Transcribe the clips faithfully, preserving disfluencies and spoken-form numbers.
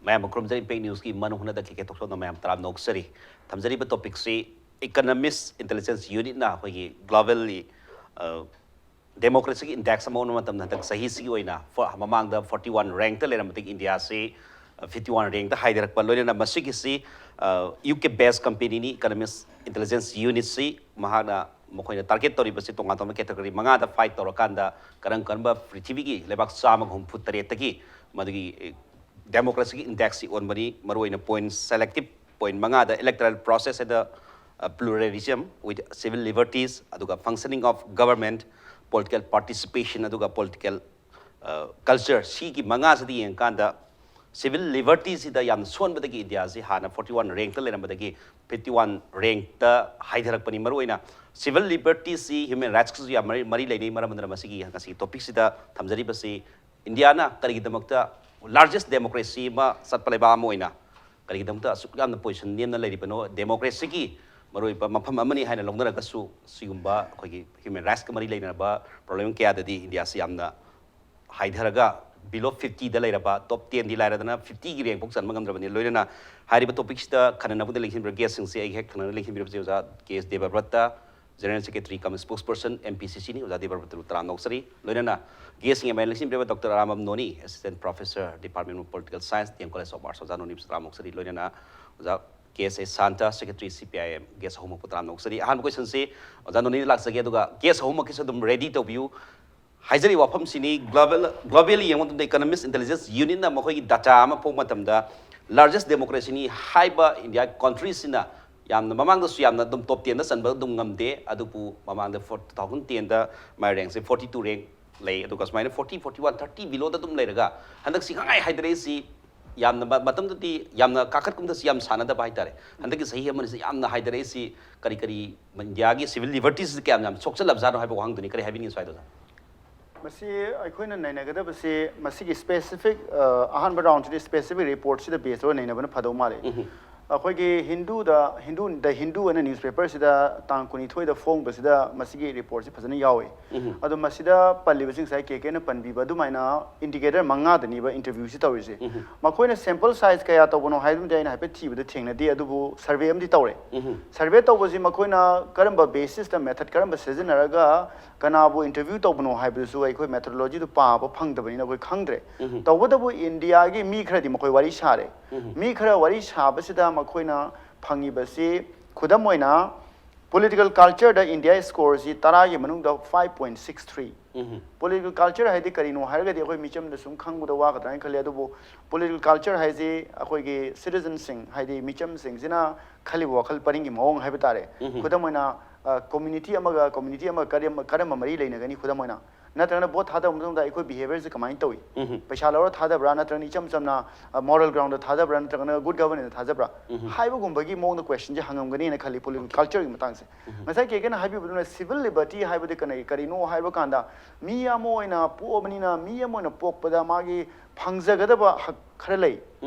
ꯃꯌꯥꯝ ꯈꯨꯔꯨꯝꯖꯔꯤ꯫ ꯏꯝꯄꯦꯛ ꯅ꯭ꯌꯨꯁꯀꯤ ꯃꯅꯨꯡ ꯍꯨꯠꯅꯗ ꯀꯦꯀꯦ ꯇꯣꯛꯆꯣꯛꯅ ꯃꯌꯥꯝ ꯇꯔꯥꯝ ꯅꯣꯛꯆꯔꯤ꯫ ꯊꯝꯖꯔꯤꯕ ꯇꯣꯄꯤꯛꯁꯤ ꯏꯀꯅꯣꯃꯤꯁ ꯏꯟꯇꯦꯂꯤꯖꯦꯟꯁ ꯌꯨꯅꯤꯠꯅ ꯑꯩꯈꯣꯏꯒꯤ ꯒ꯭ꯂꯣꯕꯦꯜꯂꯤ ꯗꯦꯃꯣꯀ꯭ꯔꯦꯁꯤꯒꯤ ꯏꯟꯗꯦꯛꯁ ꯑꯃ ꯑꯣꯟꯕ ꯃꯇꯝꯗ ꯍꯟꯗꯛ ꯆꯍꯤꯁꯤꯒꯤ ꯑꯣꯏꯅ ꯐ- ꯃꯃꯥꯡꯗ ꯐꯣꯔꯇꯤ ꯋꯥꯟ ꯔꯦꯡꯛꯇ ꯂꯩꯔꯝꯕꯗꯒꯤ ꯏꯟꯗꯤꯌꯥꯁꯤ ꯐꯤꯐꯇꯤ ꯋꯥꯟ ꯔꯦꯡꯛꯇ ꯍꯥꯏꯊꯔꯛꯄ꯫ ꯂꯣꯏꯅꯅ ꯃꯁꯤꯒꯤꯁꯤ ꯌꯨ ꯀꯦ ꯕꯦꯁ ꯀꯝꯄꯦꯅꯤꯅꯤ, ꯏꯀꯅꯣꯃꯤꯁ ꯏꯟꯇꯦꯂꯤꯖꯦꯟꯁ ꯌꯨꯅꯤꯠꯁꯤ꯫ ꯃꯍꯥꯛꯅ ꯃꯈꯣꯏꯅ ꯇꯥꯔꯒꯦꯠ ꯇꯧꯔꯤꯕꯁꯤ ꯇꯣꯉꯥꯟ ꯇꯣꯉꯥꯟꯕ ꯀꯦꯇꯒꯣꯔꯤ ꯃꯉꯥꯗ ꯐꯥꯏꯠ ꯇꯧꯔꯀꯥꯟꯗ ꯀꯔꯝ ꯀꯔꯝꯕ ꯄ꯭ꯔꯤꯊꯤꯕꯤꯒꯤ ꯂꯩꯕꯥꯛ ꯆꯥꯝꯃꯒ ꯍꯨꯝꯐꯨ ꯇꯔꯦꯠꯇꯒꯤ ꯃꯗꯨꯒꯤ ꯗꯦꯃꯣꯀ꯭ꯔꯦꯁꯤꯒꯤ ꯏꯟꯗꯦꯛꯁꯁꯤ ꯑꯣꯟꯕꯅꯤ꯫ ꯃꯔꯨꯑꯣꯏꯅ ꯄꯣꯏꯟ ꯁꯦꯂꯦꯛꯇꯤꯞ ꯄꯣꯏꯟ ꯃꯉꯥꯗ electoral process ꯍꯥꯏꯗ, pluralism with civil liberties, ꯑꯗꯨꯒ functioning of government, political participation, ꯑꯗꯨꯒ political culture, ꯁꯤꯒꯤ ꯃꯉꯥꯁꯤꯗ ꯌꯦꯡꯉꯀꯥꯟꯗ ꯁꯤꯚꯤꯜ ꯂꯤꯕꯔꯇꯤꯁꯤꯗ ꯌꯥꯝꯅ ꯁꯣꯟꯕꯗꯒꯤ ꯏꯟꯗꯤꯌꯥꯁꯤ ꯍꯥꯟꯅ ꯐꯣꯔꯇꯤ ꯋꯥꯟ ꯔꯦꯡꯛꯇ ꯂꯩꯔꯝꯕꯗꯒꯤ ꯐꯤꯐꯇꯤ ꯋꯥꯟ ꯔꯦꯡꯛꯇ ꯍꯥꯏꯊꯔꯛꯄꯅꯤ꯫ ꯃꯔꯨꯑꯣꯏꯅ ꯁꯤꯚꯤꯜ ꯂꯤꯕꯔꯇꯤꯁꯤ ꯍ꯭ꯌꯨꯃꯦꯟ ꯔꯥꯏꯠꯁꯀꯁꯨ ꯌꯥꯝ ꯃꯔꯤ ꯃꯔꯤ ꯂꯩꯅꯩ꯫ ꯃꯔꯝ ꯑꯗꯨꯅ ꯃꯁꯤꯒꯤ ꯉꯁꯤꯒꯤ ꯇꯣꯄꯤꯛꯁꯤꯗ ꯊꯝꯖꯔꯤꯕꯁꯤ ꯏꯟꯗꯤꯌꯥꯅ ꯀꯔꯤꯒꯤꯗꯃꯛꯇ ꯂꯥꯔꯖꯦꯁ ꯗꯦꯃꯣꯀ꯭ꯔꯦꯁꯤ ꯑꯃ ꯆꯠꯄ ꯂꯩꯕꯥꯛ ꯑꯃ ꯑꯣꯏꯅ ꯀꯔꯤꯒꯤꯗꯃꯛꯇ ꯑꯁꯨꯛ ꯌꯥꯝꯅ ꯄꯣꯖꯤꯁꯟ ꯅꯦꯝꯅ ꯂꯩꯔꯤꯕꯅꯣ? ꯗꯦꯃꯣꯀ꯭ꯔꯦꯁꯤꯒꯤ ꯃꯔꯨꯑꯣꯏꯕ ꯃꯐꯝ ꯑꯃꯅꯤ ꯍꯥꯏꯅ ꯂꯧꯅꯔꯒꯁꯨ ꯁꯤꯒꯨꯝꯕ ꯑꯩꯈꯣꯏꯒꯤ ꯍ꯭ꯌꯨꯃꯦꯟ ꯔꯥꯏꯠꯁꯀ ꯃꯔꯤ ꯂꯩꯅꯔꯕ ꯄ꯭ꯔꯣꯕ꯭ꯂꯦꯝ ꯀꯌꯥꯗꯗꯤ ꯏꯟꯗꯤꯌꯥꯁꯤ ꯌꯥꯝꯅ ꯍꯥꯏꯊꯔꯒ ꯕꯤꯂꯣ ꯐꯤꯐꯇꯤꯗ ꯂꯩꯔꯕ, ꯇꯣꯞ ꯇꯦꯟꯗꯤ ꯂꯥꯏꯔꯗꯅ ꯐꯤꯐꯇꯤꯒꯤ ꯔꯦꯡꯛ ꯐꯥꯎ ꯆꯟꯕ ꯉꯝꯗ꯭ꯔꯕꯅꯤ꯫ ꯂꯣꯏꯅꯅ ꯍꯥꯏꯔꯤꯕ ꯇꯣꯄꯤꯛꯁꯤꯗ ꯈꯟꯅꯅꯕꯗ ꯂꯦꯡꯁꯤꯟꯕꯤꯔꯕ ꯒꯦꯁꯁꯤꯡꯁꯦ ꯑꯩꯒꯤ ꯍꯦꯛ ꯊꯪꯅꯅ ꯂꯦꯡꯁꯤꯟꯕꯤꯔꯕꯁꯦ ꯑꯣꯖꯥ ꯀꯦ ꯑꯦꯁ ꯗꯦꯕꯕ꯭ꯔꯠꯇ, ꯖꯦꯅꯔꯦꯜ ꯁꯦꯀ꯭ꯔꯦꯇꯔꯤ ꯀꯝ ꯁ꯭ꯄꯣꯛꯁ ꯄꯔꯁꯟ, ꯑꯦꯝ ꯄꯤ ꯁꯤ ꯁꯤꯅꯤ꯫ ꯑꯣꯖꯥ ꯗꯦꯕꯕ꯭ꯔꯠꯇꯕꯨ ꯇꯔꯥꯝꯅ ꯑꯣꯛꯆꯔꯤ꯫ ꯂꯣꯏꯅꯅ ꯒꯦꯁꯁꯤꯡ ꯑꯃ ꯂꯦꯡꯁꯤꯟꯕꯤꯔꯕ doctor Arambam Noni, assistant professor, department of political science, D M College of Arts, ꯑꯣꯖꯥ ꯅꯣꯅꯤꯕꯨꯁꯨ ꯇꯔꯥꯝꯅ ꯑꯣꯛꯆꯔꯤ꯫ ꯂꯣꯏꯅꯅ ꯑꯣꯖꯥ ꯀꯦ ꯑꯦꯁ ꯑꯦ ꯁꯥꯟꯇ, ꯁꯦꯀ꯭ꯔꯦꯇꯔꯤ ꯁꯤ ꯄꯤ ꯑꯥꯏ ꯑꯦꯝ, ꯒꯦꯁ ꯑꯍꯨꯝꯃꯛꯄꯨ ꯇꯔꯥꯝꯅ ꯑꯣꯛꯆꯔꯤ꯫ ꯑꯍꯥꯟꯕ ꯀꯣꯏꯁꯟꯁꯤ ꯑꯣꯖꯥ ꯅꯣꯅꯤꯗ ꯂꯥꯛꯆꯒꯦ, ꯑꯗꯨꯒ ꯒꯦꯁ ꯑꯍꯨꯝꯃꯛꯀꯤꯁꯨ ꯑꯗꯨꯝ ꯔꯦꯗꯤ ꯇꯧꯕꯤꯌꯨ꯫ ꯍꯥꯏꯖꯔꯤꯕ ꯋꯥꯐꯝꯁꯤꯅꯤ, ꯒ꯭ꯂꯣꯕꯦꯜ, ꯒ꯭ꯂꯣꯕꯦꯜꯂꯤ ꯌꯦꯡꯕ ꯃꯇꯝꯗ ꯏꯀꯅꯣꯃꯤꯁ ꯏꯟꯇꯦꯂꯤꯖꯦꯟꯁ ꯌꯨꯅꯤꯠꯅ ꯃꯈꯣꯏꯒꯤ ꯗꯥꯇꯥ ꯑꯃ ꯐꯣꯡꯕ ꯃꯇꯝꯗ ꯂꯥꯔꯖꯦꯁ ꯗꯦꯃꯣꯀ꯭ꯔꯦꯁꯤꯅꯤ ꯍꯥꯏꯕ ꯏꯟꯗꯤꯌꯥ ꯀꯟꯇ꯭ꯔꯤꯁꯤꯅ ꯌꯥꯝꯅ ꯃꯃꯥꯡꯗꯁꯨ ꯌꯥꯝꯅ ꯑꯗꯨꯝ ꯇꯣꯞ ꯇꯦꯟꯗ ꯆꯟꯕ ꯑꯗꯨꯝ ꯉꯝꯗꯦ꯫ ꯑꯗꯨꯕꯨ ꯃꯃꯥꯡꯗ ꯐꯣꯔ, ꯇꯨ ꯊꯥꯎꯖꯟ ꯇꯦꯟꯗ ꯃꯥꯏ ꯔꯦꯡꯁꯦ ꯐꯣꯔꯇꯤ ꯇꯨ ꯔꯦꯡ ꯂꯩ꯫ ꯑꯗꯨꯒ ꯁꯨꯃꯥꯏꯅ ꯐꯣꯔꯇꯤ, ꯐꯣꯔꯇꯤ ꯋꯥꯟ, ꯊꯥꯔꯇꯤ ꯕꯤꯂꯣꯗ ꯑꯗꯨꯝ ꯂꯩꯔꯒ ꯍꯟꯗꯛꯁꯤ ꯈꯪꯍꯥꯏ ꯍꯥꯏꯗꯔꯛꯏꯁꯤ ꯌꯥꯝꯅ ꯃ-, ꯃꯇꯝꯗꯨꯗꯤ ꯌꯥꯝꯅ ꯀꯥꯈꯠꯀꯨꯝꯗꯁꯨ ꯌꯥꯝ ꯁꯥꯟꯅꯗꯕ ꯍꯥꯏꯇꯥꯔꯦ꯫ ꯍꯟꯗꯛꯀꯤ ꯆꯍꯤ ꯑꯃꯅꯤꯁꯤ ꯌꯥꯝꯅ ꯍꯥꯏꯗꯔꯛꯏꯁꯤ ꯀꯔꯤ ꯀꯔꯤ ꯏꯟꯗꯤꯌꯥꯒꯤ ꯁꯤꯚꯤꯜ ꯂꯤꯕꯔꯇꯤꯁꯤꯗ ꯀꯌꯥꯝ ꯌꯥꯝ ꯁꯣꯛꯆꯜꯂꯕꯖꯥꯠꯅꯣ ꯍꯥꯏꯕ ꯋꯥꯍꯪꯗꯨꯅꯤ꯫ ꯀꯔꯤ ꯍꯥꯏꯕꯤꯅꯤꯡꯉꯤ ꯁ꯭ꯋꯥꯏꯗ ꯑꯣꯖꯥ? ꯃꯁꯤ ꯑꯩꯈꯣꯏꯅ ꯅꯩꯅꯒꯗꯕꯁꯤ ꯃꯁꯤꯒꯤ ꯁ꯭ꯄꯦꯁꯤꯐꯤꯛ ꯑꯍꯥꯟꯕ ꯔꯥꯎꯟꯁꯤꯗꯤ ꯁ꯭ꯄꯦꯁꯤꯐꯤꯛ ꯔꯤꯄꯣꯔꯠꯁꯤꯗ ꯕꯦꯁ ꯇꯧꯔꯒ ꯅꯩꯅꯕꯅ ꯐꯗꯧ ꯃꯥꯜꯂꯤ꯫ ꯑꯩꯈꯣꯏꯒꯤ ꯍꯤꯟꯗꯨꯗ, ꯍꯤꯟꯗꯨ, ꯗ ꯍꯤꯟꯗꯨ ꯑꯅ ꯅ꯭ꯌꯨꯁꯄꯦꯄꯔꯁꯤꯗ ꯇꯥꯡ ꯀꯨꯟꯅꯤꯊꯣꯏꯗ ꯐꯣꯡꯕꯁꯤꯗ ꯃꯁꯤꯒꯤ ꯔꯤꯄꯣꯔꯠꯁꯤ ꯐꯖꯅ ꯌꯥꯎꯏ꯫ ꯑꯗꯣ ꯃꯁꯤꯗ ꯄꯜꯂꯤꯕꯁꯤꯡ ꯉꯁꯥꯏ ꯀꯦ ꯀꯦꯅ ꯄꯟꯕꯤꯕ ꯑꯗꯨꯃꯥꯏꯅ ꯏꯟꯗꯤꯀꯦꯇꯔ ꯃꯉꯥꯗꯅꯤꯕ ꯏꯟꯇꯔꯚ꯭ꯌꯨꯁꯤ ꯇꯧꯔꯤꯁꯦ꯫ ꯃꯈꯣꯏꯅ ꯁꯦꯝꯄꯜ ꯁꯥꯏꯖ ꯀꯌꯥ ꯇꯧꯕꯅꯣ ꯍꯥꯏꯕꯗꯤ ꯑꯩꯅ ꯍꯥꯏꯐꯦꯠ ꯊꯤꯕꯗ ꯊꯦꯡꯅꯗꯦ, ꯑꯗꯨꯕꯨ ꯁꯔꯚꯦ ꯑꯃꯗꯤ ꯇꯧꯔꯦ꯫ ꯁꯔꯚꯦ ꯇꯧꯕꯁꯤ ꯃꯈꯣꯏꯅ ꯀꯔꯝꯕ ꯕꯦꯁꯤꯁꯇ, ꯃꯦꯊꯠ ꯀꯔꯝꯕ ꯁꯤꯖꯤꯟꯅꯔꯒ ꯀꯅꯥꯕꯨ ꯏꯟꯇꯔꯚ꯭ꯌꯨ ꯇꯧꯕꯅꯣ ꯍꯥꯏꯕꯗꯨꯁꯨ ꯑꯩꯈꯣꯏ ꯃꯦꯊꯣꯗꯣꯂꯣꯖꯤꯗꯨ ꯄꯥꯕ ꯐꯪꯗꯕꯅꯤꯅ ꯑꯩꯈꯣꯏ ꯈꯪꯗ꯭ꯔꯦ꯫ ꯇꯧꯕꯇꯕꯨ ꯏꯟꯗꯤꯌꯥꯒꯤ ꯃꯤ ꯈꯔꯗꯤ ꯃꯈꯣꯏ ꯋꯥꯔꯤ ꯁꯥꯔꯦ꯫ ꯃꯤ ꯈꯔ ꯋꯥꯔꯤ ꯁꯥꯕꯁꯤꯗ ꯃꯈꯣꯏꯅ ꯐꯪꯉꯤꯕꯁꯤ, ꯈꯨꯗꯝ ꯑꯣꯏꯅ, ꯄꯣꯂꯤꯇꯤꯀꯦꯜ ꯀꯜꯆꯔꯗ ꯏꯟꯗꯤꯌꯥ ꯁ꯭ꯀꯣꯔꯁꯤ ꯇꯔꯥꯒꯤ ꯃꯅꯨꯡꯗ five point six three꯫ Political culture ꯍꯥꯏꯗꯤ ꯀꯔꯤꯅꯣ ꯍꯥꯏꯔꯒꯗꯤ ꯑꯩꯈꯣꯏ ꯃꯤꯆꯝꯗ ꯁꯨꯝ ꯈꯪꯕꯗ ꯋꯥꯒꯗ꯭ꯔꯥ ꯍꯥꯏꯅ ꯈꯜꯂꯤ, ꯑꯗꯨꯕꯨ ꯄꯣꯂꯤꯇꯤꯀꯦꯜ ꯀꯜꯆꯔ ꯍꯥꯏꯁꯤ ꯑꯩꯈꯣꯏꯒꯤ ꯁꯤꯇꯤꯖꯟꯁꯤꯡ, ꯍꯥꯏꯗꯤ ꯃꯤꯆꯝꯁꯤꯡꯁꯤꯅ ꯈꯜꯂꯤꯕ ꯋꯥꯈꯜ ꯄꯔꯤꯡꯒꯤ ꯃꯑꯣꯡ ꯍꯥꯏꯕ ꯇꯥꯔꯦ꯫ ꯈꯨꯗꯝ ꯑꯣꯏꯅ, ꯀꯝꯃ꯭ꯌꯨꯅꯤꯇꯤ ꯑꯃꯒ ꯀꯝꯃ꯭ꯌꯨꯅꯤꯇꯤ ꯑꯃꯒ ꯀꯔꯝꯕ, ꯀꯔꯝꯕ ꯃꯔꯤ ꯂꯩꯅꯒꯅꯤ? ꯈꯨꯗꯝ ꯑꯣꯏꯅ, ꯅꯠꯇ꯭ꯔꯒꯅ ꯚꯣꯠ ꯊꯥꯗꯕ ꯃꯇꯨꯡꯗ ꯑꯩꯈꯣꯏ ꯕꯤꯍꯦꯕꯤꯌꯔꯁꯦ ꯀꯃꯥꯏꯅ ꯇꯧꯏ? ꯄꯩꯁꯥ ꯂꯧꯔ ꯊꯥꯗꯕ꯭ꯔꯥ, ꯅꯠꯇ꯭ꯔꯒꯅ ꯏꯆꯝ ꯆꯝꯅ ꯃꯣꯔꯦꯜ ꯒ꯭ꯔꯥꯎꯟꯗ ꯊꯥꯗꯕ꯭ꯔꯥ, ꯅꯠꯇ꯭ꯔꯒꯅ ꯒꯨꯗ ꯒꯚꯔꯅꯦꯟꯁꯇ ꯊꯥꯖꯕ꯭ꯔꯥ? ꯍꯥꯏꯕꯒꯨꯝꯕꯒꯤ ꯃꯑꯣꯡꯗ ꯀ꯭ꯋꯦꯁꯟꯁꯦ ꯍꯪꯉꯝꯒꯅꯤꯅ ꯈꯜꯂꯤ ꯄꯣꯂꯤꯇꯤꯀꯦꯜ ꯀꯜꯆꯔꯒꯤ ꯃꯇꯥꯡꯁꯦ꯫ ꯉꯁꯥꯏ ꯀꯦ ꯀꯦꯅ ꯍꯥꯏꯕꯤꯕꯗꯨꯅ ꯁꯤꯚꯤꯜ ꯂꯤꯕꯔꯇꯤ ꯍꯥꯏꯕꯗꯤ ꯀꯔꯤ, ꯀꯔꯤꯅꯣ ꯍꯥꯏꯕ ꯀꯥꯟꯗ, ꯃꯤ ꯑꯃ ꯑꯣꯏꯅ ꯄꯣꯛꯑꯕꯅꯤꯅ, ꯃꯤ ꯑꯃ ꯑꯣꯏꯅ ꯄꯣꯛꯄꯗ ꯃꯥꯒꯤ ꯐꯪꯖꯒꯗꯕ ꯍꯛ ꯈꯔ ꯂꯩ꯫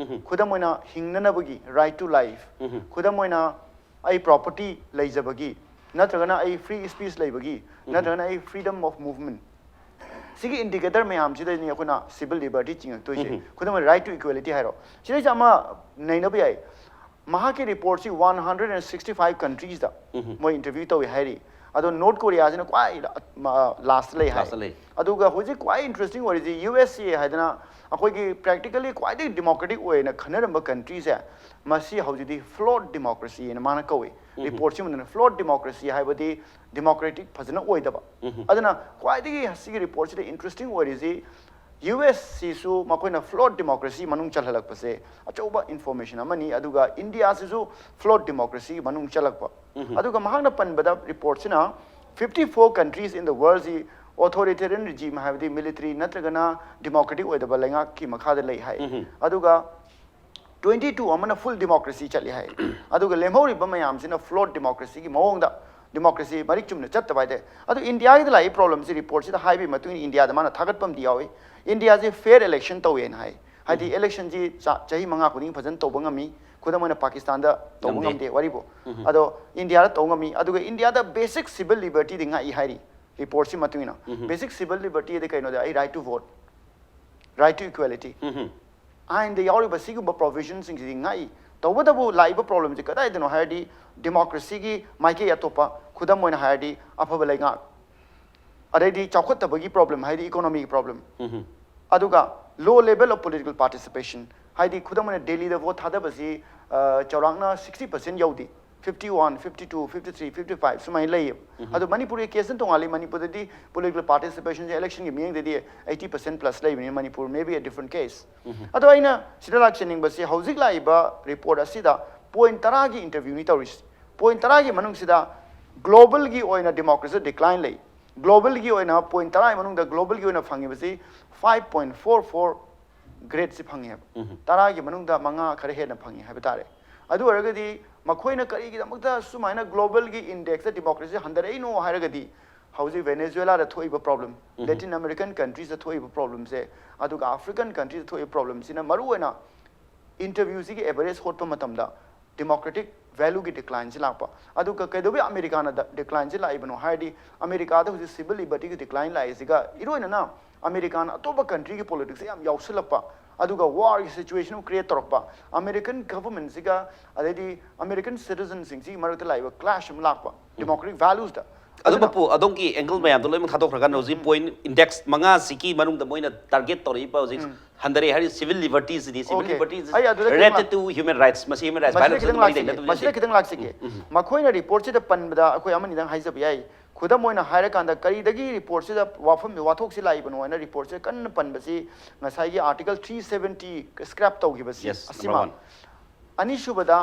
ꯈꯨꯗꯝ ꯑꯣꯏꯅ, ꯍꯤꯡꯅꯅꯕꯒꯤ right to life, ꯈꯨꯗꯝ ꯑꯣꯏꯅ, ꯑꯩ ꯄ꯭ꯔꯣꯄꯔꯇꯤ ꯂꯩꯖꯕꯒꯤ, ꯅꯠꯇ꯭ꯔꯒꯅ ꯑꯩ ꯐ꯭ꯔꯤ ꯁ꯭ꯄꯤꯆ ꯂꯩꯕꯒꯤ, ꯅꯠꯇ꯭ꯔꯒꯅ ꯑꯩ freedom of movement, ꯁꯤꯒꯤ ꯏꯟꯗꯤꯀꯦꯇꯔ ꯃꯌꯥꯝꯁꯤꯗꯅꯤ ꯑꯩꯈꯣꯏꯅ ꯁꯤꯚꯤꯜ ꯂꯤꯕꯔꯇꯤ ꯆꯤꯡꯉꯛꯇꯣꯏꯁꯦ꯫ ꯈꯨꯗꯝ ꯑꯣꯏꯅ, right to equality ꯍꯥꯏꯔꯣ, ꯁꯤꯗꯩꯁꯤꯗ ꯑꯃ ꯅꯩꯅꯕ ꯌꯥꯏ꯫ ꯃꯍꯥꯛꯀꯤ ꯔꯤꯄꯣꯔꯠꯁꯤ one hundred and sixty five ꯀꯟꯇ꯭ꯔꯤꯁꯇ ꯃꯣꯏ ꯏꯟꯇꯔꯚ꯭ꯌꯨ ꯇꯧꯏ ꯍꯥꯏꯔꯤ꯫ ꯑꯗꯣ ꯅꯣꯔꯠ ꯀꯣꯔꯤꯌꯥꯁꯤꯅ ꯈ꯭ꯋꯥꯏ ꯂꯥꯁꯇ ꯂꯩ ꯍꯥꯏ꯫ ꯂꯥꯁꯇ ꯂꯩ꯫ ꯑꯗꯨꯒ ꯍꯧꯖꯤꯛ ꯈ꯭ꯋꯥꯏ ꯏꯟꯇꯔꯦꯁꯇꯤꯡ ꯑꯣꯏꯔꯤꯁꯤ ꯌꯨ ꯑꯦꯁ ꯑꯦ ꯍꯥꯏꯗꯅ ꯑꯩꯈꯣꯏꯒꯤ ꯄ꯭ꯔꯦꯛꯇꯤꯀꯦꯜꯂꯤ ꯈ꯭ꯋꯥꯏꯗꯒꯤ ꯗꯤꯃꯣꯀ꯭ꯔꯦꯇꯤꯛ ꯑꯣꯏꯅ ꯈꯟꯅꯔꯝꯕ ꯀꯟꯇ꯭ꯔꯤꯁꯦ, ꯃꯁꯤ ꯍꯧꯖꯤꯛꯇꯤ ꯐ꯭ꯂꯣꯠ ꯗꯤꯃꯣꯀ꯭ꯔꯦꯁꯤ ꯍꯥꯏꯅ ꯃꯥꯅ ꯀꯧꯏ꯫ ꯔꯤꯄꯣꯔꯠꯁꯤ ꯃꯇꯨꯡ ꯏꯟꯅ ꯐ꯭ꯂꯣꯠ ꯗꯤꯃꯣꯀ꯭ꯔꯦꯁꯤ ꯍꯥꯏꯕꯗꯤ ꯗꯤꯃꯣꯀ꯭ꯔꯦꯇꯤꯛ ꯐꯖꯅ ꯑꯣꯏꯗꯕ꯫ ꯑꯗꯨꯅ ꯈ꯭ꯋꯥꯏꯗꯒꯤ ꯁꯤꯒꯤ ꯔꯤꯄꯣꯔꯠꯁꯤꯗ ꯏꯟꯇꯔꯦꯁꯇꯤꯡ ꯑꯣꯏꯔꯤꯁꯤ ꯌꯨ ꯑꯦꯁ ꯁꯤꯁꯨ ꯃꯈꯣꯏꯅ ꯐ꯭ꯂꯣꯠ ꯗꯤꯃꯣꯀ꯭ꯔꯦꯁꯤ ꯃꯅꯨꯡ ꯆꯜꯍꯜꯂꯛꯄꯁꯦ ꯑꯆꯧꯕ ꯏꯟꯐꯣꯔꯃꯦꯁꯟ ꯑꯃꯅꯤ, ꯑꯗꯨꯒ ꯏꯟꯗꯤꯌꯥꯁꯤꯁꯨ ꯐ꯭ꯂꯣꯠ ꯗꯤꯃꯣꯀ꯭ꯔꯦꯁꯤꯒꯤ ꯃꯅꯨꯡ ꯆꯜꯂꯛꯄ꯫ ꯑꯗꯨꯒ ꯃꯍꯥꯛꯅ ꯄꯟꯕꯗ ꯔꯤꯄꯣꯔꯠꯁꯤꯅ fifty four countries in the worldꯁꯤ authoritarian regime ꯍꯥꯏꯕꯗꯤ ꯃꯤꯂꯤꯇꯔꯤ ꯅꯠꯇ꯭ꯔꯒꯅ ꯗꯤꯃꯣꯀ꯭ꯔꯦꯇꯤꯛ ꯑꯣꯏꯗꯕ ꯂꯩꯉꯥꯛꯀꯤ ꯃꯈꯥꯗ ꯂꯩ ꯍꯥꯏ꯫ ꯑꯗꯨꯒ twenty two ꯑꯃꯅ ꯐꯨꯜ ꯗꯤꯃꯣꯀ꯭ꯔꯦꯁꯤ ꯆꯠꯂꯤ ꯍꯥꯏ꯫ ꯑꯗꯨꯒ ꯂꯦꯝꯍꯧꯔꯤꯕ ꯃꯌꯥꯝꯁꯤꯅ ꯐ꯭ꯂꯣꯠ ꯗꯤꯃꯣꯀ꯭ꯔꯦꯁꯤꯒꯤ ꯃꯑꯣꯡꯗ ꯗꯤꯃꯣꯀ꯭ꯔꯦꯁꯤ ꯃꯔꯤꯛ ꯆꯨꯝꯅ ꯆꯠꯇꯕ ꯍꯥꯏꯇꯥꯔꯦ꯫ ꯑꯗꯨ ꯏꯟꯗꯤꯌꯥꯒꯤꯗ ꯂꯥꯛꯏ ꯄ꯭ꯔꯣꯕ꯭ꯂꯦꯝꯁꯤ ꯔꯤꯄꯣꯔꯠꯁꯤꯗ ꯍꯥꯏꯕꯒꯤ ꯃꯇꯨꯡ ꯏꯟꯅ ꯏꯟꯗꯤꯌꯥꯗ ꯃꯥꯅ ꯊꯥꯒꯠꯄ ꯑꯃꯗꯤ ꯌꯥꯎꯏ꯫ ꯏꯟꯗꯤꯌꯥꯁꯤ ꯐꯦꯌꯔ ꯏꯂꯦꯛꯁꯟ ꯇꯧꯋꯦꯅ ꯍꯥꯏ꯫ ꯍꯥꯏꯗꯤ ꯏꯂꯦꯛꯁꯟꯁꯤ ꯆ-, ꯆꯍꯤ ꯃꯉꯥ ꯈꯨꯗꯤꯡꯒꯤ ꯐꯖꯅ ꯇꯧꯕ ꯉꯝꯃꯤ꯫ ꯈꯨꯗꯝ ꯑꯣꯏꯅ ꯄꯥꯀꯤꯁꯇꯥꯟꯗ ꯇꯧꯕ ꯉꯝꯗꯦ꯫ ꯉꯝꯗꯦ ꯋꯥꯔꯤꯕꯨ꯫ ꯑꯗꯣ ꯏꯟꯗꯤꯌꯥꯗ ꯇꯧꯕ ꯉꯝꯃꯤ꯫ ꯑꯗꯨꯒ ꯏꯟꯗꯤꯌꯥꯗ basic civil libertyꯗꯤ ꯉꯥꯛꯏ ꯍꯥꯏꯔꯤ ꯔꯤꯄꯣꯔꯠꯁꯤ ꯃꯇꯨꯡ ꯏꯟꯅ꯫ Basic civil libertyꯗꯤ ꯀꯩꯅꯣꯗ ꯑꯩ right to vote, right to equality꯫ ꯑꯥꯏꯟꯗ ꯌꯥꯎꯔꯤꯕ ꯁꯤꯒꯨꯝꯕ provisionꯁꯤꯡꯁꯤꯗꯤ ꯉꯥꯛꯏ꯫ ꯇꯧꯕꯇꯕꯨ ꯂꯥꯛꯏꯕ problemꯁꯤ ꯀꯗꯥꯏꯗꯅꯣ ꯍꯥꯏꯔꯗꯤ democracyꯒꯤ ꯃꯥꯏꯀꯩ ꯑꯇꯣꯞꯄ, ꯈꯨꯗꯝ ꯑꯣꯏꯅ ꯍꯥꯏꯔꯗꯤ ꯑꯐꯕ ꯂꯩꯉꯥꯛ, ꯑꯗꯩꯗꯤ ꯆꯥꯎꯈꯠꯇꯕꯒꯤ problem ꯍꯥꯏꯗꯤ economyꯒꯤ problem, ꯑꯗꯨꯒ low level of political participation ꯍꯥꯏꯗꯤ ꯈꯨꯗꯝ ꯑꯣꯏꯅ ꯗꯦꯜꯂꯤꯗ vote ꯊꯥꯗꯕꯁꯤ ꯑ, ꯆꯥꯎꯔꯥꯛꯅ sixty percent ꯌꯧꯗꯦ꯫ Fifty one, fifty two, fifty three, fifty five ꯁꯨꯃꯥꯏꯅ ꯂꯩꯌꯦꯕ꯫ ꯑꯗꯣ ꯃꯅꯤꯄꯨꯔꯒꯤ caseꯅ ꯇꯣꯉꯥꯜꯂꯤ꯫ ꯃꯅꯤꯄꯨꯔꯗꯗꯤ political participationꯁꯦ electionꯒꯤ ꯃꯤꯠꯌꯦꯡꯗꯗꯤ eighty percent plus ꯂꯩꯕꯅꯤ꯫ Manipur may be a different case꯫ ꯑꯗꯣ ꯑꯩꯅ ꯁꯤꯗ ꯂꯥꯛꯆꯅꯤꯡꯕꯁꯤ ꯍꯧꯖꯤꯛ ꯂꯥꯛꯏꯕ report ꯑꯁꯤꯗ point ꯇꯔꯥꯒꯤ interviewꯅꯤ ꯇꯧꯔꯤꯁꯤ꯫ Point ꯇꯔꯥꯒꯤ ꯃꯅꯨꯡꯁꯤꯗ globalꯒꯤ ꯑꯣꯏꯅ democracy decline ꯂꯩ꯫ Globalꯒꯤ ꯑꯣꯏꯅ point ꯇꯔꯥꯒꯤ ꯃꯅꯨꯡꯗ globalꯒꯤ ꯑꯣꯏꯅ ꯐꯪꯉꯤꯕꯁꯤ five point four four gradeꯁꯤ ꯐꯪꯉꯦꯕ꯫ ꯇꯔꯥꯒꯤ ꯃꯅꯨꯡꯗ ꯃꯉꯥ ꯈꯔ ꯍꯦꯟꯅ ꯐꯪꯉꯤ ꯍꯥꯏꯕ ꯇꯥꯔꯦ꯫ ꯑꯗꯨ ꯑꯣꯏꯔꯒꯗꯤ ꯃꯈꯣꯏꯅ ꯀꯔꯤꯒꯤꯗꯃꯛꯇ ꯁꯨꯃꯥꯏꯅ globalꯒꯤ indexꯇ democracy ꯍꯟꯊꯔꯛꯏꯅꯣ ꯍꯥꯏꯔꯒꯗꯤ ꯍꯧꯖꯤꯛ Venezuelaꯗ ꯊꯣꯛꯏꯕ problem, Latin American countriesꯇ ꯊꯣꯛꯏꯕ problemꯁꯦ, ꯑꯗꯨꯒ African countriesꯇ ꯊꯣꯛꯏꯕ problemꯁꯤꯅ ꯃꯔꯨꯑꯣꯏꯅ interviewꯁꯤꯒꯤ average ꯍꯣꯠꯄ ꯃꯇꯝꯗ democratic valueꯒꯤ declineꯁꯤ ꯂꯥꯛꯄ꯫ ꯑꯗꯨꯒ ꯀꯩꯗꯧꯕꯩ ꯑꯃꯦꯔꯤꯀꯥꯅ ꯗ-, declineꯁꯤ ꯂꯥꯛꯏꯕꯅꯣ ꯍꯥꯏꯔꯗꯤ ꯑꯃꯦꯔꯤꯀꯥꯗ ꯍꯧꯖꯤꯛ civil libertyꯒꯤ decline ꯂꯥꯛꯏꯁꯤꯒ ꯏꯔꯣꯏꯅꯅ ꯑꯃꯦꯔꯤꯀꯥꯅ ꯑꯇꯣꯞꯄ countryꯒꯤ politicsꯁꯦ ꯌꯥꯝ ꯌꯥꯎꯁꯤꯜꯂꯛꯄ, ꯑꯗꯨꯒ warꯒꯤ situation ꯑꯃ create ꯇꯧꯔꯛꯄ, American governmentꯁꯤꯒ ꯑꯗꯩꯗꯤ American citizenꯁꯤꯡꯁꯤꯒꯤ ꯃꯔꯛꯇ ꯂꯥꯛꯏꯕ clash ꯑꯃ ꯂꯥꯛꯄ democratic valuesꯇ꯫ ꯑꯗꯨ ꯑꯗꯨꯅ ꯄꯄꯨ, ꯑꯗꯣꯝꯒꯤ angle ꯃꯌꯥꯝꯗꯣ ꯂꯣꯏꯅꯃꯛ ꯊꯥꯗꯣꯛꯈ꯭ꯔꯀꯥꯟꯗ ꯍꯧꯖꯤꯛ point index ꯃꯉꯥꯁꯤꯒꯤ ꯃꯅꯨꯡꯗ ꯃꯣꯏꯅ target ꯇꯧꯔꯛꯏꯕ ꯍꯧꯖꯤꯛ ꯍꯟꯊꯔꯛꯑꯦ ꯍꯥꯏꯔꯤ civil libertyꯁꯤꯗꯤ, civil Okay. liberties ꯑꯩ ꯑꯗꯨꯗ related ꯈꯤꯇꯪ to human rights, ꯃꯁꯤ human rights ꯃꯁꯤꯗ violation ꯈꯤꯇꯪ ꯃꯔꯤ ꯂꯥꯛꯆꯒꯦ, ꯂꯩꯅꯗꯕ ꯃꯁꯤꯗ ꯅꯠꯇꯦ꯫ ꯈꯤꯇꯪ ꯂꯥꯛꯆꯒꯦ꯫ ꯃꯈꯣꯏꯅ reportꯁꯤꯗ ꯄꯟꯕꯗ ꯑꯩꯈꯣꯏ ꯑꯃꯅꯤꯗꯪ ꯍꯥꯏꯖꯕ ꯌꯥꯏ꯫ ꯈꯨꯗꯝ ꯑꯣꯏꯅ ꯍꯥꯏꯔꯀꯥꯟꯗ ꯀꯔꯤꯗꯒꯤ reportꯁꯤꯗ ꯋꯥꯐꯝ, ꯋꯥꯊꯣꯛꯁꯤ ꯂꯥꯛꯏꯕꯅꯣ ꯍꯥꯏꯅ reportꯁꯦ ꯀꯟꯅ ꯄꯟꯕꯁꯤ ꯉꯁꯥꯏꯒꯤ article three seventy scrap ꯇꯧꯈꯤꯕꯁꯤ Yes, number ꯑꯁꯤꯃ꯫ one. ꯑꯅꯤꯁꯨꯕꯗ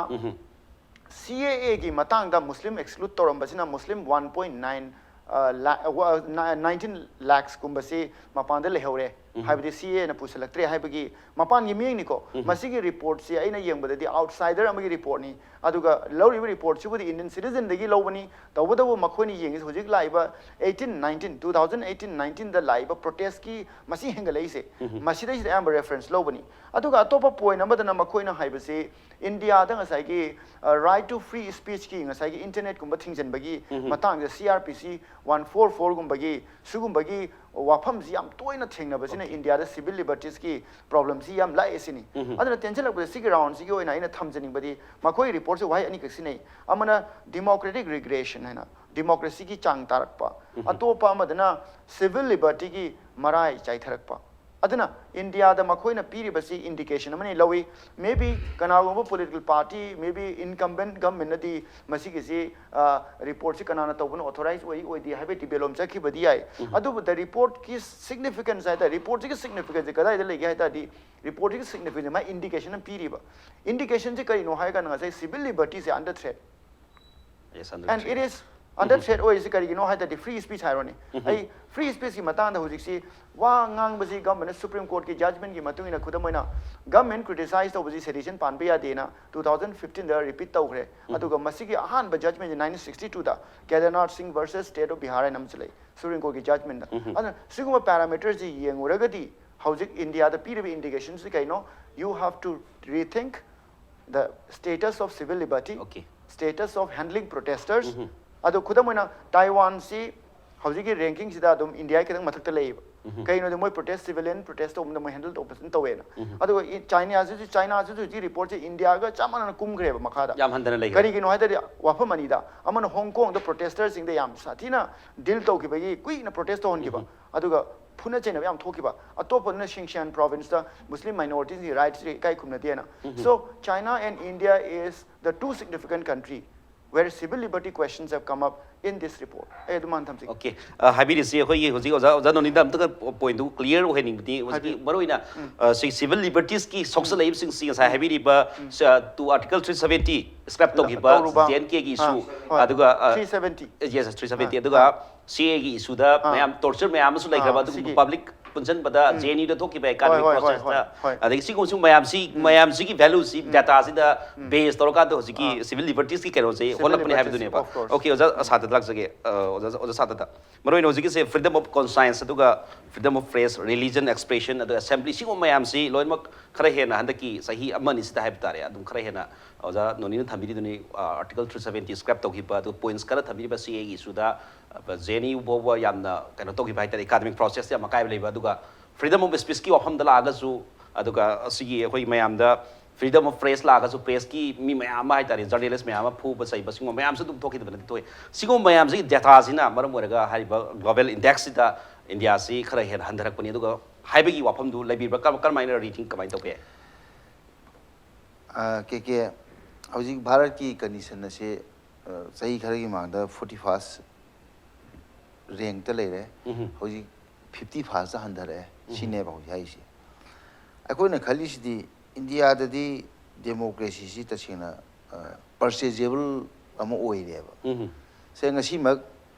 CAAꯒꯤ ꯃꯇꯥꯡꯗ Muslim exclude ꯇꯧꯔꯝꯕꯁꯤꯅ Muslim one point nine, ꯑ, ꯂꯥ-, ꯑ, ꯋ-, ꯅꯥ-, nineteen lakhsꯀꯨꯝꯕꯁꯤ ꯃꯄꯥꯟꯗ ꯂꯩꯍꯧꯔꯦ꯫ ꯍꯥꯏꯕꯗꯤ ꯁꯤ ꯑꯦꯅ ꯄꯨꯁꯤꯜꯂꯛꯇ꯭ꯔꯦ ꯍꯥꯏꯕꯒꯤ ꯃꯄꯥꯟꯒꯤ ꯃꯤꯠꯌꯦꯡꯅꯤꯀꯣ꯫ ꯃꯁꯤꯒꯤ ꯔꯤꯄꯣꯔꯠꯁꯤ ꯑꯩꯅ ꯌꯦꯡꯕꯗꯗꯤ ꯑꯥꯎꯠꯁꯥꯏꯗꯔ ꯑꯃꯒꯤ ꯔꯤꯄꯣꯔꯠꯅꯤ꯫ ꯑꯗꯨꯒ ꯂꯧꯔꯤꯕ ꯔꯤꯄꯣꯔꯠꯁꯤꯕꯨꯗꯤ ꯏꯟꯗꯤꯌꯟ ꯁꯤꯇꯤꯖꯟꯗꯒꯤ ꯂꯧꯕꯅꯤ꯫ ꯇꯧꯕꯇꯕꯨ ꯃꯈꯣꯏꯅ ꯌꯦꯡꯉꯤꯁꯤ ꯍꯧꯖꯤꯛ ꯂꯥꯛꯏꯕ eighteen nineteen, two thousand eighteen nineteen ꯗ ꯂꯥꯛꯏꯕ ꯄ꯭ꯔꯣꯇꯦꯁꯀꯤ ꯃꯁꯤꯡ ꯍꯦꯟꯒꯠꯂꯛꯏꯁꯦ, ꯃꯁꯤꯗꯩꯁꯤꯗ ꯑꯌꯥꯝꯕ ꯔꯦꯐꯔꯦꯟꯁ ꯂꯧꯕꯅꯤ꯫ ꯑꯗꯨꯒ ꯑꯇꯣꯞꯄ ꯄꯣꯏꯟ ꯑꯃꯗꯅ ꯃꯈꯣꯏꯅ ꯍꯥꯏꯕꯁꯤ ꯏꯟꯗꯤꯌꯥꯗ ꯉꯁꯥꯏꯒꯤ right to free speech ꯀꯤ ꯉꯁꯥꯏꯒꯤ ꯏꯟꯇꯔꯅꯦꯠꯀꯨꯝꯕ ꯊꯤꯡꯖꯤꯟꯕꯒꯤ ꯃꯇꯥꯡꯗ C R P C one four four ꯒꯨꯝꯕꯒꯤ ꯁꯤꯒꯨꯝꯕꯒꯤ ꯋꯥꯐꯝꯁꯤ ꯌꯥꯝ ꯇꯣꯏꯅ ꯊꯦꯡꯅꯕꯁꯤꯅ ꯏꯟꯗꯤꯌꯥꯗ ꯁꯤꯚꯤꯜ ꯂꯤꯕꯔꯇꯤꯁꯀꯤ ꯄ꯭ꯔꯣꯕ꯭ꯂꯦꯝꯁꯤ ꯌꯥꯝ ꯂꯥꯛꯑꯦ ꯁꯤꯅꯤ꯫ ꯑꯗꯨꯅ ꯇꯦꯟꯁꯤꯜꯂꯛꯄꯗ ꯁꯤꯒꯤ ꯔꯥꯎꯟꯁꯤꯒꯤ ꯑꯣꯏꯅ ꯑꯩꯅ ꯊꯝꯖꯅꯤꯡꯕꯗꯤ ꯃꯈꯣꯏ ꯔꯤꯄꯣꯔꯠꯁꯦ ꯋꯥꯍꯩ ꯑꯅꯤꯈꯛ ꯁꯤꯖꯤꯟꯅꯩ꯫ ꯑꯃꯅ democratic regression ꯍꯥꯏꯅ, ꯗꯤꯃꯣꯀ꯭ꯔꯦꯁꯤꯒꯤ ꯆꯥꯡ ꯇꯥꯔꯛꯄ꯫ ꯑꯇꯣꯞꯄ ꯑꯃꯗꯅ ꯁꯤꯚꯤꯜ ꯂꯤꯕꯔꯇꯤꯒꯤ ꯃꯔꯥꯏ ꯆꯥꯏꯊꯔꯛꯄ꯫ ꯑꯗꯨꯅ ꯏꯟꯗꯤꯌꯥꯗ ꯃꯈꯣꯏꯅ ꯄꯤꯔꯤꯕꯁꯤ ꯏꯟꯗꯤꯀꯦꯁꯟ ꯑꯃꯅꯤ ꯂꯧꯏ꯫ ꯃꯦꯕꯤ ꯀꯅꯥꯒꯨꯝꯕ ꯄꯣꯂꯤꯇꯤꯀꯦꯜ ꯄꯥꯔꯇꯤ, ꯃꯦꯕꯤ ꯏꯟꯀꯝꯕꯦꯟ ꯒꯚꯔꯟꯃꯦꯟꯅꯗꯤ ꯃꯁꯤꯒꯤꯁꯤ ꯔꯤꯄꯣꯔꯠꯁꯤ ꯀꯅꯥꯅ ꯇꯧꯕꯅꯣ, ꯑꯣꯊꯣꯔꯥꯏꯖ ꯑꯣꯏ ꯑꯣꯏꯗꯦ ꯍꯥꯏꯕꯒꯤ ꯗꯤꯕꯦꯠ ꯂꯣꯝ ꯆꯠꯈꯤꯕꯗꯤ ꯌꯥꯏ꯫ ꯑꯗꯨꯕꯨ ꯗ ꯔꯤꯄꯣꯔꯠꯀꯤ ꯁꯤꯒꯅꯤꯐꯤꯀꯦꯟꯁ ꯍꯥꯏ ꯇꯥꯔꯦ, ꯔꯤꯄꯣꯔꯠꯁꯤꯒꯤ ꯁꯤꯒꯅꯤꯐꯤꯀꯦꯟꯁꯁꯦ ꯀꯗꯥꯏꯗ ꯂꯩꯒꯦ ꯍꯥꯏ ꯇꯥꯔꯗꯤ, ꯔꯤꯄꯣꯔꯠꯁꯤꯒꯤ ꯁꯤꯒꯅꯤꯐꯤꯀꯦꯟꯁ ꯃꯥ ꯏꯟꯗꯤꯀꯦꯁꯟ ꯑꯃ ꯄꯤꯔꯤꯕ꯫ ꯏꯟꯗꯤꯀꯦꯁꯟꯁꯤ ꯀꯔꯤꯅꯣ ꯍꯥꯏꯔ ꯀꯥꯟꯗ ꯉꯁꯥꯏ civil ꯂꯤꯕꯔꯇꯤꯁꯦ under threat꯫ Yes, under And it threat. is under threat ꯑꯣꯏꯔꯤꯁꯤ ꯀꯔꯤꯒꯤꯅꯣ ꯍꯥꯏ ꯇꯥꯔꯗꯤ, ꯐ꯭ꯔꯤ ꯁ꯭ꯄꯤꯆ ꯍꯥꯏꯔꯣꯅꯦ꯫ ꯑꯩ ꯐ꯭ꯔꯤ ꯁ꯭ꯄꯤꯆꯀꯤ ꯃꯇꯥꯡꯗ ꯍꯧꯖꯤꯛꯁꯤ ꯋꯥ ꯉꯥꯡꯕꯁꯤ ꯒꯚꯔꯟꯃꯦꯟꯠꯅ ꯁꯨꯄ꯭ꯔꯤꯝ ꯀꯣꯔꯠꯀꯤ ꯖꯖꯃꯦꯟꯠꯀꯤ ꯃꯇꯨꯡ ꯏꯟꯅ, ꯈꯨꯗꯝ ꯑꯣꯏꯅ, ꯒꯚꯔꯟꯃꯦꯟꯠ ꯀ꯭ꯔꯤꯇꯤꯁꯥꯏꯖ ꯇꯧꯕꯁꯤ ꯁꯦꯗꯤꯁꯟ ꯄꯥꯟꯕ ꯌꯥꯗꯦꯅ two thousand fifteen ꯗ ꯔꯤꯄꯤꯠ ꯇꯧꯈ꯭ꯔꯦ꯫ ꯑꯗꯨꯒ ꯃꯁꯤꯒꯤ ꯑꯍꯥꯟꯕ ꯖꯖꯃꯦꯟꯠꯁꯤ nineteen sixty two ꯗ ꯀꯦꯗꯔꯅꯥꯊ ꯁꯤꯡ versus State of Bihar ꯍꯥꯏꯅ ꯑꯃꯁꯨ ꯂꯩ, ꯁꯨꯄ꯭ꯔꯤꯝ ꯀꯣꯔꯠꯀꯤ ꯖꯖꯃꯦꯟꯠꯇ꯫ ꯑꯗꯨꯅ ꯁꯤꯒꯨꯝꯕ ꯄꯦꯔꯥꯃꯤꯇꯔꯁꯤ ꯌꯦꯡꯉꯨꯔꯒꯗꯤ ꯍꯧꯖꯤꯛ ꯏꯟꯗꯤꯌꯥꯗ ꯄꯤꯔꯤꯕ ꯏꯟꯗꯤꯀꯦꯁꯟꯁꯤ ꯀꯩꯅꯣ? You have to rethink the status of civil liberty, Okay. status of handling protesters. ꯑꯗꯣ ꯈꯨꯗꯝ ꯑꯣꯏꯅ ꯇꯥꯏꯋꯥꯟꯁꯤ ꯍꯧꯖꯤꯛꯀꯤ ꯔꯦꯡꯀꯤꯡꯁꯤꯗ ꯑꯗꯨꯝ ꯏꯟꯗꯤꯌꯥꯒꯤ ꯈꯤꯇꯪ ꯃꯊꯛꯇ ꯂꯩꯌꯦꯕ꯫ ꯀꯩꯒꯤꯅꯣꯗꯤ ꯃꯣꯏ ꯄ꯭ꯔꯣꯇꯦꯁ, ꯁꯤꯚꯤꯂꯤꯌꯟ ꯄ꯭ꯔꯣꯇꯦꯁ ꯇꯧꯕꯗ ꯃꯣꯏ ꯍꯦꯟꯗꯜ ꯇꯧꯕ ꯐꯖꯅ ꯇꯧꯋꯦꯅ꯫ ꯑꯗꯨꯒ ꯏ- ꯆꯥꯏꯅꯥꯁꯤꯁꯨ, ꯆꯥꯏꯅꯥꯁꯤꯁꯨ ꯍꯧꯖꯤꯛ ꯔꯤꯄꯣꯔꯠꯁꯦ ꯏꯟꯗꯤꯌꯥꯒ ꯆꯞ ꯃꯥꯟꯅꯅ ꯀꯨꯝꯈ꯭ꯔꯦꯕ ꯃꯈꯥꯗ꯫ ꯌꯥꯝ ꯍꯟꯊꯅ ꯂꯩꯈ꯭ꯔꯦ꯫ ꯀꯔꯤꯒꯤꯅꯣ ꯍꯥꯏ ꯇꯥꯔꯗꯤ ꯋꯥꯐꯝ ꯑꯅꯤꯗ, ꯑꯃꯅ ꯍꯣꯡ ꯀꯣꯡꯗ ꯄ꯭ꯔꯣꯇꯦꯁꯇꯔꯁꯤꯡꯗ ꯌꯥꯝ ꯁꯥꯊꯤꯅ ꯗꯤꯜ ꯇꯧꯈꯤꯕꯒꯤ ꯀꯨꯏꯅ ꯄ꯭ꯔꯣꯇꯦꯁ ꯇꯧꯍꯟꯈꯤꯕ, ꯑꯗꯨꯒ ꯐꯨꯅ ꯆꯩꯅꯕ ꯌꯥꯝ ꯊꯣꯛꯈꯤꯕ꯫ ꯑꯇꯣꯞꯄꯗꯨꯅ ꯁꯤꯡꯁꯤꯌꯥꯟ ꯄ꯭ꯔꯣꯚꯤꯟꯁꯇ ꯃꯨꯁꯂꯤꯝ ꯃꯥꯏꯅꯣꯔꯤꯇꯤꯁꯒꯤ ꯔꯥꯏꯠꯁ ꯏꯀꯥꯏ ꯈꯨꯝꯅꯗꯦꯅ꯫ So China and India is the two significant country where civil liberty questions have come up in this report. ꯑꯩ ꯑꯗꯨꯝ ꯍꯥꯟꯅ ꯊꯝꯖꯒꯦ꯫ ꯑꯣꯀꯦ꯫ ꯑ, ꯍꯥꯏꯕꯤꯔꯤꯁꯤ ꯑꯩꯈꯣꯏꯒꯤ ꯍꯧꯖꯤꯛ ꯑꯣꯖꯥ, ꯑꯣꯖꯥ ꯅꯣꯅꯤꯗ ꯑꯝꯇꯒ ꯄꯣꯏꯟꯗꯨ ꯀ꯭ꯂꯤꯌꯥꯔ ꯑꯣꯏꯍꯟꯅꯤꯡꯕꯗꯤ, ꯍꯧꯖꯤꯛꯀꯤ ꯍꯥꯏꯕꯤꯌꯨ꯫ ꯃꯔꯨꯑꯣꯏꯅ, ꯑ, ꯁꯤ ꯁꯤꯚꯤꯜ ꯂꯤꯕꯔꯇꯤꯁꯀꯤ ꯁꯣꯛꯆꯜꯂꯛꯏꯕꯁꯤꯡꯁꯤ ꯉꯁꯥꯏ ꯍꯥꯏꯕꯤꯔꯤꯕ ꯁ-, two Article three seventy scrap ꯇꯧꯈꯤꯕ, ꯇꯧꯔꯨꯕ꯫ J and K ꯒꯤ issue, ꯑꯥ, ꯍꯣꯏ꯫ ꯑꯗꯨꯒ, ꯑ, Three seventy꯫ Yes, three seventy꯫ ꯑꯥ, ꯑꯗꯨꯒ ꯑꯥ꯫ C A A ꯒꯤ issue ꯗ ꯑꯥ꯫ ꯃꯌꯥꯝ ꯇꯣꯔꯆꯔ ꯃꯌꯥꯝ ꯑꯃꯁꯨ ꯂꯩꯈ꯭ꯔꯕ, ꯑꯥ, ꯑꯗꯨꯒꯨꯝꯕ ꯁꯤꯒꯤ꯫ ꯄꯕ꯭ꯂꯤꯛ ꯄꯨꯟꯁꯤꯟꯕꯗ ꯖꯦ ꯑꯦꯟ ꯌꯨꯗ ꯊꯣꯛꯈꯤꯕ ꯑꯦꯀꯥꯗꯃꯤꯛ ꯍꯣꯏ, ꯍꯣꯏ, ꯄ꯭ꯔꯣꯁꯦꯁꯇ ꯍꯣꯏ, ꯍꯣꯏ꯫ ꯑꯗꯒꯤ ꯁꯤꯒꯨꯝꯕꯁꯤ ꯃꯌꯥꯝꯁꯤ ꯃꯌꯥꯝꯁꯤꯒꯤ ꯚꯦꯂꯨꯁꯤ ꯗꯦꯇꯥꯁꯤꯗ ꯕꯦꯁ ꯇꯧꯔꯀꯥꯟꯗ ꯍꯧꯖꯤꯛꯀꯤ ꯁꯤꯚꯤꯜ ꯂꯤꯕꯔꯇꯤꯁꯀꯤ ꯀꯩꯅꯣꯁꯦ Civil ꯍꯣꯠꯂꯛꯄꯅꯤ liberties, ꯍꯥꯏꯕꯗꯨꯅꯦꯕ꯫ of course. Okay, ꯑꯣꯖꯥ ꯁꯥꯇꯗ ꯂꯥꯛꯆꯒꯦ꯫ ꯑ, ꯑꯣꯖꯥ ꯑꯣꯖꯥ ꯁꯥꯇꯗ, ꯃꯔꯨꯑꯣꯏꯅ ꯍꯧꯖꯤꯛꯀꯤꯁꯦ freedom of conscience, ꯑꯗꯨꯒ freedom of press, religion, expression, ꯑꯗꯨꯒ assembly, ꯁꯤꯒꯨꯝꯕ ꯃꯌꯥꯝꯁꯤ ꯂꯣꯏꯅꯃꯛ ꯈꯔ ꯍꯦꯟꯅ ꯍꯟꯗꯛꯀꯤ ꯆꯍꯤ ꯑꯃ ꯑꯅꯤꯁꯤꯗ ꯍꯥꯏꯕ ꯇꯥꯔꯦ, ꯑꯗꯨꯝ ꯈꯔ ꯍꯦꯟꯅ ꯑꯣꯖꯥ ꯅꯣꯅꯤꯅ ꯊꯝꯕꯤꯔꯤꯗꯨꯅꯤ, ꯑ, Article three seventy scrap ꯇꯧꯈꯤꯕ, ꯑꯗꯨ points ꯈꯔ ꯊꯝꯕꯤꯔꯤꯕ ꯁꯤ ꯑꯦ ꯏꯁꯨꯗ, ꯑ, ꯖꯦ ꯑꯦꯟ ꯌꯨ ꯐꯥꯎꯕ ꯌꯥꯝꯅ ꯀꯩꯅꯣ ꯇꯧꯈꯤꯕ ꯍꯥꯏꯇꯥꯔꯦ, ꯑꯦꯀꯥꯗꯃꯤꯛ ꯄ꯭ꯔꯣꯁꯦꯁꯇ ꯌꯥꯝ ꯑꯀꯥꯏꯕ ꯂꯩꯕ, ꯑꯗꯨꯒ freedom of speechꯀꯤ ꯋꯥꯐꯝꯗ ꯂꯥꯛꯑꯒꯁꯨ, ꯑꯗꯨꯒ ꯑꯁꯤꯒꯤ ꯑꯩꯈꯣꯏ ꯃꯌꯥꯝꯗ freedom of press ꯂꯥꯛꯑꯒꯁꯨ, ꯄ꯭ꯔꯦꯁꯀꯤ ꯃꯤ ꯃꯌꯥꯝ ꯑꯃ ꯍꯥꯏꯇꯥꯔꯦ, ꯖꯔꯅꯦꯂꯤꯁ ꯃꯌꯥꯝ ꯑꯃ ꯐꯨꯕ ꯆꯩꯕ, ꯁꯤꯒꯨꯝꯕ ꯃꯌꯥꯝꯁꯨ ꯑꯗꯨꯝ ꯊꯣꯛꯈꯤꯗꯕ ꯅꯠꯇꯦ, ꯊꯣꯛꯑꯦ꯫ ꯁꯤꯒꯨꯝꯕ ꯃꯌꯥꯝꯁꯤꯒꯤ ꯗꯦꯇꯥꯁꯤꯅ ꯃꯔꯝ ꯑꯣꯏꯔꯒ ꯍꯥꯏꯔꯤꯕ global indexꯁꯤꯗ ꯏꯟꯗꯤꯌꯥꯁꯤ ꯈꯔ ꯍꯦꯟꯅ ꯍꯟꯊꯔꯛꯄꯅꯤ꯫ ꯑꯗꯨꯒ ꯍꯥꯏꯕꯒꯤ ꯋꯥꯐꯝꯗꯨ ꯂꯩꯕꯤꯕ꯭ꯔꯥ? ꯀꯔꯝ-, ꯀꯔꯝꯍꯥꯏꯅ reading ꯀꯃꯥꯏꯅ ꯇꯧꯒꯦ? ꯑ, ꯀꯦ ꯀꯦ, ꯍꯧꯖꯤꯛ ꯚꯥꯔꯠꯀꯤ condition ꯑꯁꯤ, ꯑ, ꯆꯍꯤ ꯈꯔꯒꯤ ꯃꯃꯥꯡꯗ forty first rankꯇ ꯂꯩꯔꯦ꯫ ꯍꯧꯖꯤꯛ fifty firstꯇ ꯍꯟꯊꯔꯛꯑꯦ꯫ ꯁꯤꯅꯦꯕ ꯍꯧꯖꯤꯛ ꯍꯥꯏꯔꯤꯁꯦ꯫ ꯑꯩꯈꯣꯏꯅ ꯈꯜꯂꯤꯁꯤꯗꯤ ꯏꯟꯗꯤꯌꯥꯗꯗꯤ democracyꯁꯤ ꯇꯁꯦꯡꯅ, ꯑ, perceptible ꯑꯃ ꯑꯣꯏꯔꯦꯕ꯫ ꯁꯦ ꯉꯁꯤꯃꯛ,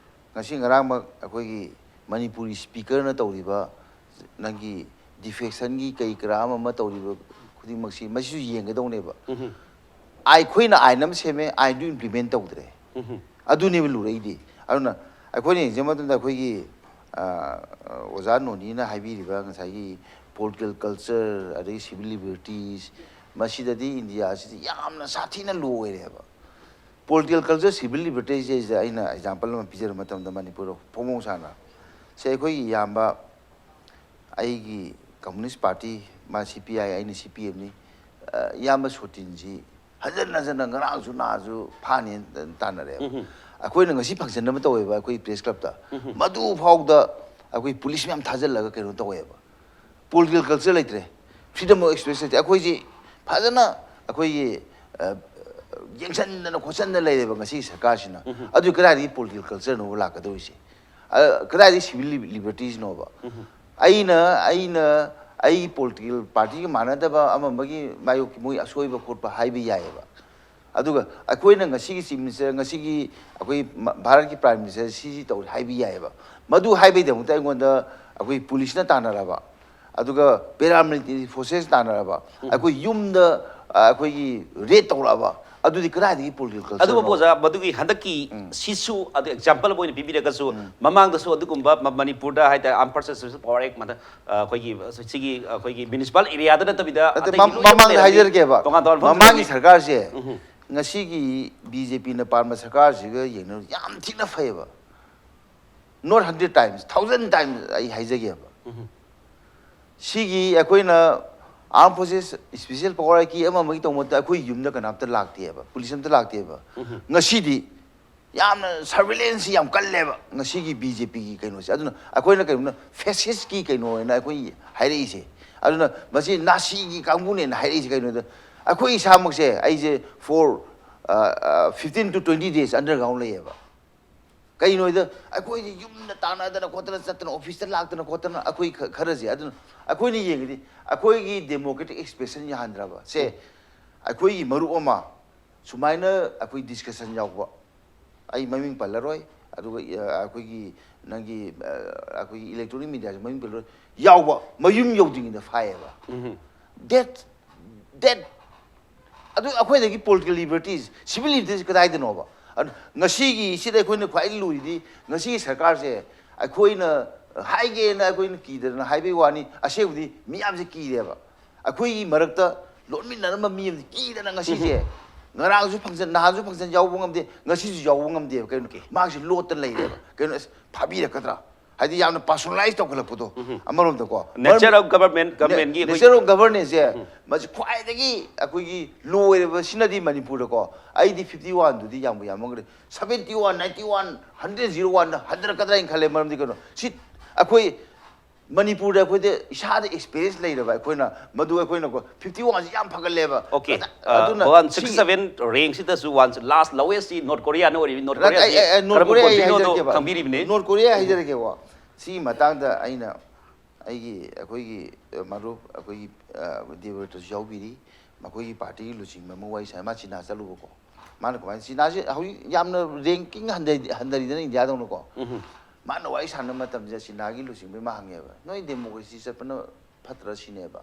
ꯉꯁꯤ ꯉꯔꯥꯡꯃꯛ ꯑꯩꯈꯣꯏꯒꯤ ꯃꯅꯤꯄꯨꯔꯤ speakerꯅ ꯇꯧꯔꯤꯕ ꯅꯪꯒꯤ defectionꯒꯤ ꯀꯩ ꯀꯔꯥ ꯑꯃ ꯑꯃ ꯇꯧꯔꯤꯕ ꯈꯨꯗꯤꯡꯃꯛꯁꯤ ꯃꯁꯤꯁꯨ ꯌꯦꯡꯒꯗꯧꯅꯦꯕ꯫ ꯑꯩꯈꯣꯏꯅ ꯑꯥꯏꯟ ꯑꯃ ꯁꯦꯝꯃꯦ, ꯑꯥꯏꯟꯗꯨ implement ꯇꯧꯗ꯭ꯔꯦ꯫ ꯑꯗꯨꯅꯦꯕ ꯂꯨꯔꯛꯏꯗꯤ꯫ ꯑꯗꯨꯅ ꯑꯩꯈꯣꯏꯅ ꯌꯦꯡꯖꯕ ꯃꯇꯝꯗ ꯑꯩꯈꯣꯏꯒꯤ, ꯑ, ꯑꯣꯖꯥ ꯅꯣꯅꯤꯅ ꯍꯥꯏꯕꯤꯔꯤꯕ ꯉꯁꯥꯏꯒꯤ political culture, ꯑꯗꯒꯤ civil liberties, ꯃꯁꯤꯗꯗꯤ ꯏꯟꯗꯤꯌꯥꯁꯤꯗꯤ ꯌꯥꯝꯅ ꯁꯥꯊꯤꯅ low ꯑꯣꯏꯔꯦꯕ꯫ Political culture, civil liberties ꯁꯤꯗ ꯑꯩꯅ example ꯑꯃ ꯄꯤꯖꯔ ꯃꯇꯝꯗ ꯃꯅꯤꯄꯨꯔ ꯐꯣꯡꯐꯣꯡ ꯁꯥꯅ, ꯁꯦ ꯑꯩꯈꯣꯏꯒꯤ ꯏꯌꯥꯝꯕ, ꯑꯩꯒꯤ Communist Party, ꯃꯥ C P I, ꯑꯩꯅ C P Mꯅꯤ, ꯑ, ꯏꯌꯥꯝꯕ ꯁꯣꯇꯤꯟꯁꯤ ꯍꯟꯖꯟ ꯍꯟꯖꯟꯅ ꯉꯔꯥꯡꯁꯨ ꯅꯍꯥꯟꯁꯨ ꯐꯥꯅꯦꯅ ꯇꯥꯟꯅꯔꯦꯕ꯫ ꯑꯩꯈꯣꯏꯅ ꯉꯁꯤ function ꯑꯃ ꯇꯧꯋꯦꯕ ꯑꯩꯈꯣꯏ press clubꯇ꯫ ꯃꯗꯨ ꯐꯥꯎꯗ ꯑꯩꯈꯣꯏ police ꯃꯌꯥꯝ ꯊꯥꯖꯤꯜꯂꯒ ꯀꯩꯅꯣ ꯇꯧꯋꯦꯕ꯫ Political culture ꯂꯩꯇ꯭ꯔꯦ, freedom of expression ꯂꯩꯇ꯭ꯔꯦ꯫ ꯑꯩꯈꯣꯏꯁꯤ ꯐꯖꯅ ꯑꯩꯈꯣꯏꯒꯤ, ꯑ, ꯌꯦꯡꯁꯟꯗꯅ ꯈꯣꯠꯆꯟꯗꯅ ꯂꯩꯔꯦꯕ ꯉꯁꯤꯒꯤ ꯁꯔꯀꯥꯔꯁꯤꯅ꯫ ꯑꯗꯨ ꯀꯗꯥꯏꯗꯒꯤ political cultureꯅꯣꯕ ꯂꯥꯛꯀꯗꯧꯔꯤꯁꯦ? ꯑ, ꯀꯗꯥꯏꯗꯒꯤ civil lib-, libertiesꯅꯣꯕ? ꯑꯩꯅ, ꯑꯩꯅ ꯑꯩꯒꯤ political partyꯒ ꯃꯥꯟꯅꯗꯕ ꯑꯃ ꯑꯃꯒꯤ ꯃꯥꯌꯣꯛꯀꯤ ꯃꯣꯏ ꯑꯁꯣꯏꯕ ꯈꯣꯠꯄ ꯍꯥꯏꯕ ꯌꯥꯏꯑꯕ꯫ ꯑꯗꯨꯒ ꯑꯩꯈꯣꯏꯅ ꯉꯁꯤꯒꯤ ꯆꯤꯐ ꯃꯤꯅꯤꯁꯇꯔ, ꯉꯁꯤꯒꯤ ꯑꯩꯈꯣꯏ ꯃ- ꯚꯥꯔꯠꯀꯤ ꯄ꯭ꯔꯥꯏꯝ ꯃꯤꯅꯤꯁꯇꯔ ꯁꯤ ꯁꯤ ꯇꯧꯔꯦ ꯍꯥꯏꯕ ꯌꯥꯏꯑꯕ꯫ ꯃꯗꯨ ꯍꯥꯏꯕꯒꯤꯗꯃꯛꯇ ꯑꯩꯉꯣꯟꯗ ꯑꯩꯈꯣꯏ ꯄꯨꯂꯤꯁꯅ ꯇꯥꯟꯅꯔꯕ, ꯑꯗꯨꯒ ꯄꯦꯔꯥꯃꯤꯂꯤꯇꯔꯤ ꯐꯣꯔꯁꯦꯁ ꯇꯥꯟꯅꯔꯕ, ꯑꯩꯈꯣꯏ ꯌꯨꯝꯗ ꯑ, ꯑꯩꯈꯣꯏꯒꯤ ꯔꯦꯗ ꯇꯧꯔꯛꯑꯕ, ꯑꯗꯨꯗꯤ ꯀꯗꯥꯏꯗꯒꯤ ꯄꯣꯂꯤꯇꯤꯀꯦꯜ ꯑꯗꯨꯕꯨ ꯀꯜꯆꯔꯅꯣ? ꯑꯣꯖꯥ, ꯃꯗꯨꯒꯤ ꯍꯟꯗꯛꯀꯤ ꯁꯤꯁꯨ ꯑꯗꯨ ꯑꯦꯛꯖꯥꯝꯄꯜ ꯑꯃ ꯑꯣꯏꯅ ꯄꯤꯕꯤꯔꯒꯁꯨ, ꯃꯃꯥꯡꯗꯁꯨ ꯑꯗꯨꯒꯨꯝꯕ ꯃ- ꯃꯅꯤꯄꯨꯔꯗ ꯍꯥꯏꯇꯥꯔꯦ, Armed Forces Special Power Act ꯃꯗ ꯑ, ꯑꯩꯈꯣꯏꯒꯤ ꯁꯤꯒꯤ ꯑꯩꯈꯣꯏꯒꯤ ꯃ꯭ꯌꯨꯅꯤꯁꯤꯄꯥꯜ ꯑꯦꯔꯤꯌꯥꯗ ꯅꯠꯇꯕꯤꯗ ꯅꯠꯇꯦ, ꯑꯇꯩ ꯃ- ꯂꯣꯏꯅ ꯃꯃꯥꯡꯗ ꯂꯩꯔꯝꯃꯤ꯫ ꯍꯥꯏꯖꯔꯛꯀꯦꯕ, ꯇꯣꯉꯥꯟ ꯇꯣꯉꯥꯟꯕ ꯃꯐꯝ ꯃꯃꯥꯡꯒꯤ ꯂꯩꯔꯝꯃꯤ꯫ ꯁꯔꯀꯥꯔꯁꯦ ꯉꯁꯤꯒꯤ ꯕꯤ ꯖꯦ ꯄꯤꯅ ꯄꯥꯟꯕ ꯁꯔꯀꯥꯔꯁꯤꯒ ꯌꯦꯡꯅꯕꯗ ꯌꯥꯝ ꯊꯤꯅ ꯐꯩꯌꯦꯕ꯫ Not hundred times, thousand times ꯑꯩ ꯍꯥꯏꯖꯒꯦꯕ꯫ ꯁꯤꯒꯤ ꯑꯩꯈꯣꯏꯅ Armed Forces Special Power Act ꯀꯤ ꯑꯃ ꯑꯃꯒꯤ ꯇꯧꯕ ꯃꯇꯝꯗ ꯑꯩꯈꯣꯏ ꯌꯨꯝꯗ ꯀꯅꯥꯝꯇ ꯂꯥꯛꯇꯦꯕ, ꯄꯨꯂꯤꯁ ꯑꯝꯇ ꯂꯥꯛꯇꯦꯕ꯫ ꯉꯁꯤꯗꯤ ꯌꯥꯝꯅ ꯁꯔꯚꯤꯂꯦꯟꯁꯁꯤ ꯌꯥꯝ ꯀꯜꯂꯦꯕ ꯉꯁꯤꯒꯤ ꯕꯤ ꯖꯦ ꯄꯤꯒꯤ ꯀꯩꯅꯣꯁꯦ꯫ ꯑꯗꯨꯅ ꯑꯩꯈꯣꯏꯅ ꯀꯩꯅꯣꯅ ꯐꯦꯁꯤꯁꯀꯤ ꯀꯩꯅꯣ ꯍꯥꯏꯅ ꯑꯩꯈꯣꯏ ꯍꯥꯏꯔꯛꯏꯁꯦ꯫ ꯑꯗꯨꯅ ꯃꯁꯤ ꯅꯥꯁꯤꯒꯤ ꯀꯥꯡꯕꯨꯅꯦꯅ ꯍꯥꯏꯔꯛꯏꯁꯦ ꯀꯩꯅꯣꯗ, ꯑꯩꯈꯣꯏ ꯏꯁꯥꯃꯛꯁꯦ, ꯑꯩꯁꯦ for fifteen to twenty days underground ꯂꯩꯌꯦꯕ꯫ ꯀꯩꯅꯣꯗ, ꯑꯩꯈꯣꯏꯁꯦ ꯌꯨꯝꯗ ꯇꯥꯟꯅꯗꯅ ꯈꯣꯠꯇꯅ ꯆꯠꯇꯅ, ꯑꯣꯐꯤꯁꯇ ꯂꯥꯛꯇꯅ ꯈꯣꯠꯇꯅ ꯑꯩꯈꯣꯏ ꯈ- ꯈꯔꯁꯦ꯫ ꯑꯗꯨꯅ ꯑꯩꯈꯣꯏꯅ ꯌꯦꯡꯉꯗꯤ ꯑꯩꯈꯣꯏꯒꯤ ꯗꯦꯃꯣꯀ꯭ꯔꯦꯇꯤꯛ ꯑꯦꯛꯁꯄ꯭ꯔꯦꯁꯟ ꯌꯥꯍꯟꯗ꯭ꯔꯕ ꯁꯦ, ꯑꯩꯈꯣꯏꯒꯤ ꯃꯔꯨꯞ ꯑꯃ ꯁꯨꯃꯥꯏꯅ ꯑꯩꯈꯣꯏ ꯗꯤꯁꯀꯁꯟ ꯌꯥꯎꯕ, ꯑꯩ ꯃꯃꯤꯡ ꯄꯜꯂꯔꯣꯏ, ꯑꯗꯨꯒ ꯑ, ꯑꯩꯈꯣꯏꯒꯤ ꯅꯪꯒꯤ ꯑ, ꯑꯩꯈꯣꯏꯒꯤ ꯏꯂꯦꯛꯇ꯭ꯔꯣꯅꯤꯛ ꯃꯦꯗꯤꯌꯥꯁꯦ ꯃꯃꯤꯡ ꯄꯜꯂꯔꯣꯏ, ꯌꯥꯎꯕ ꯃꯌꯨꯝ ꯌꯧꯗ꯭ꯔꯤꯉꯩꯗ ꯐꯥꯏꯌꯦꯕ꯫ That that ꯑꯗꯨ ꯑꯩꯈꯣꯏꯗꯒꯤ ꯄꯣꯂꯤꯇꯤꯀꯦꯜ ꯂꯤꯕꯔꯇꯤꯁ, ꯁꯤꯚꯤꯜ ꯂꯤꯕꯔꯇꯤꯁ ꯀꯗꯥꯏꯗꯅꯣꯕ? ꯑꯗꯨ ꯉꯁꯤꯒꯤ ꯁꯤꯗ ꯑꯩꯈꯣꯏꯅ ꯈ꯭ꯋꯥꯏ ꯂꯨꯔꯤꯗꯤ, ꯉꯁꯤꯒꯤ ꯁꯔꯀꯥꯔꯁꯦ ꯑꯩꯈꯣꯏꯅ ꯍꯥꯏꯒꯦꯅ ꯑꯩꯈꯣꯏꯅ ꯀꯤꯗꯅ ꯍꯥꯏꯕꯒꯤ ꯋꯥꯅꯤ, ꯑꯁꯦꯡꯕꯗꯤ ꯃꯤꯌꯥꯝꯁꯦ ꯀꯤꯔꯦꯕ꯫ ꯑꯩꯈꯣꯏꯒꯤ ꯃꯔꯛꯇ ꯂꯣꯟꯃꯤꯟꯅꯔꯝꯕ ꯃꯤ ꯑꯃꯗꯤ ꯀꯤꯗꯅ ꯉꯁꯤꯁꯦ, ꯉꯔꯥꯡꯁꯨ ꯐꯪꯁꯟ, ꯅꯍꯥꯟꯁꯨ ꯐꯪꯁꯟ ꯌꯥꯎꯕ ꯉꯝꯗꯦ, ꯉꯁꯤꯁꯨ ꯌꯥꯎꯕ ꯉꯝꯗꯦꯕ꯫ ꯀꯩꯅꯣ, ꯃꯥꯁꯦ ꯂꯣꯠꯇ ꯂꯩꯔꯦꯕ꯫ ꯀꯩꯅꯣ, ꯑꯁ, ꯐꯥꯕꯤꯔꯛꯀꯗ꯭ꯔꯥ? ꯍꯥꯏꯗꯤ ꯌꯥꯝꯅ ꯄꯥꯔꯁꯣꯅꯦꯂꯥꯏꯁ ꯇꯧꯈꯠꯂꯛꯄꯗꯣ ꯑꯃꯔꯣꯝꯗꯀꯣ꯫ Nature of government, government ꯒꯤ ꯑꯩꯈꯣꯏ Nature of governance ꯁꯦ ꯃꯁꯤ ꯈ꯭ꯋꯥꯏꯗꯒꯤ ꯑꯩꯈꯣꯏꯒꯤ ꯂꯣ ꯑꯣꯏꯔꯕ ꯁꯤꯅꯗꯤ ꯃꯅꯤꯄꯨꯔꯗꯀꯣ꯫ ꯑꯩꯗꯤ fifty one ꯗꯨꯗꯤ ꯌꯥꯝꯕꯨ ꯌꯥꯝꯃꯝꯈ꯭ꯔꯦ꯫ Seventy one, ninety one, hundred, zero one ꯍꯟꯊꯔꯛꯀꯗ꯭ꯔꯥ ꯍꯥꯏꯅ ꯈꯜꯂꯦ꯫ ꯃꯔꯝꯗꯤ ꯀꯩꯅꯣ, ꯁꯤ ꯑꯩꯈꯣꯏ ꯃꯅꯤꯄꯨꯔꯗ ꯑꯩꯈꯣꯏꯗ ꯏꯁꯥꯗ ꯑꯦꯛꯁꯄꯤꯔꯤꯌꯦꯟꯁ ꯂꯩꯔꯕ ꯑꯩꯈꯣꯏꯅ, ꯃꯗꯨ ꯑꯩꯈꯣꯏꯅꯀꯣ, fifty one ꯁꯤ ꯌꯥꯝ ꯐꯒꯠꯂꯦꯕ꯫ Okay, ꯑꯗꯨꯅ one ꯁꯤ sixty seven rank ꯁꯤꯗꯁꯨ one last lowest ꯁꯤ North Korea ꯅ ꯑꯣꯏꯔꯤꯕꯅꯤ꯫ North ꯅꯠꯇꯦ, Korea ꯑꯩ- ꯁꯤ ꯑꯩ- North ꯀꯔꯝꯕ Korea ꯑꯩ country ꯅꯣꯗꯣ ꯍꯥꯏꯖꯔꯛꯀꯦꯕ꯫ ꯈꯪꯕꯤꯔꯤꯕꯅꯤ꯫ North Korea ꯍꯥꯏꯖꯔꯛꯀꯦꯀꯣ꯫ ꯁꯤꯒꯤ ꯃꯇꯥꯡꯗ ꯑꯩꯅ ꯑꯩꯒꯤ, ꯑꯩꯈꯣꯏꯒꯤ, ꯑ, ꯃꯔꯨꯞ, ꯑꯩꯈꯣꯏꯒꯤ, ꯑ, ꯗꯦꯕ꯭ꯔꯇꯁꯨ ꯌꯥꯎꯕꯤꯔꯤ, ꯃꯈꯣꯏꯒꯤ ꯄꯥꯔꯇꯤꯒꯤ ꯂꯨꯆꯤꯡꯕ ꯑꯃ ꯋꯥꯔꯤ ꯁꯥꯏ꯫ ꯃꯥ ꯆꯤꯅꯥ ꯆꯠꯂꯨꯕꯀꯣ꯫ ꯃꯥꯅ ꯀꯃꯥꯏꯅ, ꯆꯤꯅꯥꯁꯤ ꯍꯧꯖꯤꯛ ꯌꯥꯝꯅ ꯔꯦꯡꯀꯤꯡ ꯍꯟꯊꯔꯤꯗꯅ ꯏꯟꯗꯤꯌꯥꯗꯧꯅꯀꯣ꯫ ꯃꯥꯅ ꯋꯥꯔꯤ ꯁꯥꯟꯅꯕ ꯃꯇꯝꯁꯤꯗ ꯆꯤꯅꯥꯒꯤ ꯂꯨꯆꯤꯡꯕ ꯑꯃ ꯍꯪꯉꯦꯕ, "ꯅꯣꯏ ꯗꯦꯃꯣꯀ꯭ꯔꯦꯁꯤ ꯆꯠꯄꯅ ꯐꯠꯇ꯭ꯔꯥ?" ꯁꯤꯅꯦꯕ꯫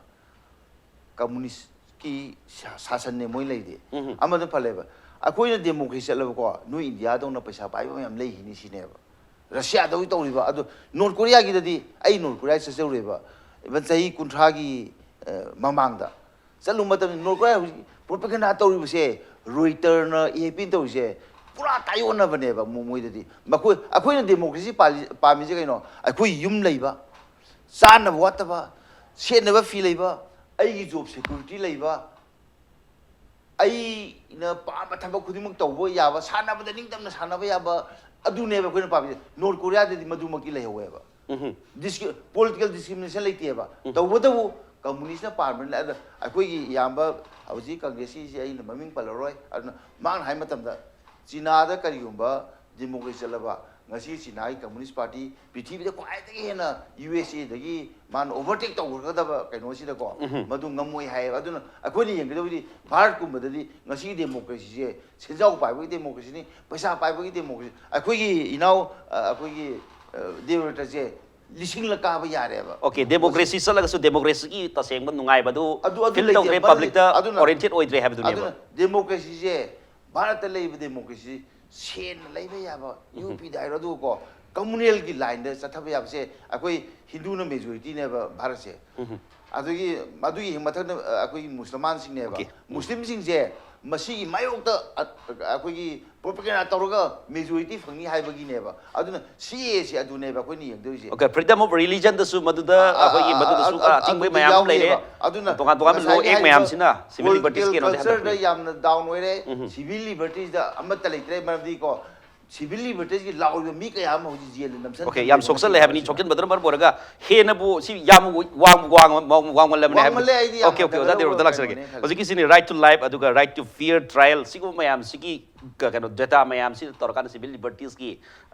ꯀꯝꯃꯨꯅꯤꯁ꯭ꯠꯀꯤ ꯁꯥ-, ꯁꯥꯁꯟꯅꯦ ꯃꯣꯏ ꯂꯩꯗꯤ꯫ ꯑꯃꯗ ꯐ ꯂꯩꯕ꯫ "ꯑꯩꯈꯣꯏꯅ ꯗꯦꯃꯣꯀ꯭ꯔꯦꯁꯤ ꯆꯠꯂꯕꯀꯣ, ꯅꯣꯏ ꯏꯟꯗꯤꯌꯥꯗꯧꯅ ꯄꯩꯁꯥ ꯄꯥꯏꯕ ꯃꯌꯥꯝ ꯂꯩꯈꯤꯅꯤ" ꯁꯤꯅꯦꯕ꯫ ꯔꯁꯤꯌꯥꯗꯧ ꯇꯧꯔꯤꯕ꯫ ꯑꯗꯣ ꯅꯣꯔꯠ ꯀꯣꯔꯤꯌꯥꯒꯤꯗꯗꯤ, ꯑꯩ ꯅꯣꯔꯠ ꯀꯣꯔꯤꯌꯥ ꯆꯠꯆꯔꯨꯔꯦꯕ, ꯏꯚꯟ ꯆꯍꯤ ꯀꯨꯟꯊ꯭ꯔꯥꯒꯤ, ꯑ, ꯃꯃꯥꯡꯗ꯫ ꯆꯠꯂꯨꯕ ꯃꯇꯝꯗ ꯅꯣꯔꯠ ꯀꯣꯔꯤꯌꯥ ꯍꯧꯖꯤꯛ ꯄ꯭ꯔꯣꯄꯦꯒꯦꯟꯗꯥ ꯇꯧꯔꯤꯕꯁꯦ, ꯔꯣꯏꯇꯔꯅ, ꯑꯦ ꯑꯦꯐ ꯄꯤꯅ ꯇꯧꯔꯤꯁꯦ ꯄꯨꯔꯥ ꯇꯥꯏꯑꯣꯟꯅꯕꯅꯦꯕ꯫ ꯃꯣ-, ꯃꯣꯏꯗꯗꯤ ꯃꯈꯣꯏ, ꯑꯩꯈꯣꯏꯅ ꯗꯦꯃꯣꯀ꯭ꯔꯦꯁꯤ ꯄꯥꯜꯂꯤ-, ꯄꯥꯝꯃꯤꯁꯦ ꯀꯩꯅꯣ? ꯑꯩꯈꯣꯏ ꯌꯨꯝ ꯂꯩꯕ, ꯆꯥꯅꯕ ꯋꯥꯠꯇꯕ, ꯁꯦꯠꯅꯕ ꯐꯤ ꯂꯩꯕ, ꯑꯩꯒꯤ ꯖꯣꯕ ꯁꯦꯀ꯭ꯌꯨꯔꯤꯇꯤ ꯂꯩꯕ, ꯑꯩꯅ ꯄꯥꯝꯕ ꯊꯕꯛ ꯈꯨꯗꯤꯡꯃꯛ ꯇꯧꯕ ꯌꯥꯕ, ꯁꯥꯟꯅꯕꯗ ꯅꯤꯡꯇꯝꯅ ꯁꯥꯟꯅꯕ ꯌꯥꯕ, ꯑꯗꯨꯅꯦꯕ ꯑꯩꯈꯣꯏꯅ ꯄꯥꯝꯃꯤꯁꯦ꯫ ꯅꯣꯔꯠ ꯀꯣꯔꯤꯌꯥꯗꯗꯤ ꯃꯗꯨꯃꯛꯇꯤ ꯂꯩꯍꯧꯋꯦꯕ꯫ ꯗꯤꯁꯀ꯭ꯔꯤ-, ꯄꯣꯂꯤꯇꯤꯀꯦꯜ ꯗꯤꯁꯀ꯭ꯔꯤꯃꯤꯅꯦꯁꯟ ꯂꯩꯇꯦꯕ꯫ ꯇꯧꯕꯇꯕꯨ ꯀꯝꯃꯨꯅꯤꯁ꯭ꯠꯅ ꯄꯥꯝꯕꯅꯤꯅ꯫ ꯑꯗ ꯑꯩꯈꯣꯏꯒꯤ ꯏꯌꯥꯝꯕ ꯍꯧꯖꯤꯛ ꯀꯪꯒ꯭ꯔꯦꯁꯀꯤꯁꯦ ꯑꯩꯅ ꯃꯃꯤꯡ ꯄꯜꯂꯔꯣꯏ, ꯑꯗꯨꯅ ꯃꯥꯅ ꯍꯥꯏ ꯃꯇꯝꯗ, ꯆꯤꯅꯥꯗ ꯀꯔꯤꯒꯨꯝꯕ ꯗꯦꯃꯣꯀ꯭ꯔꯦꯁꯤ ꯆꯠꯂꯕ, ꯉꯁꯤ ꯆꯤꯅꯥꯒꯤ ꯀꯝꯃꯨꯅꯤꯁ꯭ꯠ ꯄꯥꯔꯇꯤ ꯄ꯭ꯔꯤꯊꯤꯕꯤꯗ ꯈ꯭ꯋꯥꯏꯗꯒꯤ ꯍꯦꯟꯅ, ꯌꯨ ꯑꯦꯁ ꯑꯦꯗꯒꯤ ꯃꯥꯅ ꯑꯣꯚꯔꯇꯦꯛ ꯇꯧꯈ꯭ꯔꯒꯗꯕ ꯀꯩꯅꯣꯁꯤꯗꯀꯣ, ꯃꯗꯨ ꯉꯝꯃꯣꯏ ꯍꯥꯏꯌꯦꯕ꯫ ꯑꯗꯨꯅ ꯑꯩꯈꯣꯏꯅ ꯌꯦꯡꯒꯗꯕꯗꯤ ꯚꯥꯔꯠꯀꯨꯝꯕꯗꯗꯤ ꯉꯁꯤꯒꯤ ꯗꯦꯃꯣꯀ꯭ꯔꯦꯁꯤꯁꯦ ꯁꯦꯟꯖꯥꯎ ꯄꯥꯏꯕꯒꯤ ꯗꯦꯃꯣꯀ꯭ꯔꯦꯁꯤꯅꯤ, ꯄꯩꯁꯥ ꯄꯥꯏꯕꯒꯤ ꯗꯦꯃꯣꯀ꯭ꯔꯦꯁꯤ꯫ ꯑꯩꯈꯣꯏꯒꯤ ꯏꯅꯥꯎ, ꯑ, ꯑꯩꯈꯣꯏꯒꯤ, ꯑ, ꯗꯦꯕꯔꯇꯁꯦ ꯂꯤꯁꯤꯡꯂꯛ ꯀꯥꯕ ꯌꯥꯔꯦꯕ꯫ ꯑꯣꯀꯦ, ꯗꯦꯃꯣꯀ꯭ꯔꯦꯁꯤ ꯆꯠꯂꯒꯁꯨ ꯗꯦꯃꯣꯀ꯭ꯔꯦꯁꯤꯒꯤ ꯇꯁꯦꯡꯕ ꯅꯨꯡꯉꯥꯏꯕꯗꯨ ꯑꯗꯨ, ꯑꯗꯨ ꯐꯤꯜ ꯂꯩꯇꯦ, ꯇꯧꯗ꯭ꯔꯦ, ꯃꯗꯨ ꯄꯕ꯭ꯂꯤꯛꯇ ꯂꯩꯇꯦ꯫ ꯑꯗꯨꯅ, ꯑꯣꯔꯤꯌꯦꯟꯇꯦꯠ ꯑꯣꯏꯗ꯭ꯔꯦ ꯍꯥꯏꯕꯗꯨꯅꯦꯕ꯫ ꯑꯗꯨꯅ ꯗꯦꯃꯣꯀ꯭ꯔꯦꯁꯤꯁꯦ, ꯚꯥꯔꯠꯇ ꯂꯩꯔꯤꯕ ꯗꯦꯃꯣꯀ꯭ꯔꯦꯁꯤ ꯁꯦꯟꯅ ꯂꯩꯕ ꯌꯥꯕ, ꯌꯨ ꯄꯤꯗ ꯍꯥꯏꯔꯣ, ꯑꯗꯨꯒꯀꯣ, ꯀꯝꯃꯨꯅꯦꯜꯒꯤ ꯂꯥꯏꯟꯗ ꯆꯠꯊꯕ ꯌꯥꯕꯁꯦ ꯑꯩꯈꯣꯏ ꯍꯤꯟꯗꯨꯅ ꯃꯦꯖꯣꯔꯤꯇꯤꯅꯦꯕ ꯚꯥꯔꯠꯁꯦ꯫ ꯑꯗꯨꯒꯤ, ꯑꯗꯨꯒꯤ ꯍꯦꯛ ꯃꯊꯛꯇ, ꯑ, ꯑꯩꯈꯣꯏꯒꯤ ꯃꯨꯁꯜꯃꯥꯟꯁꯤꯡꯅꯦꯕ꯫ ꯑꯣꯀꯦ꯫ ꯃꯨꯁꯂꯤꯝꯁꯤꯡꯁꯦ ꯃꯁꯤꯒꯤ ꯃꯥꯌꯣꯛꯇ, ꯑ, ꯑꯩꯈꯣꯏꯒꯤ ꯄ꯭ꯔꯣꯄꯒꯦꯟꯗꯥ ꯇꯧꯔꯒ ꯃꯦꯖꯣꯔꯤꯇꯤ ꯐꯪꯅꯤ ꯍꯥꯏꯕꯒꯤꯅꯦꯕ꯫ ꯑꯗꯨꯅ ꯁꯤ ꯑꯦ ꯑꯦꯁꯦ ꯑꯗꯨꯅꯦꯕ ꯑꯩꯈꯣꯏꯅ ꯌꯦꯡꯗꯣꯏꯁꯦ꯫ ꯑꯣꯀꯦ, freedom of religionꯗꯁꯨ ꯃꯗꯨꯗ ꯑ, ꯑ, ꯑꯩꯈꯣꯏꯒꯤ ꯑ, ꯃꯗꯨꯗꯁꯨ ꯑꯗꯨ, ꯑ, ꯑꯊꯤꯡꯕ ꯑꯗꯨꯗꯤ ꯃꯌꯥꯝ ꯑꯃ ꯂꯩꯔꯦ꯫ ꯌꯥꯎꯔꯤꯑꯕ꯫ ꯑꯗꯨꯅ ꯇꯣꯉꯥꯟ ꯇꯣꯉꯥꯟꯕ ꯉꯁꯥꯏꯒꯤ law act ꯍꯥꯏꯔꯤꯕ ꯃꯌꯥꯝꯁꯤꯅ civil liberties political ꯀꯩꯅꯣꯗꯤ cultureꯗ ꯍꯟꯊꯔꯛꯄꯅꯤ꯫ ꯌꯥꯝꯅ down ꯑꯣꯏꯔꯦ꯫ Civil libertiesꯗ ꯑꯃꯠꯇ ꯂꯩꯇ꯭ꯔꯦ, ꯃꯔꯝꯗꯤꯀꯣ, civil libertiesꯀꯤ ꯂꯥꯎꯔꯤꯕ ꯃꯤ ꯀꯌꯥ ꯑꯃ ꯍꯧꯖꯤꯛ ꯖꯦꯜꯗ ꯅꯝꯁꯤꯟ ꯑꯣꯀꯦ, ꯌꯥꯝ ꯁꯣꯛꯆꯜꯂꯦ ꯍꯥꯏꯕꯅꯤ꯫ ꯁꯣꯛꯆꯟꯕꯗꯨꯅ ꯃꯔꯝ ꯑꯣꯏꯔꯒ ꯍꯦꯟꯅꯕꯨ ꯁꯤ ꯌꯥꯝ ꯋꯥꯡ-, ꯋꯥꯡ-, ꯋꯥꯡꯃꯜꯂꯕꯅꯦ ꯍꯥꯏꯕꯅꯤ꯫ ꯋꯥꯡꯃꯜꯂꯦ, ꯑꯩꯗꯤ ꯌꯥꯝ ꯑꯣꯀꯦ, ꯑꯣꯀꯦ, ꯑꯣꯖꯥ ꯍꯟꯊꯒꯗꯕ ꯗꯦꯔꯣꯞꯇ ꯂꯥꯛꯆꯔꯒꯦ꯫ ꯀꯩꯅꯣꯅꯦ ꯈꯜꯂꯦ꯫ ꯍꯧꯖꯤꯛꯀꯤꯁꯤꯅꯤ right to life, ꯑꯗꯨꯒ right to fair trial, ꯁꯤꯒꯨꯝꯕ ꯃꯌꯥꯝꯁꯤꯒꯤ ꯀ- ꯀꯩꯅꯣ ꯗꯦꯇꯥ ꯃꯌꯥꯝꯁꯤ ꯇꯧꯔꯀꯥꯟꯗ ꯁꯤꯚꯤꯜ ꯂꯤꯕꯔꯇꯤꯁꯀꯤ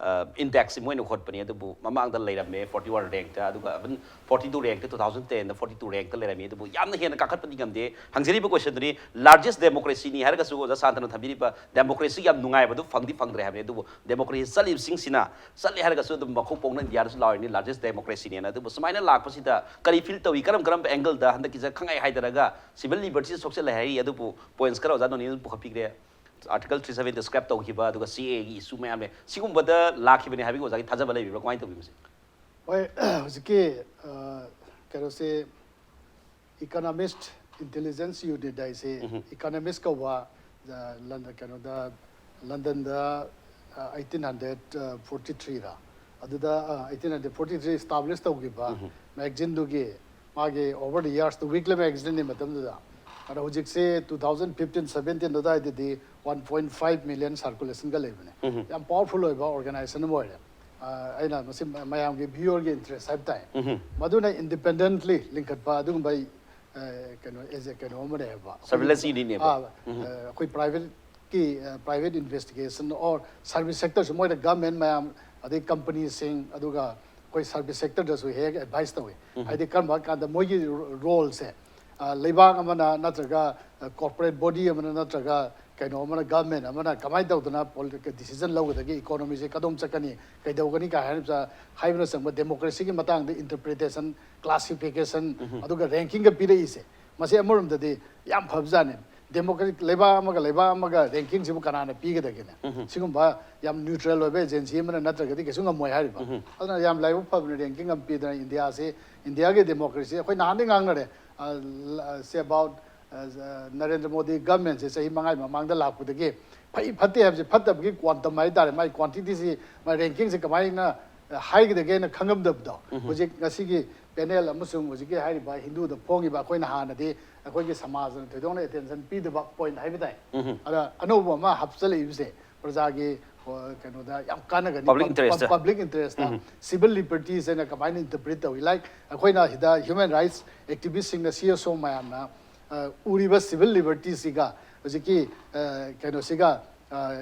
ꯏꯟꯗꯦꯛꯁꯁꯤ ꯃꯣꯏꯅ ꯍꯣꯠꯄꯅꯤ꯫ ꯑꯗꯨꯕꯨ ꯃꯃꯥꯡꯗ ꯂꯩꯔꯝꯃꯦ ꯐꯣꯔꯇꯤ ꯋꯥꯟ ꯔꯦꯡꯛꯇ, ꯑꯗꯨꯒ ꯑꯗꯨꯝ ꯐꯣꯔꯇꯤ ꯇꯨ ꯔꯦꯡꯛꯇ, ꯇꯨ ꯊꯥꯎꯖꯟ ꯇꯦꯟꯗ ꯐꯣꯔꯇꯤ ꯇꯨ ꯔꯦꯡꯛꯇ ꯂꯩꯔꯝꯃꯤ꯫ ꯑꯗꯨꯕꯨ ꯌꯥꯝꯅ ꯍꯦꯟꯅ ꯀꯥꯈꯠꯄꯗꯤ ꯉꯝꯗꯦ꯫ ꯍꯪꯖꯔꯤꯕ ꯀꯣꯏꯁꯟꯗꯨꯅꯤ, ꯂꯥꯔꯖꯦꯁ ꯗꯦꯃꯣꯀ꯭ꯔꯦꯁꯤꯅꯤ ꯍꯥꯏꯔꯒꯁꯨ ꯑꯣꯖꯥ ꯁꯥꯟꯇꯅ ꯊꯝꯕꯤꯔꯤꯕ ꯗꯦꯃꯣꯀ꯭ꯔꯦꯁꯤ ꯌꯥꯝ ꯅꯨꯡꯉꯥꯏꯕꯗꯨ ꯐꯪꯗꯤ ꯐꯪꯗ꯭ꯔꯦ ꯍꯥꯏꯕꯅꯤ꯫ ꯑꯗꯨꯕꯨ ꯗꯦꯃꯣꯀ꯭ꯔꯦꯁꯤ ꯆꯠꯂꯤꯕꯁꯤꯡꯁꯤꯅ ꯆꯠꯂꯦ ꯍꯥꯏꯔꯒꯁꯨ ꯑꯗꯨꯝ ꯃꯈꯣꯡ ꯄꯣꯛꯅ ꯏꯟꯗꯤꯌꯥꯗꯁꯨ ꯂꯥꯎꯔꯤꯅꯤ ꯂꯥꯔꯖꯦꯁ ꯗꯦꯃꯣꯀ꯭ꯔꯦꯁꯤꯅꯦꯅ꯫ ꯑꯗꯨꯕꯨ ꯁꯨꯃꯥꯏꯅ ꯂꯥꯛꯄꯁꯤꯗ ꯀꯔꯤ ꯐꯤꯜ ꯇꯧꯏ, ꯀꯔꯝ ꯀꯔꯝꯕ ꯑꯦꯡꯒꯜꯗ ꯍꯟꯗꯛꯀꯤꯁꯦ ꯈꯪꯉꯥꯏ ꯍꯥꯏꯗꯔꯒ ꯁꯤꯚꯤꯜ ꯂꯤꯕꯔꯇꯤꯁꯤ ꯁꯣꯛꯆꯜꯂꯦ ꯍꯥꯏꯔꯤ? ꯑꯗꯨꯕꯨ ꯄꯣꯏꯟꯠꯁ ꯈꯔ ꯑꯣꯖꯥ ꯅꯣꯅꯤꯅ ꯄꯨꯈꯠꯄꯤꯈ꯭ꯔꯦ꯫ ꯑꯥꯔꯇꯤꯀꯜ ꯊ꯭ꯔꯤ ꯁꯕꯦꯟꯇꯤ ꯁ꯭ꯀ꯭ꯔꯦꯞ ꯇꯧꯈꯤꯕ, ꯑꯗꯨꯒ ꯁꯤ ꯑꯦꯒꯤ ꯏꯁꯨ ꯃꯌꯥꯝ ꯂꯩ꯫ ꯁꯤꯒꯨꯝꯕꯗ ꯂꯥꯛꯈꯤꯕꯅꯤ ꯍꯥꯏꯕꯒꯤ ꯑꯣꯖꯥꯒꯤ ꯊꯥꯖꯕ ꯂꯩꯕꯤꯕ꯭ꯔꯥ? ꯀꯃꯥꯏꯅ ꯇꯧꯕꯤ ꯃꯁꯤ? ꯍꯣꯏ, ꯍꯧꯖꯤꯛꯀꯤ ꯑ, ꯀꯩꯅꯣꯁꯦ, ꯏꯀꯅꯣꯃꯤꯁ ꯏꯟꯇꯦꯂꯤꯖꯦꯟꯁ ꯌꯨꯅꯤꯠ ꯍꯥꯏꯁꯦ, ꯏꯀꯅꯣꯃꯤꯁ ꯀꯧꯕ, ꯑ, ꯂꯟ- ꯀꯩꯅꯣꯗ, ꯂꯟꯗꯟꯗ ꯑꯩꯠꯇꯤꯟ ꯍꯟꯗ꯭ꯔꯦꯠ ꯐꯣꯔꯇꯤ ꯊ꯭ꯔꯤꯗ, ꯑꯗꯨꯗ eighteen hundred forty three establish ꯇꯧꯈꯤꯕ ꯃꯦꯒꯖꯤꯟꯗꯨꯒꯤ, ꯃꯥꯒꯤ over the years the weekly ꯃꯦꯒꯖꯤꯟꯅꯤ ꯃꯇꯝꯗꯨꯗ꯫ ꯑꯗꯣ ꯍꯧꯖꯤꯛꯁꯦ ꯇꯨ ꯊꯥꯎꯖꯟ ꯐꯤꯐꯇꯤꯟ ꯁꯕꯦꯟꯇꯤꯟ ꯑꯗꯨꯋꯥꯏꯗꯗꯤ ꯋꯥꯟ ꯄꯣꯏꯟ ꯐꯥꯏꯚ ꯃꯤꯂꯤꯌꯟ ꯁꯥꯔꯀꯨꯂꯦꯁꯟꯒ ꯂꯩꯕꯅꯦ꯫ ꯌꯥꯝ ꯄꯋꯥꯔꯐꯨꯜ ꯑꯣꯏꯕ ꯑꯣꯔꯒꯅꯥꯏꯖꯦꯁꯟ ꯑꯃ ꯑꯣꯏꯔꯦ꯫ ꯑ, ꯑꯩꯅ ꯃꯁꯤ ꯃꯌꯥꯝꯒꯤ ꯚ꯭ꯌꯨꯋꯔꯒꯤ ꯏꯟꯇꯔꯦꯁ ꯍꯥꯏꯕ ꯇꯥꯏ꯫ ꯃꯗꯨꯅ ꯏꯟꯗꯤꯄꯦꯟꯗꯦꯟꯠꯂꯤ ꯂꯤꯡꯈꯠꯄ ꯑꯗꯨꯒꯨꯝꯕ, ꯑ, ꯀꯩꯅꯣ, ꯑꯦꯖ ꯑꯦ ꯀꯩꯅꯣ ꯑꯃꯅꯦꯕ꯫ Surveillance unit ꯅꯦꯕ꯫ ꯑ, ꯑ, ꯑꯩꯈꯣꯏ ꯄ꯭ꯔꯥꯏꯚꯦꯠꯀꯤ, ꯑ, ꯄ꯭ꯔꯥꯏꯚꯦꯠ ꯏꯟꯚꯦꯁꯇꯤꯒꯦꯁꯟ ꯑꯣꯔ ꯁꯥꯔꯚꯤꯁ ꯁꯦꯛꯇꯔꯁꯨ ꯃꯣꯏꯗ ꯒꯚꯔꯟꯃꯦꯟꯠ ꯃꯌꯥꯝ, ꯑꯗꯩ ꯀꯝꯄꯅꯤꯁꯤꯡ, ꯑꯗꯨꯒ ꯑꯩꯈꯣꯏ ꯁꯥꯔꯚꯤꯁ ꯁꯦꯛꯇꯔꯗꯁꯨ ꯍꯦꯛ ꯍꯦꯛ ꯑꯦꯗꯚꯥꯏꯁ ꯇꯧꯏ꯫ ꯍꯥꯏꯗꯤ ꯀꯔꯝꯕ ꯀꯥꯟꯗ ꯃꯣꯏꯒꯤ ꯔꯣꯜꯁꯦ, ꯑ, ꯂꯩꯕꯥꯛ ꯑꯃꯅ ꯅꯠꯇ꯭ꯔꯒ ꯀꯣꯔꯄꯣꯔꯦꯠ ꯕꯣꯗꯤ ꯑꯃꯅ ꯅꯠꯇ꯭ꯔꯒ ꯀꯩꯅꯣ ꯑꯃꯅ, ꯒꯚꯔꯟꯃꯦꯟꯠ ꯑꯃꯅ ꯀꯃꯥꯏꯅ ꯇꯧꯗꯅ ꯗꯤꯁꯤꯖꯟ ꯂꯧꯒꯗꯒꯦ, ꯏꯀꯣꯅꯣꯃꯤꯁꯦ ꯀꯗꯣꯝ ꯆꯠꯀꯅꯤ, ꯀꯩꯗꯧꯒꯅꯤ ꯀꯥꯏ ꯍꯥꯏꯅ ꯍꯥꯏꯕꯅꯆꯤꯡꯕ ꯗꯦꯃꯣꯀ꯭ꯔꯦꯁꯤꯒꯤ ꯃꯇꯥꯡꯗ ꯏꯟꯇꯔꯄ꯭ꯔꯤꯇꯦꯁꯟ, ꯀ꯭ꯂꯥꯁꯤꯐꯤꯀꯦꯁꯟ, ꯑꯗꯨꯒ ꯔꯦꯡꯀꯤꯡꯒ ꯄꯤꯔꯛꯏꯁꯦ, ꯃꯁꯤ ꯑꯃꯔꯣꯝꯗꯗꯤ ꯌꯥꯝ ꯐꯕꯖꯥꯠꯅꯤ꯫ ꯗꯦꯃꯣꯀ꯭ꯔꯦꯇꯤꯛ ꯂꯩꯕꯥꯛ ꯑꯃꯒ ꯂꯩꯕꯥꯛ ꯑꯃꯒ ꯔꯦꯡꯀꯤꯡꯁꯤꯕꯨ ꯀꯅꯥꯅ ꯄꯤꯒꯗꯒꯦꯅꯦ? ꯁꯤꯒꯨꯝꯕ ꯌꯥꯝ ꯅ꯭ꯌꯨꯇ꯭ꯔꯦꯜ ꯑꯣꯏꯕ ꯑꯦꯖꯦꯟꯁꯤ ꯑꯃꯅ ꯅꯠꯇ꯭ꯔꯒꯗꯤ ꯀꯩꯁꯨ ꯉꯝꯃꯣꯏ ꯍꯥꯏꯔꯤꯕ꯫ ꯑꯗꯨꯅ ꯌꯥꯝ ꯂꯥꯏꯕꯛ ꯐꯕꯅꯤ, ꯔꯦꯡꯀꯤꯡ ꯑꯃ ꯄꯤꯗꯅ ꯏꯟꯗꯤꯌꯥꯁꯤ, ꯏꯟꯗꯤꯌꯥꯒꯤ ꯗꯦꯃꯣꯀ꯭ꯔꯦꯁꯤ ꯑꯩꯈꯣꯏ ꯅꯍꯥꯟꯗꯩ ꯉꯥꯡꯅꯔꯦ꯫ ꯑ, ꯁꯦ ꯑꯕꯥꯎꯠ, ꯑ, ꯅꯔꯦꯟꯗ꯭ꯔ ꯃꯣꯗꯤ ꯒꯚꯔꯟꯃꯦꯟꯠꯁꯦ ꯆꯍꯤ ꯃꯉꯥꯒꯤ ꯃꯃꯥꯡꯗ ꯂꯥꯛꯄꯗꯒꯤ ꯐꯩ ꯐꯠꯇꯦ ꯍꯥꯏꯕꯁꯦ, ꯐꯠꯇꯕꯒꯤ ꯀ꯭ꯋꯥꯟꯇꯝ ꯍꯥꯏꯇꯥꯔꯦ, ꯃꯥꯒꯤ ꯀ꯭ꯋꯥꯟꯇꯤꯇꯤꯁꯤ, ꯃꯥꯒꯤ ꯔꯦꯡꯀꯤꯡꯁꯦ ꯀꯃꯥꯏꯅ, ꯑ, ꯍꯥꯏꯒꯗꯒꯦꯅ ꯈꯪꯉꯝꯗꯕꯗꯣ꯫ ꯍꯧꯖꯤꯛ ꯉꯁꯤꯒꯤ ꯄꯦꯅꯦꯜ ꯑꯃꯁꯨꯡ ꯍꯧꯖꯤꯛꯀꯤ ꯍꯥꯏꯔꯤꯕ ꯍꯤꯟꯗꯨꯗ ꯐꯣꯡꯉꯤꯕ, ꯑꯩꯈꯣꯏꯅ ꯍꯥꯟꯅꯗꯤ ꯑꯩꯈꯣꯏꯒꯤ ꯁꯃꯥꯖꯅ ꯊꯣꯏꯗꯣꯛꯅ ꯑꯦꯇꯦꯟꯁꯟ ꯄꯤꯗꯕ ꯄꯣꯏꯟꯠ ꯍꯥꯏꯕ ꯇꯥꯏ꯫ ꯑꯗ ꯑꯅꯧꯕ ꯑꯃ ꯍꯥꯞꯆꯜꯂꯛꯏꯕꯁꯦ ꯄ꯭ꯔꯖꯥꯒꯤ, ꯑ, ꯀꯩꯅꯣꯗ ꯌꯥꯝ ꯀꯥꯟꯅꯒꯅꯤ꯫ Public interest ꯇ꯫ ꯄꯕ꯭ꯂꯤꯛ ꯏꯟꯇꯔꯦꯁꯇ ꯁꯤꯚꯤꯜ ꯂꯤꯕꯔꯇꯤꯁ ꯍꯥꯏꯅ ꯀꯃꯥꯏꯅ ꯏꯟꯇꯔꯄ꯭ꯔꯤꯠ ꯇꯧꯏ? ꯂꯥꯏꯛ ꯑꯩꯈꯣꯏꯅ ꯁꯤꯗ ꯍ꯭ꯌꯨꯃꯦꯟ ꯔꯥꯏꯠꯁ ꯑꯦꯛꯇꯤꯚꯤꯁꯁꯤꯡꯅ, ꯁꯤ ꯑꯦꯁ ꯑꯣ ꯃꯌꯥꯝꯅ, ꯑ, ꯎꯔꯤꯕ ꯁꯤꯚꯤꯜ ꯂꯤꯕꯔꯇꯤꯁꯁꯤꯒ ꯍꯧꯖꯤꯛꯀꯤ, ꯑ, ꯀꯩꯅꯣꯁꯤꯒ,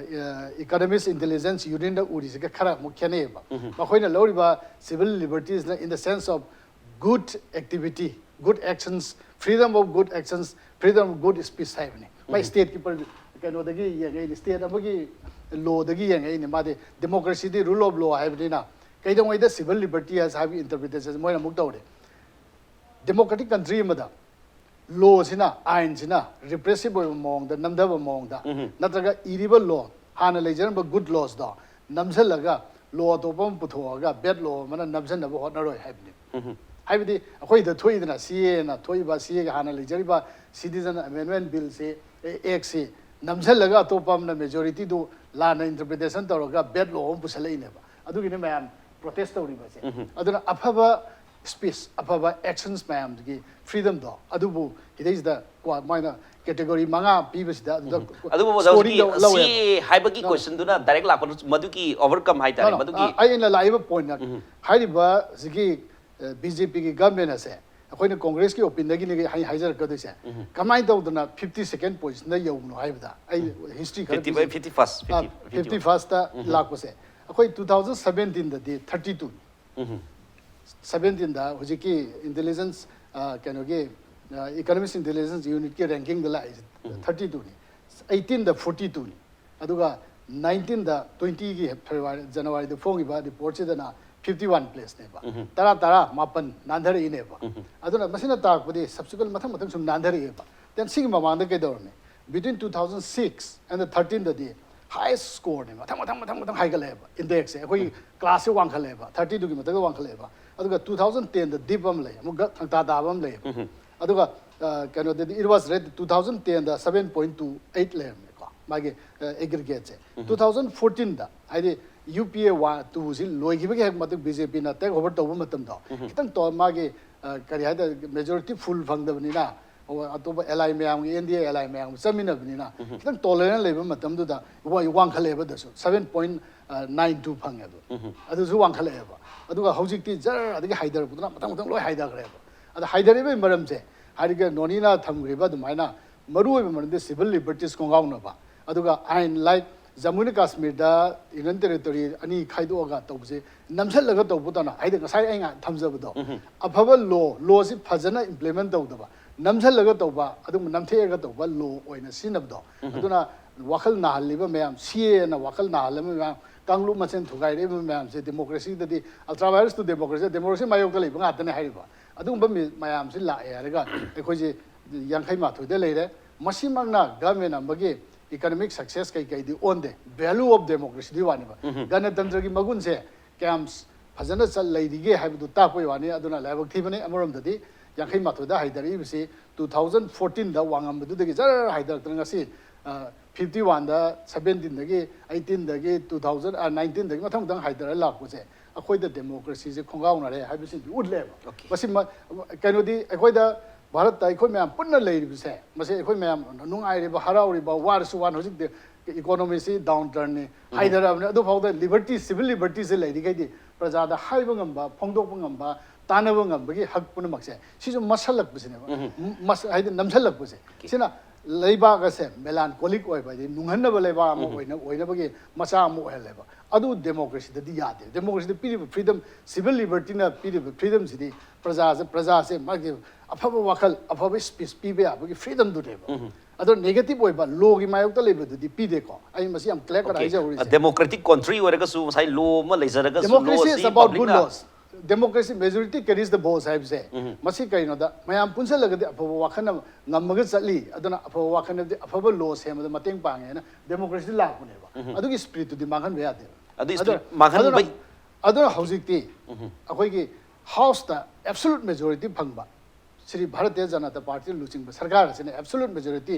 Economist Intelligence Unitꯅ ꯎꯔꯤꯁꯤꯒ ꯈꯔ ꯑꯃꯨꯛ ꯈꯦꯠꯅꯩꯌꯦꯕ꯫ ꯃꯈꯣꯏꯅ ꯂꯧꯔꯤꯕ civil libertiesꯅ in the sense of good activity, good actions, freedom of good actions, freedom of good speech ꯍꯥꯏꯕꯅꯤ꯫ ꯃꯥꯏ stateꯀꯤ ꯀꯩꯅꯣꯗꯒꯤ ꯌꯦꯡꯉꯛꯏꯅꯤ, state ꯑꯃꯒꯤ lawꯗꯒꯤ ꯌꯦꯡꯉꯛꯏꯅꯤ꯫ ꯃꯥꯗꯤ democracyꯗꯤ rule of law ꯍꯥꯏꯕꯅꯤꯅ ꯀꯩꯗꯧꯉꯩꯗ civil liberty ꯍꯥꯏꯕ interpretation ꯃꯣꯏꯅ ꯑꯃꯨꯛ ꯇꯧꯔꯦ꯫ Democratic country ꯑꯃꯗ lawꯁꯤꯅ, ꯑꯥꯏꯟꯁꯤꯅ repressive ꯑꯣꯏꯕ ꯃꯑꯣꯡꯗ, ꯅꯝꯊꯕ ꯃꯑꯣꯡꯗ, ꯅꯠꯇ꯭ꯔꯒ ꯏꯔꯤꯕ law, ꯍꯥꯟꯅ ꯂꯩꯖꯔꯝꯕ good lawsꯗꯣ ꯅꯝꯁꯤꯜꯂꯒ law ꯑꯇꯣꯞꯄ ꯑꯃ ꯄꯨꯊꯣꯛꯑꯒ bad law ꯑꯃꯅ ꯅꯝꯁꯤꯟꯅꯕ ꯍꯣꯠꯅꯔꯣꯏ ꯍꯥꯏꯕꯅꯤ꯫ ꯍꯥꯏꯕꯗꯤ ꯑꯩꯈꯣꯏꯗ ꯊꯣꯛꯏꯗꯅ, CAAꯅ ꯊꯣꯛꯏꯕ, CAAꯒꯤ ꯍꯥꯟꯅ ꯂꯩꯖꯔꯤꯕ Citizen Amendment Billꯁꯤ, Actꯁꯤ ꯅꯝꯁꯤꯜꯂꯒ ꯑꯇꯣꯞꯄ ꯑꯃꯅ majorityꯗꯨ ꯂꯥꯟꯅ interpretation ꯇꯧꯔꯒ bad law ꯑꯃ ꯄꯨꯁꯜꯂꯛꯏꯅꯦꯕ꯫ ꯑꯗꯨꯒꯤꯅꯤ ꯃꯌꯥꯝ protest ꯇꯧꯔꯤꯕꯁꯦ꯫ ꯑꯗꯨꯅ ꯑꯐꯕ speech, ꯑꯐꯕ actions ꯃꯌꯥꯝꯗꯨꯒꯤ freedomꯗꯣ, ꯑꯗꯨꯕꯨ ꯁꯤꯗꯩꯁꯤꯗ ꯀꯣ ꯃꯣꯏꯅ category ꯃꯉꯥ ꯄꯤꯕꯁꯤꯗ ꯑꯗꯨꯗ ꯑꯗꯨꯕꯨ ꯑꯣꯖꯥ scoring ꯍꯧꯖꯤꯛꯀꯤ ꯂꯧꯋꯦꯕ꯫ CAA ꯍꯥꯏꯕꯒꯤ questionꯗꯨꯅ direct ꯂꯥꯛꯄꯗꯨ ꯃꯗꯨꯒꯤ overcome ꯍꯥꯏꯇꯥꯔꯦ, ꯃꯗꯨꯒꯤ ꯑ, ꯑꯩꯅ ꯂꯥꯛꯏꯕ pointꯅ ꯍꯥꯏꯔꯤꯕ ꯍꯧꯖꯤꯛꯀꯤ BJPꯒꯤ government ꯑꯁꯦ ꯑꯩꯈꯣꯏꯅ Congressꯀꯤ opinionꯗꯒꯤꯅꯤ ꯑꯩ ꯍꯥꯏꯖꯔꯛꯀꯗꯣꯏꯁꯦ꯫ ꯀꯃꯥꯏꯅ ꯇꯧꯗꯅ fifty second positionꯗ ꯌꯧꯕꯅꯣ ꯍꯥꯏꯕꯗ ꯑꯩ history ꯈꯔ fifty, fifty first, fifty, fifty first꯫ Fifty firstꯇ ꯂꯥꯛꯄꯁꯦ ꯑꯩꯈꯣꯏ two thousand seventeenꯗꯗꯤ thirty twoꯅꯤ꯫ Seventeenꯗ ꯍꯧꯖꯤꯛꯀꯤ intelligence, ꯑ, ꯀꯩꯅꯣꯒꯤ, ꯑ, Economist Intelligence Unitꯀꯤ rankingꯗ ꯂꯥꯛꯏꯁꯦ thirty twoꯅꯤ꯫ Eighteenꯗ forty twoꯅꯤ꯫ ꯑꯗꯨꯒ nineteenꯗ twentyꯒꯤ February, Januaryꯗ ꯐꯣꯡꯉꯤꯕ reportꯁꯤꯗꯅ fifty one placeꯅꯦꯕ꯫ ꯇꯔꯥ, ꯇꯔꯥ, ꯃꯥꯄꯟ ꯅꯥꯟꯊꯔꯛꯏꯅꯦꯕ꯫ ꯑꯗꯨꯅ ꯃꯁꯤꯅ ꯇꯥꯛꯄꯗꯤ subsequent ꯃꯊꯪ ꯃꯊꯪ ꯁꯨꯝ ꯅꯥꯟꯊꯔꯛꯑꯦꯕ꯫ Then ꯁꯤꯒꯤ ꯃꯃꯥꯡꯗ ꯀꯩꯗꯧꯔꯝꯃꯤ? Between two thousand six and the thirteenꯗꯗꯤ highest scoreꯅꯦ꯫ ꯃꯊꯪ ꯃꯊꯪ ꯃꯊꯪ ꯃꯊꯪ ꯍꯥꯏꯒꯠꯂꯛꯑꯦꯕ꯫ Indexꯁꯦ ꯑꯩꯈꯣꯏꯒꯤ classꯁꯦ ꯋꯥꯡꯈꯠꯂꯛꯑꯦꯕ꯫ Thirty twoꯒꯤ ꯃꯊꯛꯇ ꯋꯥꯡꯈꯠꯂꯛꯑꯦꯕ꯫ ꯑꯗꯨꯒ two thousand tenꯗ dip ꯑꯃ ꯂꯩ, ꯑꯃꯨꯛ ꯈꯪꯇꯥ ꯇꯥꯕ ꯑꯃ ꯂꯩꯌꯦꯕ꯫ ꯑꯗꯨꯒ, ꯑ, ꯀꯩꯅꯣꯗꯗꯤ it was red, two thousand tenꯗ seven point two eight ꯂꯩꯔꯝꯃꯦꯀꯣ, ꯃꯥꯒꯤ, ꯑ, aggregateꯁꯦ꯫ Two thousand fourteenꯗ, ꯍꯥꯏꯗꯤ UPA one, twoꯁꯤ ꯂꯣꯏꯈꯤꯕꯒꯤ ꯍꯦꯛ ꯃꯇꯨꯡ BJPꯅ take over ꯇꯧꯕ ꯃꯇꯝꯗꯣ, ꯈꯤꯇꯪ ꯇꯣ-, ꯃꯥꯒꯤ, ꯑ, ꯀꯔꯤ ꯍꯥꯏꯇꯥꯔꯦ, majority full ꯐꯪꯗꯕꯅꯤꯅ, ꯑꯇꯣꯞꯄ ally ꯃꯌꯥꯝꯒꯤ, NDA ally ꯃꯌꯥꯝꯒ ꯆꯠꯃꯤꯟꯅꯕꯅꯤꯅ, ꯈꯤꯇꯪ tolerant ꯂꯩꯕ ꯃꯇꯝꯗꯨꯗ ꯋꯥ-, ꯋꯥꯡꯈꯠꯂꯛꯑꯦꯕ ꯑꯗꯨꯁꯨ, seven point nine two ꯐꯪꯉꯦꯕ꯫ ꯑꯗꯨꯁꯨ ꯋꯥꯡꯈꯠꯂꯛꯑꯦꯕ꯫ ꯑꯗꯨꯒ ꯍꯧꯖꯤꯛꯇꯤ ꯖꯔ ꯑꯗꯒꯤ ꯍꯥꯏꯊꯔꯛꯄꯗꯨꯅ ꯃꯊꯪ ꯃꯊꯪ ꯂꯣꯏ ꯍꯥꯏꯊꯈ꯭ꯔꯦꯕ꯫ ꯑꯗ ꯍꯥꯏꯊꯔꯛꯏꯕꯒꯤ ꯃꯔꯝꯁꯦ, ꯍꯥꯏꯔꯤꯒ ꯅꯣꯅꯤꯅ ꯊꯝꯈ꯭ꯔꯤꯕ ꯑꯗꯨꯃꯥꯏꯅ ꯃꯔꯨꯑꯣꯏꯕ ꯃꯔꯝꯗꯤ civil liberties ꯈꯣꯡꯒꯥꯎꯅꯕ, ꯑꯗꯨꯒ ꯑꯥꯏꯟ, ꯂꯥꯏꯛ ꯖꯃꯨ ꯑꯦꯟ ꯀꯥꯁꯃꯤꯔꯗ ꯌꯨꯅꯤꯌꯟ ꯇꯦꯔꯤꯇꯣꯔꯤ ꯑꯅꯤ ꯈꯥꯏꯗꯣꯛꯑꯒ ꯇꯧꯕꯁꯦ ꯅꯝꯁꯤꯜꯂꯒ ꯇꯧꯕ ꯇꯧꯅ, ꯍꯥꯏꯗꯤ ꯉꯁꯥꯏ ꯑꯩ ꯉꯥꯏꯍꯥꯛ ꯊꯝꯖꯕꯗꯣ, ꯑꯐꯕ ꯂꯣ, ꯂꯣꯁꯤ ꯐꯖꯅ ꯏꯝꯄ꯭ꯂꯤꯃꯦꯟ ꯇꯧꯗꯕ, ꯅꯝꯁꯤꯜꯂꯒ ꯇꯧꯕ, ꯑꯗꯨꯒꯨꯝꯕ ꯅꯝꯊꯦꯛꯑꯒ ꯇꯧꯕ ꯂꯣ ꯑꯣꯏꯅ ꯁꯤꯖꯤꯟꯅꯕꯗꯣ, ꯑꯗꯨꯅ ꯋꯥꯈꯜ ꯅꯥꯍꯜꯂꯤꯕ ꯃꯌꯥꯝ, ꯁꯤ ꯑꯦ ꯑꯦꯅ ꯋꯥꯈꯜ ꯅꯥꯍꯜꯂꯤꯕ ꯃꯌꯥꯝ, ꯀꯥꯡꯂꯨꯞ ꯃꯁꯦꯟ ꯊꯨꯒꯥꯏꯔꯛꯏꯕ ꯃꯌꯥꯝꯁꯦ ꯗꯦꯃꯣꯀ꯭ꯔꯦꯁꯤꯗꯗꯤ, ultra vires to democracy, democracy ꯃꯥꯌꯣꯛꯇ ꯂꯩꯕ ꯉꯥꯛꯇꯅꯦ ꯍꯥꯏꯔꯤꯕ꯫ ꯑꯗꯨꯒꯨꯝꯕ ꯃꯤ-, ꯃꯌꯥꯝꯁꯤ ꯂꯥꯛꯑꯦ ꯍꯥꯏꯔꯒ ꯑꯩꯈꯣꯏꯁꯦ ꯌꯥꯡꯈꯩ ꯃꯥꯊꯣꯏꯗ ꯂꯩꯔꯦ꯫ ꯃꯁꯤꯃꯛꯅ ꯒꯚꯔꯟꯃꯦꯟ ꯑꯃꯒꯤ ꯏꯀꯅꯣꯃꯤꯛ ꯁꯛꯁꯦꯁ ꯀꯩ ꯀꯩꯗꯤ ꯑꯣꯟꯗꯦ, ꯚꯦꯂꯨ ꯑꯣꯐ ꯗꯦꯃꯣꯀ꯭ꯔꯦꯁꯤꯗꯨꯒꯤ ꯋꯥꯅꯦꯕ꯫ ꯒꯅꯇꯟꯇ꯭ꯔꯒꯤ ꯃꯒꯨꯟꯁꯦ ꯀꯌꯥꯝ ꯐꯖꯅ ꯆꯠ ꯂꯩꯔꯤꯒꯦ ꯍꯥꯏꯕꯗꯨ ꯇꯥꯛꯄꯒꯤ ꯋꯥꯅꯤ꯫ ꯑꯗꯨꯅ ꯂꯥꯏꯕꯛ ꯊꯤꯕꯅꯤ꯫ ꯑꯃꯔꯣꯝꯗꯗꯤ ꯌꯥꯡꯈꯩ ꯃꯥꯊꯣꯏꯗ ꯍꯥꯏꯊꯔꯛꯏꯕꯁꯤ ꯇꯨ ꯊꯥꯎꯖꯟ ꯐꯣꯔꯇꯤꯟꯗ ꯋꯥꯡꯉꯝꯕꯗꯨꯗꯒꯤ ꯖꯔ ꯍꯥꯏꯊꯔꯛꯇꯅ ꯉꯁꯤ ꯐꯤꯐꯇꯤ ꯋꯥꯟꯗ, ꯁꯕꯦꯟꯇꯤꯟꯗꯒꯤ, ꯑꯩꯠꯇꯤꯟꯗꯒꯤ, ꯇꯨ ꯊꯥꯎꯖꯟ ꯅꯥꯏꯟꯇꯤꯟꯗꯒꯤ ꯃꯊꯪ ꯃꯊꯪ ꯍꯥꯏꯊꯔ ꯂꯥꯛꯄꯁꯦ ꯑꯩꯈꯣꯏꯗ ꯗꯦꯃꯣꯀ꯭ꯔꯦꯁꯤꯁꯦ ꯈꯣꯡꯒꯥꯎꯅꯔꯦ ꯍꯥꯏꯕꯁꯤꯗꯤ ꯎꯠꯂꯦꯕ꯫ ꯃꯁꯤ ꯃ-, ꯀꯩꯅꯣꯗꯤ ꯑꯩꯈꯣꯏꯗ ꯚꯥꯔꯠꯇ ꯑꯩꯈꯣꯏ ꯃꯌꯥꯝ ꯄꯨꯟꯅ ꯂꯩꯔꯤꯕꯁꯦ, ꯃꯁꯤ ꯑꯩꯈꯣꯏ ꯃꯌꯥꯝ ꯅꯨꯡꯉꯥꯏꯔꯤꯕ, ꯍꯔꯥꯎꯔꯤꯕ, ꯋꯥꯔꯁꯨ ꯋꯥꯅ ꯍꯧꯖꯤꯛꯇꯤ ꯏꯀꯣꯅꯣꯃꯤꯁꯤ ꯗꯥꯎꯟ ꯇꯔꯟꯅꯤ ꯍꯥꯏꯅꯔꯕꯅꯤ꯫ ꯑꯗꯨꯐꯥꯎꯗ ꯂꯤꯕꯔꯇꯤ, ꯁꯤꯚꯤꯜ ꯂꯤꯕꯔꯇꯤꯁꯦ ꯂꯩꯔꯤꯈꯩꯗꯤ ꯄ꯭ꯔꯖꯥꯗ ꯍꯥꯏꯕ ꯉꯝꯕ, ꯐꯣꯡꯗꯣꯛꯄ ꯉꯝꯕ, ꯇꯥꯟꯅꯕ ꯉꯝꯕꯒꯤ ꯍꯛ ꯄꯨꯝꯅꯃꯛꯁꯦ ꯁꯤꯁꯨ ꯃꯁꯜꯂꯛꯄꯁꯤꯅꯦꯕ꯫ ꯃꯁ-, ꯍꯥꯏꯗꯤ ꯅꯝꯁꯜꯂꯛꯄꯁꯦ꯫ ꯁꯤꯅ ꯂꯩꯕꯥꯛ ꯑꯁꯦ ꯃꯦꯂꯥꯟꯀꯣꯂꯤꯛ ꯑꯣꯏꯕ, ꯍꯥꯏꯗꯤ ꯅꯨꯡꯍꯟꯅꯕ ꯂꯩꯕꯥꯛ ꯑꯃ ꯑꯣꯏꯅ, ꯑꯣꯏꯅꯕꯒꯤ ꯃꯆꯥꯛ ꯑꯃ ꯑꯣꯏꯍꯜꯂꯦꯕ꯫ ꯑꯗꯨ ꯗꯦꯃꯣꯀ꯭ꯔꯦꯁꯤꯗꯗꯤ ꯌꯥꯗꯦ꯫ ꯗꯦꯃꯣꯀ꯭ꯔꯦꯁꯤꯗ ꯄꯤꯔꯤꯕ ꯐ꯭ꯔꯤꯗꯝ, ꯁꯤꯚꯤꯜ ꯂꯤꯕꯔꯇꯤꯅ ꯄꯤꯔꯤꯕ ꯐ꯭ꯔꯤꯗꯝꯁꯤꯗꯤ ꯄ꯭ꯔꯖꯥꯁꯦ, ꯄ꯭ꯔꯖꯥꯁꯦ ꯃꯥꯒꯤ ꯑꯐꯕ ꯋꯥꯈꯜ, ꯑꯐꯕ ꯁ꯭ꯄꯤꯆ ꯄꯤꯕ ꯌꯥꯕꯒꯤ ꯐ꯭ꯔꯤꯗꯝꯗꯨꯅꯦꯕ꯫ ꯑꯗꯣ ꯅꯦꯒꯦꯇꯤꯚ ꯑꯣꯏꯕ, ꯂꯣꯒꯤ ꯃꯥꯌꯣꯛꯇ ꯂꯩꯕꯗꯨꯗꯤ ꯄꯤꯗꯦꯀꯣ꯫ ꯑꯩ ꯃꯁꯤ ꯌꯥꯝ ꯀ꯭ꯂꯤꯌꯥꯔ ꯀꯠ ꯍꯥꯏꯖꯍꯧꯔꯤꯁꯦ꯫ ꯗꯦꯃꯣꯀ꯭ꯔꯦꯇꯤꯛ ꯀꯟꯇ꯭ꯔꯤ ꯑꯣꯏꯔꯒꯁꯨ ꯉꯁꯥꯏ ꯂꯣ ꯑꯃ ꯂꯩꯖꯔꯒꯁꯨ, Democracy ꯂꯣ is ꯑꯁꯤ about good ꯄꯕ꯭ꯂꯤꯛꯅ laws. Democracy, majority carries the vote ꯍꯥꯏꯕꯁꯦ, ꯃꯁꯤ ꯀꯩꯅꯣꯗ ꯃꯌꯥꯝ ꯄꯨꯟꯁꯤꯜꯂꯒꯗꯤ ꯑꯐꯕ ꯋꯥꯈꯜ ꯑꯃ ꯉꯝꯃꯒ ꯆꯠꯂꯤ꯫ ꯑꯗꯨꯅ ꯑꯐꯕ ꯋꯥꯈꯜ ꯍꯥꯏꯕꯗꯤ ꯑꯐꯕ ꯂꯣ ꯁꯦꯝꯕꯗ ꯃꯇꯦꯡ ꯄꯥꯡꯉꯦ ꯍꯥꯏꯅ ꯗꯦꯃꯣꯀ꯭ꯔꯦꯁꯤ ꯂꯥꯛꯄꯅꯦꯕ꯫ ꯑꯗꯨꯒꯤ ꯁ꯭ꯄꯤꯔꯤꯠꯇꯨꯗꯤ ꯃꯥꯡꯍꯟꯕ ꯌꯥꯗꯦꯕ꯫ ꯑꯗꯨꯒꯤ ꯑꯗꯨꯅ, ꯁ꯭ꯄꯤꯔꯤꯠ ꯃꯥꯡꯍꯟꯕ ꯑꯗꯨꯅ, ꯑꯗꯨꯅ ꯍꯧꯖꯤꯛꯇꯤ ꯑꯩꯈꯣꯏꯒꯤ ꯍꯥꯎꯁꯇ ꯑꯦꯕꯁꯣꯂꯨꯠ ꯃꯦꯖꯣꯔꯤꯇꯤ ꯐꯪꯕ ꯁ꯭ꯔꯤ ꯚꯥꯔꯇꯤꯌ ꯖꯅꯇꯥ ꯄꯥꯔꯇꯤ ꯂꯨꯆꯤꯡꯕ ꯁꯔꯀꯥꯔ ꯑꯁꯤꯅ ꯑꯦꯕꯁꯣꯂꯨꯠ ꯃꯦꯖꯣꯔꯤꯇꯤ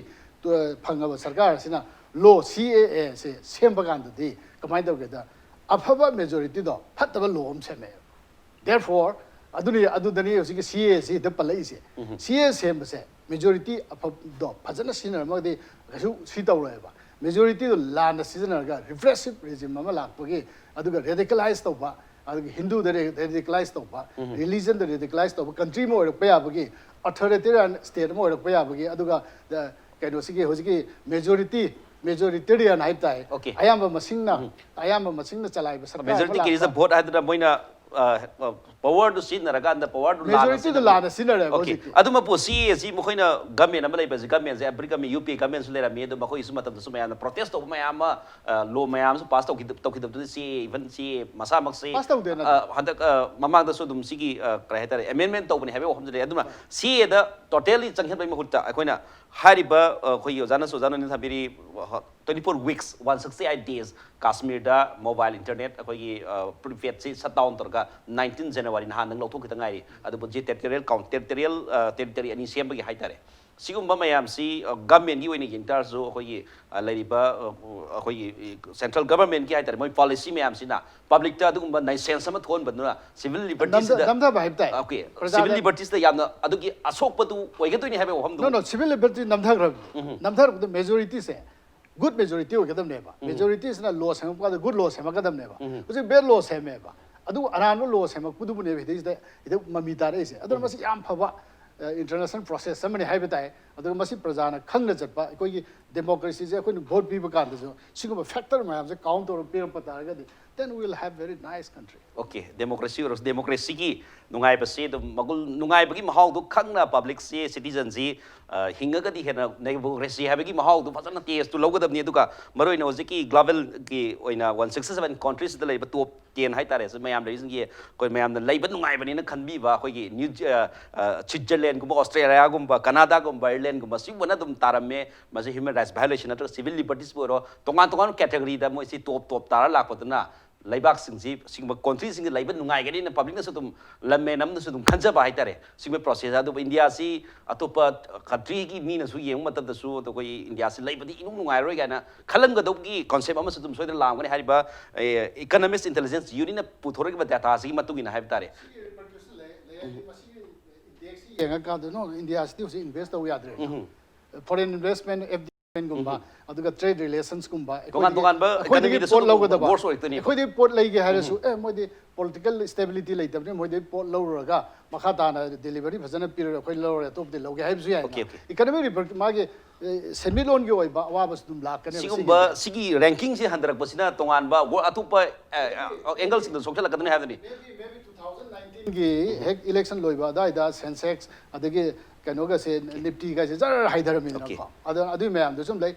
ꯐꯪꯉꯕ ꯁꯔꯀꯥꯔ ꯑꯁꯤꯅ ꯂꯣ ꯁꯤ ꯑꯦ ꯑꯦꯁꯦ ꯁꯦꯝꯕ ꯀꯥꯟꯗꯗꯤ ꯀꯃꯥꯏꯅ ꯇꯧꯒꯦꯗ, ꯑꯐꯕ ꯃꯦꯖꯣꯔꯤꯇꯤꯗꯣ ꯐꯠꯇꯕ ꯂꯣ ꯑꯃ ꯁꯦꯝꯃꯛꯑꯦꯕ꯫ Therefore, ꯑꯗꯨꯅꯤ, ꯑꯗꯨꯗꯅꯤ ꯍꯧꯖꯤꯛꯀꯤ ꯁꯤ ꯑꯦ ꯑꯦꯁꯤ ꯍꯦꯛꯇ ꯄꯜꯂꯛꯏꯁꯦ꯫ ꯁꯤ ꯑꯦ ꯑꯦ ꯁꯦꯝꯕꯁꯦ ꯃꯦꯖꯣꯔꯤꯇꯤ ꯑꯐꯕꯗꯣ ꯐꯖꯅ ꯁꯤꯖꯤꯟꯅꯔꯝꯃꯒꯗꯤ ꯀꯩꯁꯨ ꯁꯤ ꯇꯧꯔꯣꯏꯕ꯫ ꯃꯦꯖꯣꯔꯤꯇꯤꯗꯣ ꯂꯥꯟꯅ ꯁꯤꯖꯤꯟꯅꯔꯒ ꯔꯤꯄ꯭ꯔꯦꯁꯤꯞ ꯔꯦꯖꯤꯝ ꯑꯃ ꯂꯥꯛꯄꯒꯤ, ꯑꯗꯨꯒ ꯔꯦꯗꯤꯀꯦꯂꯥꯏꯁ ꯇꯧꯕ, ꯑꯗꯨꯒ ꯍꯤꯟꯗꯨꯗ ꯔꯦꯗꯤꯀꯦꯂꯥꯏꯁ ꯇꯧꯕ, ꯔꯤꯂꯤꯖꯟꯗ ꯔꯦꯗꯤꯀꯦꯂꯥꯏꯁ ꯇꯧꯕ ꯀꯟꯇ꯭ꯔꯤ ꯑꯃ ꯑꯣꯏꯔꯛꯄ ꯌꯥꯕꯒꯤ, ꯑꯣꯊꯣꯔꯤꯇꯦꯔꯤꯌꯟ ꯁ꯭ꯇꯦꯠ ꯑꯃ ꯑꯣꯏꯔꯛꯄ ꯌꯥꯕꯒꯤ, ꯑꯗꯨꯒ, ꯑ, ꯀꯩꯅꯣꯁꯤꯒꯤ ꯍꯧꯖꯤꯛꯀꯤ ꯃꯦꯖꯣꯔꯤꯇꯤ ꯃꯦꯖꯣꯔꯤꯇꯦꯔꯤꯌꯟ ꯍꯥꯏꯕ ꯇꯥꯏ꯫ Okay. ꯑꯌꯥꯝꯕ ꯃꯁꯤꯡꯅ ꯑꯌꯥꯝꯕ ꯃꯁꯤꯡꯅ ꯆꯂꯥꯏꯕ ꯁꯔꯀꯥꯔ ꯑꯃ ꯃꯦꯖꯣꯔꯤꯇꯤ ꯀꯦꯔꯤꯁ ꯗ ꯂꯥꯛꯄ꯫ ꯚꯣꯠ ꯍꯥꯏꯗꯅ ꯃꯣꯏꯅ ꯄꯋꯥꯔꯗꯨ ꯁꯤꯖꯤꯟꯅꯔꯀꯥꯟꯗ ꯄꯋꯥꯔꯗꯨ ꯃꯦꯖꯣꯔꯤꯇꯤꯗꯨ ꯂꯥꯟꯅ ꯁꯤꯖꯤꯟꯅꯔꯦꯕ Okay. ꯍꯧꯖꯤꯛꯇꯤ꯫ ꯑꯗꯨꯃꯛꯄꯨ ꯁꯤ ꯑꯦ ꯁꯤ ꯃꯈꯣꯏꯅ ꯒꯃꯦꯟ ꯑꯃ ꯂꯩꯕꯁꯤ, ꯒꯃꯦꯟꯁꯦ ꯑꯦꯚ꯭ꯔꯤ ꯒꯃꯦꯟ, ꯌꯨ ꯄꯤ ꯑꯦ ꯒꯃꯦꯟꯁꯨ ꯂꯩꯔꯝꯃꯤ꯫ ꯑꯗꯨ ꯃꯈꯣꯏꯒꯤꯁꯨ ꯃꯇꯝꯗꯁꯨ ꯃꯌꯥꯝꯅ ꯄ꯭ꯔꯣꯇꯦꯁ ꯇꯧꯕ ꯃꯌꯥꯝ ꯑꯃ, ꯂꯣ ꯃꯌꯥꯝ ꯑꯃꯁꯨ ꯄꯥꯁ ꯇꯧꯈꯤꯗꯕ, ꯇꯧꯈꯤꯗꯕꯗꯨꯗꯤ ꯁꯤ ꯑꯦ, ꯏꯚꯟ ꯁꯤ ꯑꯦ ꯃꯁꯥꯃꯛꯁꯤ ꯄꯥꯁ ꯇꯧꯗꯦꯅ ꯑ, ꯍꯟꯗꯛ ꯑ, ꯃꯃꯥꯡꯗꯁꯨ ꯑꯗꯨꯝ ꯁꯤꯒꯤ ꯑ, ꯀꯔꯤ ꯍꯥꯏꯇꯥꯔꯦ, ꯑꯦꯃꯦꯟꯃꯦꯟ ꯇꯧꯕꯅꯤ ꯍꯥꯏꯕꯒꯤ ꯋꯥꯐꯝꯁꯨ ꯂꯩ꯫ ꯑꯗꯨꯅ ꯁꯤ ꯑꯦꯗ ꯇꯣꯇꯦꯜꯂꯤ ꯆꯪꯁꯤꯟꯕꯒꯤ ꯃꯍꯨꯠꯇ ꯑꯩꯈꯣꯏꯅ ꯍꯥꯏꯔꯤꯕ ꯑ, ꯑꯩꯈꯣꯏꯒꯤ ꯑꯣꯖꯥꯅꯁꯨ, ꯑꯣꯖꯥꯅ ꯊꯝꯕꯤꯔꯤ, twenty four weeks, one sixty eight days ꯀꯥꯁꯃꯤꯔꯗ ꯃꯣꯕꯥꯏꯜ ꯏꯟꯇꯔꯅꯦꯠ ꯑꯩꯈꯣꯏꯒꯤ ꯄ꯭ꯔꯤꯄꯦꯗꯁꯤ ꯁꯠ ꯗꯥꯎꯟ ꯇꯧꯔꯒ ꯅꯥꯏꯟꯇꯤꯟ ꯖꯅꯋꯥꯔꯤ ꯅꯍꯥꯟꯗꯪ ꯂꯧꯊꯣꯛꯈꯤꯗ ꯉꯥꯏꯔꯤ꯫ ꯑꯗꯨꯕꯨ ꯖꯤ ꯇꯦꯔꯤꯇꯣꯔꯤꯌꯦꯜ ꯀꯥꯎꯟ ꯇꯦꯔꯤꯇꯣꯔꯤꯌꯦꯜ ꯇꯦꯔꯤꯇꯣꯔꯤ ꯑꯅꯤ ꯁꯦꯝꯕꯒꯤ ꯍꯥꯏꯇꯥꯔꯦ꯫ ꯁꯤꯒꯨꯝꯕ ꯃꯌꯥꯝꯁꯤ ꯒꯃꯦꯟꯒꯤ ꯑꯣꯏꯅ ꯌꯦꯡ ꯇꯥꯔꯁꯨ ꯑꯩꯈꯣꯏꯒꯤ ꯑ, ꯂꯩꯔꯤꯕ ꯑ, ꯑꯩꯈꯣꯏꯒꯤ ꯁꯦꯟꯇ꯭ꯔꯦꯜ ꯒꯕꯔꯃꯦꯟꯒꯤ ꯍꯥꯏꯇꯥꯔꯦ, ꯃꯣꯏ ꯄꯣꯂꯤꯁꯤ ꯃꯌꯥꯝꯁꯤꯅ ꯄꯕ꯭ꯂꯤꯛꯇ ꯑꯗꯨꯒꯨꯝꯕ ꯅꯥꯏꯁꯦꯟꯁ ꯑꯃ ꯊꯣꯛꯍꯟꯕꯗꯨꯅ ꯁꯤꯚꯤꯜ ꯅꯝꯊ- ꯂꯤꯕꯔꯇꯤꯁꯤꯗ ꯅꯝꯊꯕ ꯍꯥꯏꯕ ꯇꯥꯏ꯫ ꯑꯣꯀꯦ, ꯄ꯭ꯔꯖꯥꯗ- ꯁꯤꯚꯤꯜ ꯂꯤꯕꯔꯇꯤꯁꯇ ꯌꯥꯝꯅ ꯑꯗꯨꯒꯤ ꯑꯁꯣꯛꯄꯗꯨ ꯑꯣꯏꯒꯗꯣꯏꯅꯤ ꯍꯥꯏꯕꯒꯤ ꯋꯥꯐꯝꯗꯨ꯫ ꯅꯣ ꯅꯣ ꯁꯤꯚꯤꯜ ꯂꯤꯕꯔꯇꯤ ꯅꯝꯊꯈ꯭ꯔꯕꯅꯤ꯫ ꯅꯝꯊꯔꯛꯄꯗ ꯃꯦꯖꯣꯔꯤꯇꯤꯁꯦ, ꯒꯨꯗ ꯃꯦꯖꯣꯔꯤꯇꯤ ꯑꯣꯏꯒꯗꯕꯅꯦꯕ꯫ ꯃꯦꯖꯣꯔꯤꯇꯤꯁꯤꯅ ꯂꯣ ꯁꯦꯝꯃꯛꯄ ꯀꯥꯟꯗ ꯒꯨꯗ ꯂꯣ ꯁꯦꯝꯃꯛꯀꯗꯕꯅꯦꯕ꯫ ꯍꯧꯖꯤꯛ ꯕꯦꯗ ꯂꯣ ꯁꯦꯝꯃꯦꯕ꯫ ꯑꯗꯨ ꯑꯔꯥꯟꯕ ꯂꯣ ꯁꯦꯝꯃꯛꯄꯗꯨꯕꯨꯅꯦꯕ ꯍꯤꯗꯩꯁꯤꯗ ꯍꯤꯗ ꯃꯃꯤ ꯇꯥꯔꯛꯏꯁꯦ꯫ ꯑꯗꯨꯅ ꯃꯁꯤ ꯌꯥꯝ ꯐꯕ ꯏꯟꯇꯔꯅꯦꯁꯅꯦꯜ ꯄ꯭ꯔꯣꯁꯦꯁ ꯑꯃꯅꯤ ꯍꯥꯏꯕ ꯇꯥꯏ꯫ ꯑꯗꯨꯒ ꯃꯁꯤ ꯄ꯭ꯔꯖꯥꯅ ꯈꯪꯅ ꯆꯠꯄ, ꯑꯩꯈꯣꯏꯒꯤ ꯗꯦꯃꯣꯀ꯭ꯔꯦꯁꯤꯁꯦ ꯑꯩꯈꯣꯏꯅ ꯚꯣꯠ ꯄꯤꯕ ꯀꯥꯟꯗꯁꯨ ꯁꯤꯒꯨꯝꯕ ꯐꯦꯛꯇꯔ ꯃꯌꯥꯝꯁꯦ ꯀꯥꯎꯟ ꯇꯧꯔꯒ ꯄꯤꯔꯛꯄ ꯇꯥꯔꯒꯗꯤ, then we will have very nice country. Okay, democracy ꯑꯣꯏꯔꯁꯨ, ꯗꯦꯃꯣꯀ꯭ꯔꯦꯁꯤꯒꯤ ꯅꯨꯡꯉꯥꯏꯕꯁꯤ ꯑꯗꯨꯝ ꯃꯒꯨꯟ, ꯅꯨꯡꯉꯥꯏꯕꯒꯤ ꯃꯍꯥꯎꯗꯨ ꯈꯪꯅ ꯄꯕ꯭ꯂꯤꯛꯁꯤ, ꯁꯤꯇꯤꯖꯟꯁꯤ ꯍꯤꯡꯉꯒꯗꯤ ꯍꯦꯟꯅ ꯗꯦꯃꯣꯀ꯭ꯔꯦꯁꯤ ꯍꯥꯏꯕꯒꯤ ꯃꯍꯥꯎꯗꯨ ꯐꯖꯅ ꯇꯦꯁꯇꯨ ꯂꯧꯒꯗꯕꯅꯤ꯫ ꯑꯗꯨꯒ ꯃꯔꯨꯑꯣꯏꯅ ꯍꯧꯖꯤꯛꯀꯤ ꯒ꯭ꯂꯣꯕꯦꯜꯒꯤ ꯑꯣꯏꯅ ꯋꯥꯟ ꯁꯤꯛꯁꯇꯤ ꯁꯚꯦꯟ ꯀꯟꯇ꯭ꯔꯤꯁꯤꯗ ꯂꯩꯕ ꯇꯣꯞ ꯇꯦꯟ ꯍꯥꯏꯇꯥꯔꯦ, ꯁꯤ ꯃꯌꯥꯝ ꯂꯩꯔꯤꯁꯤꯡꯁꯦ ꯑꯩꯈꯣꯏ ꯃꯌꯥꯝꯅ ꯂꯩꯕ ꯅꯨꯡꯉꯥꯏꯕꯅꯤꯅ ꯈꯟꯕꯤꯕ ꯑꯩꯈꯣꯏꯒꯤ ꯅ꯭ꯌꯨ ꯁ꯭ꯋꯤꯠꯖꯔꯂꯦꯟꯒꯨꯝꯕ, ꯑꯣꯁꯇ꯭ꯔꯦꯂꯤꯌꯥꯒꯨꯝꯕ, ꯀꯅꯥꯗꯥꯒꯨꯝꯕ, ꯑꯥꯌꯔꯂꯦꯟꯒꯨꯝꯕ ꯁꯤꯒꯨꯝꯕꯅ ꯑꯗꯨꯝ ꯇꯥꯔꯝꯃꯦ꯫ ꯃꯁꯤ ꯍ꯭ꯌꯨꯃꯦꯟ ꯔꯥꯏꯠꯁ ꯚꯥꯏꯑꯣꯂꯦꯁꯟ ꯅꯠꯇ꯭ꯔꯒ ꯁꯤꯚꯤꯜ ꯂꯤꯕꯔꯇꯤꯁꯄꯨ ꯑꯣꯏꯔꯣ, ꯇꯣꯉꯥꯟ ꯇꯣꯉꯥꯟꯕ ꯀꯦꯇꯦꯒꯣꯔꯤꯗ ꯃꯣꯏꯁꯤ ꯇꯣꯞ ꯇꯣꯞ ꯇꯥꯔ ꯂꯥꯛꯄꯗꯨꯅ ꯂꯩꯕꯥꯛꯁꯤꯡꯁꯤ ꯁꯤꯒꯨꯝꯕ ꯀꯣꯟꯇ꯭ꯔꯤꯁꯤꯡꯁꯤ ꯂꯩꯕ ꯅꯨꯡꯉꯥꯏꯒꯅꯤꯅ ꯄꯕ꯭ꯂꯤꯛꯅꯁꯨ ꯑꯗꯨꯝ, ꯂꯝꯃꯦꯟ ꯑꯃꯅꯁꯨ ꯑꯗꯨꯝ ꯈꯟꯖꯕ ꯍꯥꯏꯇꯥꯔꯦ꯫ ꯁꯤꯒꯨꯝꯕ ꯄ꯭ꯔꯣꯁꯦꯁ ꯑꯗꯨꯕꯨ ꯏꯟꯗꯤꯌꯥꯁꯤ ꯑꯇꯣꯞꯄ ꯀꯟꯇ꯭ꯔꯤꯒꯤ ꯃꯤꯅꯁꯨ ꯌꯦꯡꯕ ꯃꯇꯝꯗꯁꯨ ꯑꯗꯣ ꯑꯩꯈꯣꯏ ꯏꯟꯗꯤꯌꯥꯁꯤ ꯂꯩꯕꯗꯤ ꯏꯅꯨꯡ ꯅꯨꯡꯉꯥꯏꯔꯣꯏ ꯀꯥꯏꯅ ꯈꯜꯂꯝꯒꯗꯧꯕꯒꯤ ꯀꯣꯟꯁꯦꯞ ꯑꯃꯁꯨ ꯑꯗꯨꯝ ꯁꯣꯏꯗꯅ ꯂꯥꯛꯑꯝꯒꯅꯤ꯫ ꯍꯥꯏꯔꯤꯕ ꯏꯀꯅꯣꯃꯤꯛꯁ ꯏꯟꯇꯦꯂꯤꯖꯦꯟꯁ ꯌꯨꯅꯤꯠꯅ ꯄꯨꯊꯣꯔꯛꯏꯕ ꯗꯦꯇꯥꯁꯤꯒꯤ ꯃꯇꯨꯡ ꯏꯟꯅ ꯍꯥꯏꯕ ꯇꯥꯔꯦ꯫ ꯌꯦꯡꯉꯀꯥꯟꯗ ꯅꯣ ꯏꯟꯗꯤꯌꯥꯁꯤꯗꯤ ꯍꯧꯖꯤꯛ ꯏꯟꯚꯦꯁ ꯇꯧ ꯌꯥꯗ꯭ꯔꯦ꯫ ꯐꯣꯔꯦꯟ ꯏꯟꯚꯦꯁꯃꯦꯟ, ꯑꯦꯐ ꯗꯤ ꯑꯥꯏꯒꯨꯝꯕ, ꯑꯗꯨꯒ ꯇ꯭ꯔꯦꯗ ꯔꯤꯂꯦꯁꯟꯁꯀꯨꯝꯕ ꯇꯣꯉꯥꯟ ꯇꯣꯉꯥꯟꯕ ꯑꯩꯈꯣꯏꯗꯒꯤ economyꯗꯁꯨ ꯄꯣꯠ ꯂꯧꯒꯗꯕ, worse ꯑꯣꯏꯔꯛꯇꯣꯏꯅꯦꯕ꯫ ꯑꯩꯈꯣꯏꯗꯒꯤ ꯄꯣꯠ ꯂꯩꯒꯦ ꯍꯥꯏꯔꯁꯨ ꯑꯦ ꯃꯣꯏꯗꯤ ꯄꯣꯂꯤꯇꯤꯀꯦꯜ ꯁ꯭ꯇꯦꯕꯤꯂꯤꯇꯤ ꯂꯩꯇꯕꯅꯤꯅ ꯃꯣꯏꯗꯩ ꯄꯣꯠ ꯂꯧꯔꯨꯔꯒ ꯃꯈꯥ ꯇꯥꯅ ꯗꯦꯂꯤꯚꯔꯤ ꯐꯖꯅ ꯄꯤꯔꯒ ꯑꯩꯈꯣꯏ ꯂꯧꯔꯦ, ꯑꯇꯣꯞꯄꯗꯤ ꯂꯧꯒꯦ ꯍꯥꯏꯕꯁꯨ ꯌꯥꯏ꯫ Okay, okay. ꯏꯀꯅꯣꯃꯤꯛ ꯃꯥꯒꯤ ꯑꯦ, ꯁꯦꯟꯃꯤꯠꯂꯣꯟꯒꯤ ꯑꯣꯏꯕ ꯑꯋꯥꯕꯁꯨ ꯑꯗꯨꯝ ꯂꯥꯛꯀꯅꯦꯕ ꯁꯤꯒꯨꯝꯕ ꯁꯤꯒꯤꯗꯤ꯫ ꯁꯤꯒꯤ ꯔꯦꯡꯀꯤꯡꯁꯤ ꯍꯟꯊꯔꯛꯄꯁꯤꯅ ꯇꯣꯉꯥꯟꯕ ꯋ- ꯑꯇꯣꯞꯄ ꯑꯦꯡꯒꯜꯁꯤꯡꯗ ꯁꯣꯛꯆꯜꯂꯛꯀꯗꯣꯏꯅꯤ ꯍꯥꯏꯕꯅꯤ꯫ ꯒꯤ ꯍꯦꯛ ꯏꯂꯦꯛꯁꯟ ꯂꯣꯏꯕ ꯑꯗꯨꯋꯥꯏꯗ ꯁꯦꯟꯁꯦꯛꯁ ꯑꯗꯒꯤ ꯀꯩꯅꯣꯒꯁꯦ ꯅꯤꯐꯇꯤꯒꯁꯦ ꯖꯔ ꯍꯥꯏꯊꯔꯝꯃꯤꯗꯅꯀꯣ꯫ Okay. ꯑꯗꯣ ꯑꯗꯨꯒꯤ ꯃꯌꯥꯝꯗꯨ ꯁꯨꯝ ꯂꯩ꯫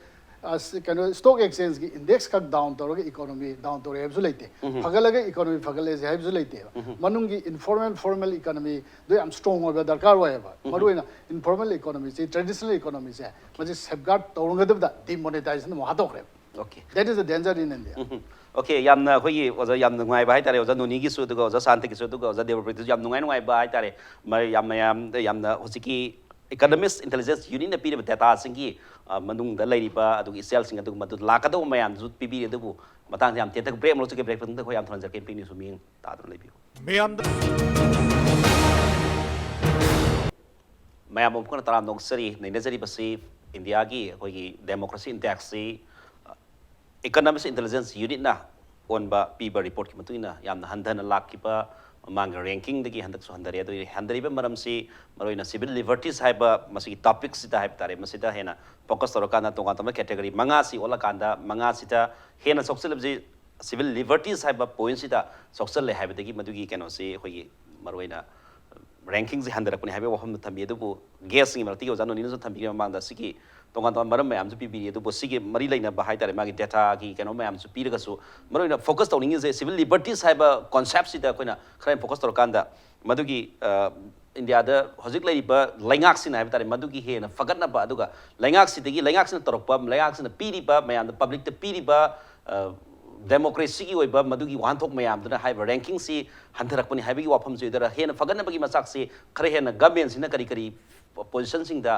ꯑꯁ, ꯀꯩꯅꯣ ꯁ꯭ꯇꯣꯛ ꯑꯦꯛꯁꯆꯦꯟꯖꯀꯤ ꯏꯟꯗꯦꯛꯁ ꯈꯛ ꯗꯥꯎꯟ ꯇꯧꯔꯒ ꯏꯀꯣꯅꯣꯃꯤ ꯗꯥꯎꯟ ꯇꯧꯔꯦ ꯍꯥꯏꯕꯁꯨ ꯂꯩꯇꯦ꯫ ꯐꯒꯠꯂꯒ ꯏꯀꯣꯅꯣꯃꯤ ꯐꯒꯠꯂꯦꯁꯦ ꯍꯥꯏꯕꯁꯨ ꯂꯩꯇꯦꯕ꯫ ꯃꯅꯨꯡꯒꯤ ꯏꯟꯐꯣꯔꯃꯦꯜ ꯐꯣꯔꯃꯦꯜ ꯏꯀꯣꯅꯣꯃꯤꯗꯣ ꯌꯥꯝ ꯁ꯭ꯇ꯭ꯔꯣꯡ ꯑꯣꯏꯕ ꯗꯔꯀꯥꯔ ꯑꯣꯏꯌꯦꯕ꯫ ꯃꯔꯨꯑꯣꯏꯅ ꯏꯟꯐꯣꯔꯃꯦꯜ ꯏꯀꯣꯅꯣꯃꯤꯁꯤ, ꯇ꯭ꯔꯦꯗꯤꯁꯅꯦꯜ ꯏꯀꯣꯅꯣꯃꯤꯁꯦ ꯃꯁꯤ ꯁꯦꯐꯒꯥꯔꯗ ꯇꯧꯔꯝꯒꯗꯕꯗ ꯗꯤꯃꯣꯅꯦꯇꯥꯏꯖꯦꯁꯟ ꯑꯃꯨꯛ ꯍꯥꯠꯇꯣꯛꯈ꯭ꯔꯦꯕ꯫ Okay. That is the danger in India. Okay, ꯌꯥꯝꯅ ꯑꯩꯈꯣꯏꯒꯤ ꯑꯣꯖꯥ ꯌꯥꯝꯅ ꯅꯨꯡꯉꯥꯏꯕ ꯍꯥꯏꯇꯥꯔꯦ, ꯑꯣꯖꯥ ꯅꯣꯅꯤꯒꯤꯁꯨ ꯑꯗꯨꯒ ꯑꯣꯖꯥ ꯁꯥꯟꯇꯒꯤꯁꯨ ꯑꯗꯨꯒ ꯑꯣꯖꯥ ꯗꯦꯕꯄ꯭ꯔꯤꯠꯇꯁꯨ ꯌꯥꯝ ꯅꯨꯡꯉꯥꯏ ꯅꯨꯡꯉꯥꯏꯕ ꯍꯥꯏꯇꯥꯔꯦ꯫ ꯃ- ꯌꯥꯝ ꯃꯌꯥꯝꯗ ꯌꯥꯝꯅ ꯍꯧꯖꯤꯛꯀꯤ ꯏꯀꯅꯣꯃꯤꯛꯁ ꯏꯟꯇꯦꯂꯤꯖꯦꯟꯁ ꯌꯨꯅꯤꯠꯅ ꯄꯤꯔꯤꯕ ꯗꯦꯇꯥꯁꯤꯡꯒꯤ ꯑ, ꯃꯅꯨꯡꯗ ꯂꯩꯔꯤꯕ ꯑꯗꯨꯒ ꯏꯆꯦꯜꯁꯤꯡ ꯑꯗꯨꯒꯨꯝꯕ ꯑꯗꯨ ꯂꯥꯛꯀꯗꯧꯕ ꯃꯌꯥꯝꯗꯨꯁꯨ ꯄꯤꯕꯤꯔꯤ꯫ ꯑꯗꯨꯕꯨ ꯃꯇꯥꯡꯁꯦ ꯌꯥꯝ ꯇꯦꯟꯇꯛ ꯕ꯭ꯔꯦꯛ ꯑꯃ ꯂꯧꯖꯒꯦ꯫ ꯕ꯭ꯔꯦꯛ ꯃꯇꯨꯡꯗ ꯑꯩꯈꯣꯏ ꯌꯥꯝ ꯊꯨꯅ ꯍꯟꯖꯔꯛꯀꯦ꯫ ꯄꯤ ꯅ꯭ꯌꯨꯁ ꯃꯤꯠꯌꯦꯡ ꯇꯥꯗꯨꯅ ꯂꯩꯕꯤꯌꯨ꯫ ꯃꯌꯥꯝꯗ ꯃꯌꯥꯝ ꯑꯃꯨꯛ ꯍꯟꯅ ꯇꯔꯥꯝꯅ ꯑꯣꯛꯆꯔꯤ꯫ ꯅꯩꯅꯖꯔꯤꯕꯁꯤ ꯏꯟꯗꯤꯌꯥꯒꯤ ꯑꯩꯈꯣꯏꯒꯤ ꯗꯦꯃꯣꯀ꯭ꯔꯦꯁꯤ ꯏꯟꯗꯦꯛꯁꯁꯤ ꯏꯀꯅꯣꯃꯤꯛꯁ ꯏꯟꯇꯦꯂꯤꯖꯦꯟꯁ ꯌꯨꯅꯤꯠꯅ ꯑꯣꯟꯕ ꯄꯤꯕ ꯔꯤꯄꯣꯔꯠꯀꯤ ꯃꯇꯨꯡ ꯏꯟꯅ ꯌꯥꯝꯅ ꯍꯟꯊꯅ ꯂꯥꯛꯈꯤꯕ ꯃꯃꯥꯡꯒꯤ ꯔꯦꯡꯀꯤꯡꯗꯒꯤ ꯍꯟꯗꯛꯁꯨ ꯍꯟꯊꯔꯦ꯫ ꯑꯗꯨ ꯍꯟꯊꯔꯤꯕ ꯃꯔꯝꯁꯤ ꯃꯔꯨꯑꯣꯏꯅ ꯁꯤꯚꯤꯜ ꯂꯤꯕꯔꯇꯤꯁ ꯍꯥꯏꯕ ꯃꯁꯤꯒꯤ ꯇꯣꯄꯤꯛꯁꯤꯗ ꯍꯥꯏꯕ ꯇꯥꯔꯦ, ꯃꯁꯤꯗ ꯍꯦꯟꯅ ꯐꯣꯀꯁ ꯇꯧꯔꯀꯥꯟꯗ ꯇꯣꯉꯥꯟ ꯇꯣꯉꯥꯟꯕ ꯀꯦꯇꯦꯒꯣꯔꯤ ꯃꯉꯥꯁꯤ ꯑꯣꯜꯂꯀꯥꯟꯗ ꯃꯉꯥꯁꯤꯗ ꯍꯦꯟꯅ ꯁꯣꯛꯆꯜꯂꯤꯕꯁꯤ ꯁꯤꯚꯤꯜ ꯂꯤꯕꯔꯇꯤꯁ ꯍꯥꯏꯕ ꯄꯣꯏꯟꯁꯤꯗ ꯁꯣꯛꯆꯜꯂꯦ ꯍꯥꯏꯕꯗꯒꯤ ꯃꯗꯨꯒꯤ ꯀꯩꯅꯣꯁꯤ ꯑꯩꯈꯣꯏꯒꯤ ꯃꯔꯨꯑꯣꯏꯅ ꯔꯦꯡꯀꯤꯡꯁꯤ ꯍꯟꯊꯔꯛꯄꯅꯤ ꯍꯥꯏꯕꯒꯤ ꯋꯥꯐꯝꯗꯨ ꯊꯝꯕꯤ꯫ ꯑꯗꯨꯕꯨ ꯒꯦꯁꯁꯤꯡꯒꯤ ꯃꯔꯛꯇꯒꯤ ꯑꯣꯖꯥ ꯅꯣꯅꯤꯅꯁꯨ ꯊꯝꯕꯤꯈꯤꯕ ꯃꯃꯥꯡꯗ ꯁꯤꯒꯤ ꯇꯣꯉꯥꯟ ꯇꯣꯉꯥꯟꯕ ꯃꯔꯝ ꯃꯌꯥꯝꯁꯨ ꯄꯤꯕꯤꯔꯤ꯫ ꯑꯗꯨꯕꯨ ꯁꯤꯒꯤ ꯃꯔꯤ ꯂꯩꯅꯕ ꯍꯥꯏꯇꯥꯔꯦ, ꯃꯥꯒꯤ ꯗꯦꯇꯥꯒꯤ ꯀꯩꯅꯣ ꯃꯌꯥꯝꯁꯨ ꯄꯤꯔꯒꯁꯨ ꯃꯔꯨꯑꯣꯏꯅ ꯐꯣꯀꯁ ꯇꯧꯅꯤꯡꯉꯤꯁꯦ ꯁꯤꯚꯤꯜ ꯂꯤꯕꯔꯇꯤꯁ ꯍꯥꯏꯕ ꯀꯣꯟꯁꯦꯞꯁꯤꯗ ꯑꯩꯈꯣꯏꯅ ꯈꯔ ꯍꯦꯟꯅ ꯐꯣꯀꯁ ꯇꯧꯔꯀꯥꯟꯗ ꯃꯗꯨꯒꯤ ꯑ, ꯏꯟꯗꯤꯌꯥꯗ ꯍꯧꯖꯤꯛ ꯂꯩꯔꯤꯕ ꯂꯩꯉꯥꯛꯁꯤꯅ ꯍꯥꯏꯕ ꯇꯥꯔꯦ, ꯃꯗꯨꯒꯤ ꯍꯦꯟꯅ ꯐꯒꯠꯅꯕ, ꯑꯗꯨꯒ ꯂꯩꯉꯥꯛꯁꯤꯗꯒꯤ ꯂꯩꯉꯥꯛꯁꯤꯅ ꯇꯧꯔꯛꯄ, ꯂꯩꯉꯥꯛꯁꯤꯅ ꯄꯤꯔꯤꯕ ꯃꯌꯥꯝꯗ, ꯄꯕ꯭ꯂꯤꯛꯇ ꯄꯤꯔꯤꯕ ꯑ, ꯗꯦꯃꯣꯀ꯭ꯔꯦꯁꯤꯒꯤ ꯑꯣꯏꯕ ꯃꯗꯨꯒꯤ ꯋꯥꯍꯟꯊꯣꯛ ꯃꯌꯥꯝꯗꯨꯅ ꯍꯥꯏꯔꯤꯕ ꯔꯦꯡꯀꯤꯡꯁꯤ ꯍꯟꯊꯔꯛꯄꯅꯤ ꯍꯥꯏꯕꯒꯤ ꯋꯥꯐꯝꯁꯤ ꯑꯣꯏꯗꯣꯏꯔꯥ? ꯍꯦꯟꯅ ꯐꯒꯠꯅꯕꯒꯤ ꯃꯆꯥꯛꯁꯤ ꯈꯔ ꯍꯦꯟꯅ ꯒꯃꯦꯟꯁꯤꯅ ꯀꯔꯤ ꯀꯔꯤ ꯄꯣꯖꯤꯁꯟꯁꯤꯡꯗ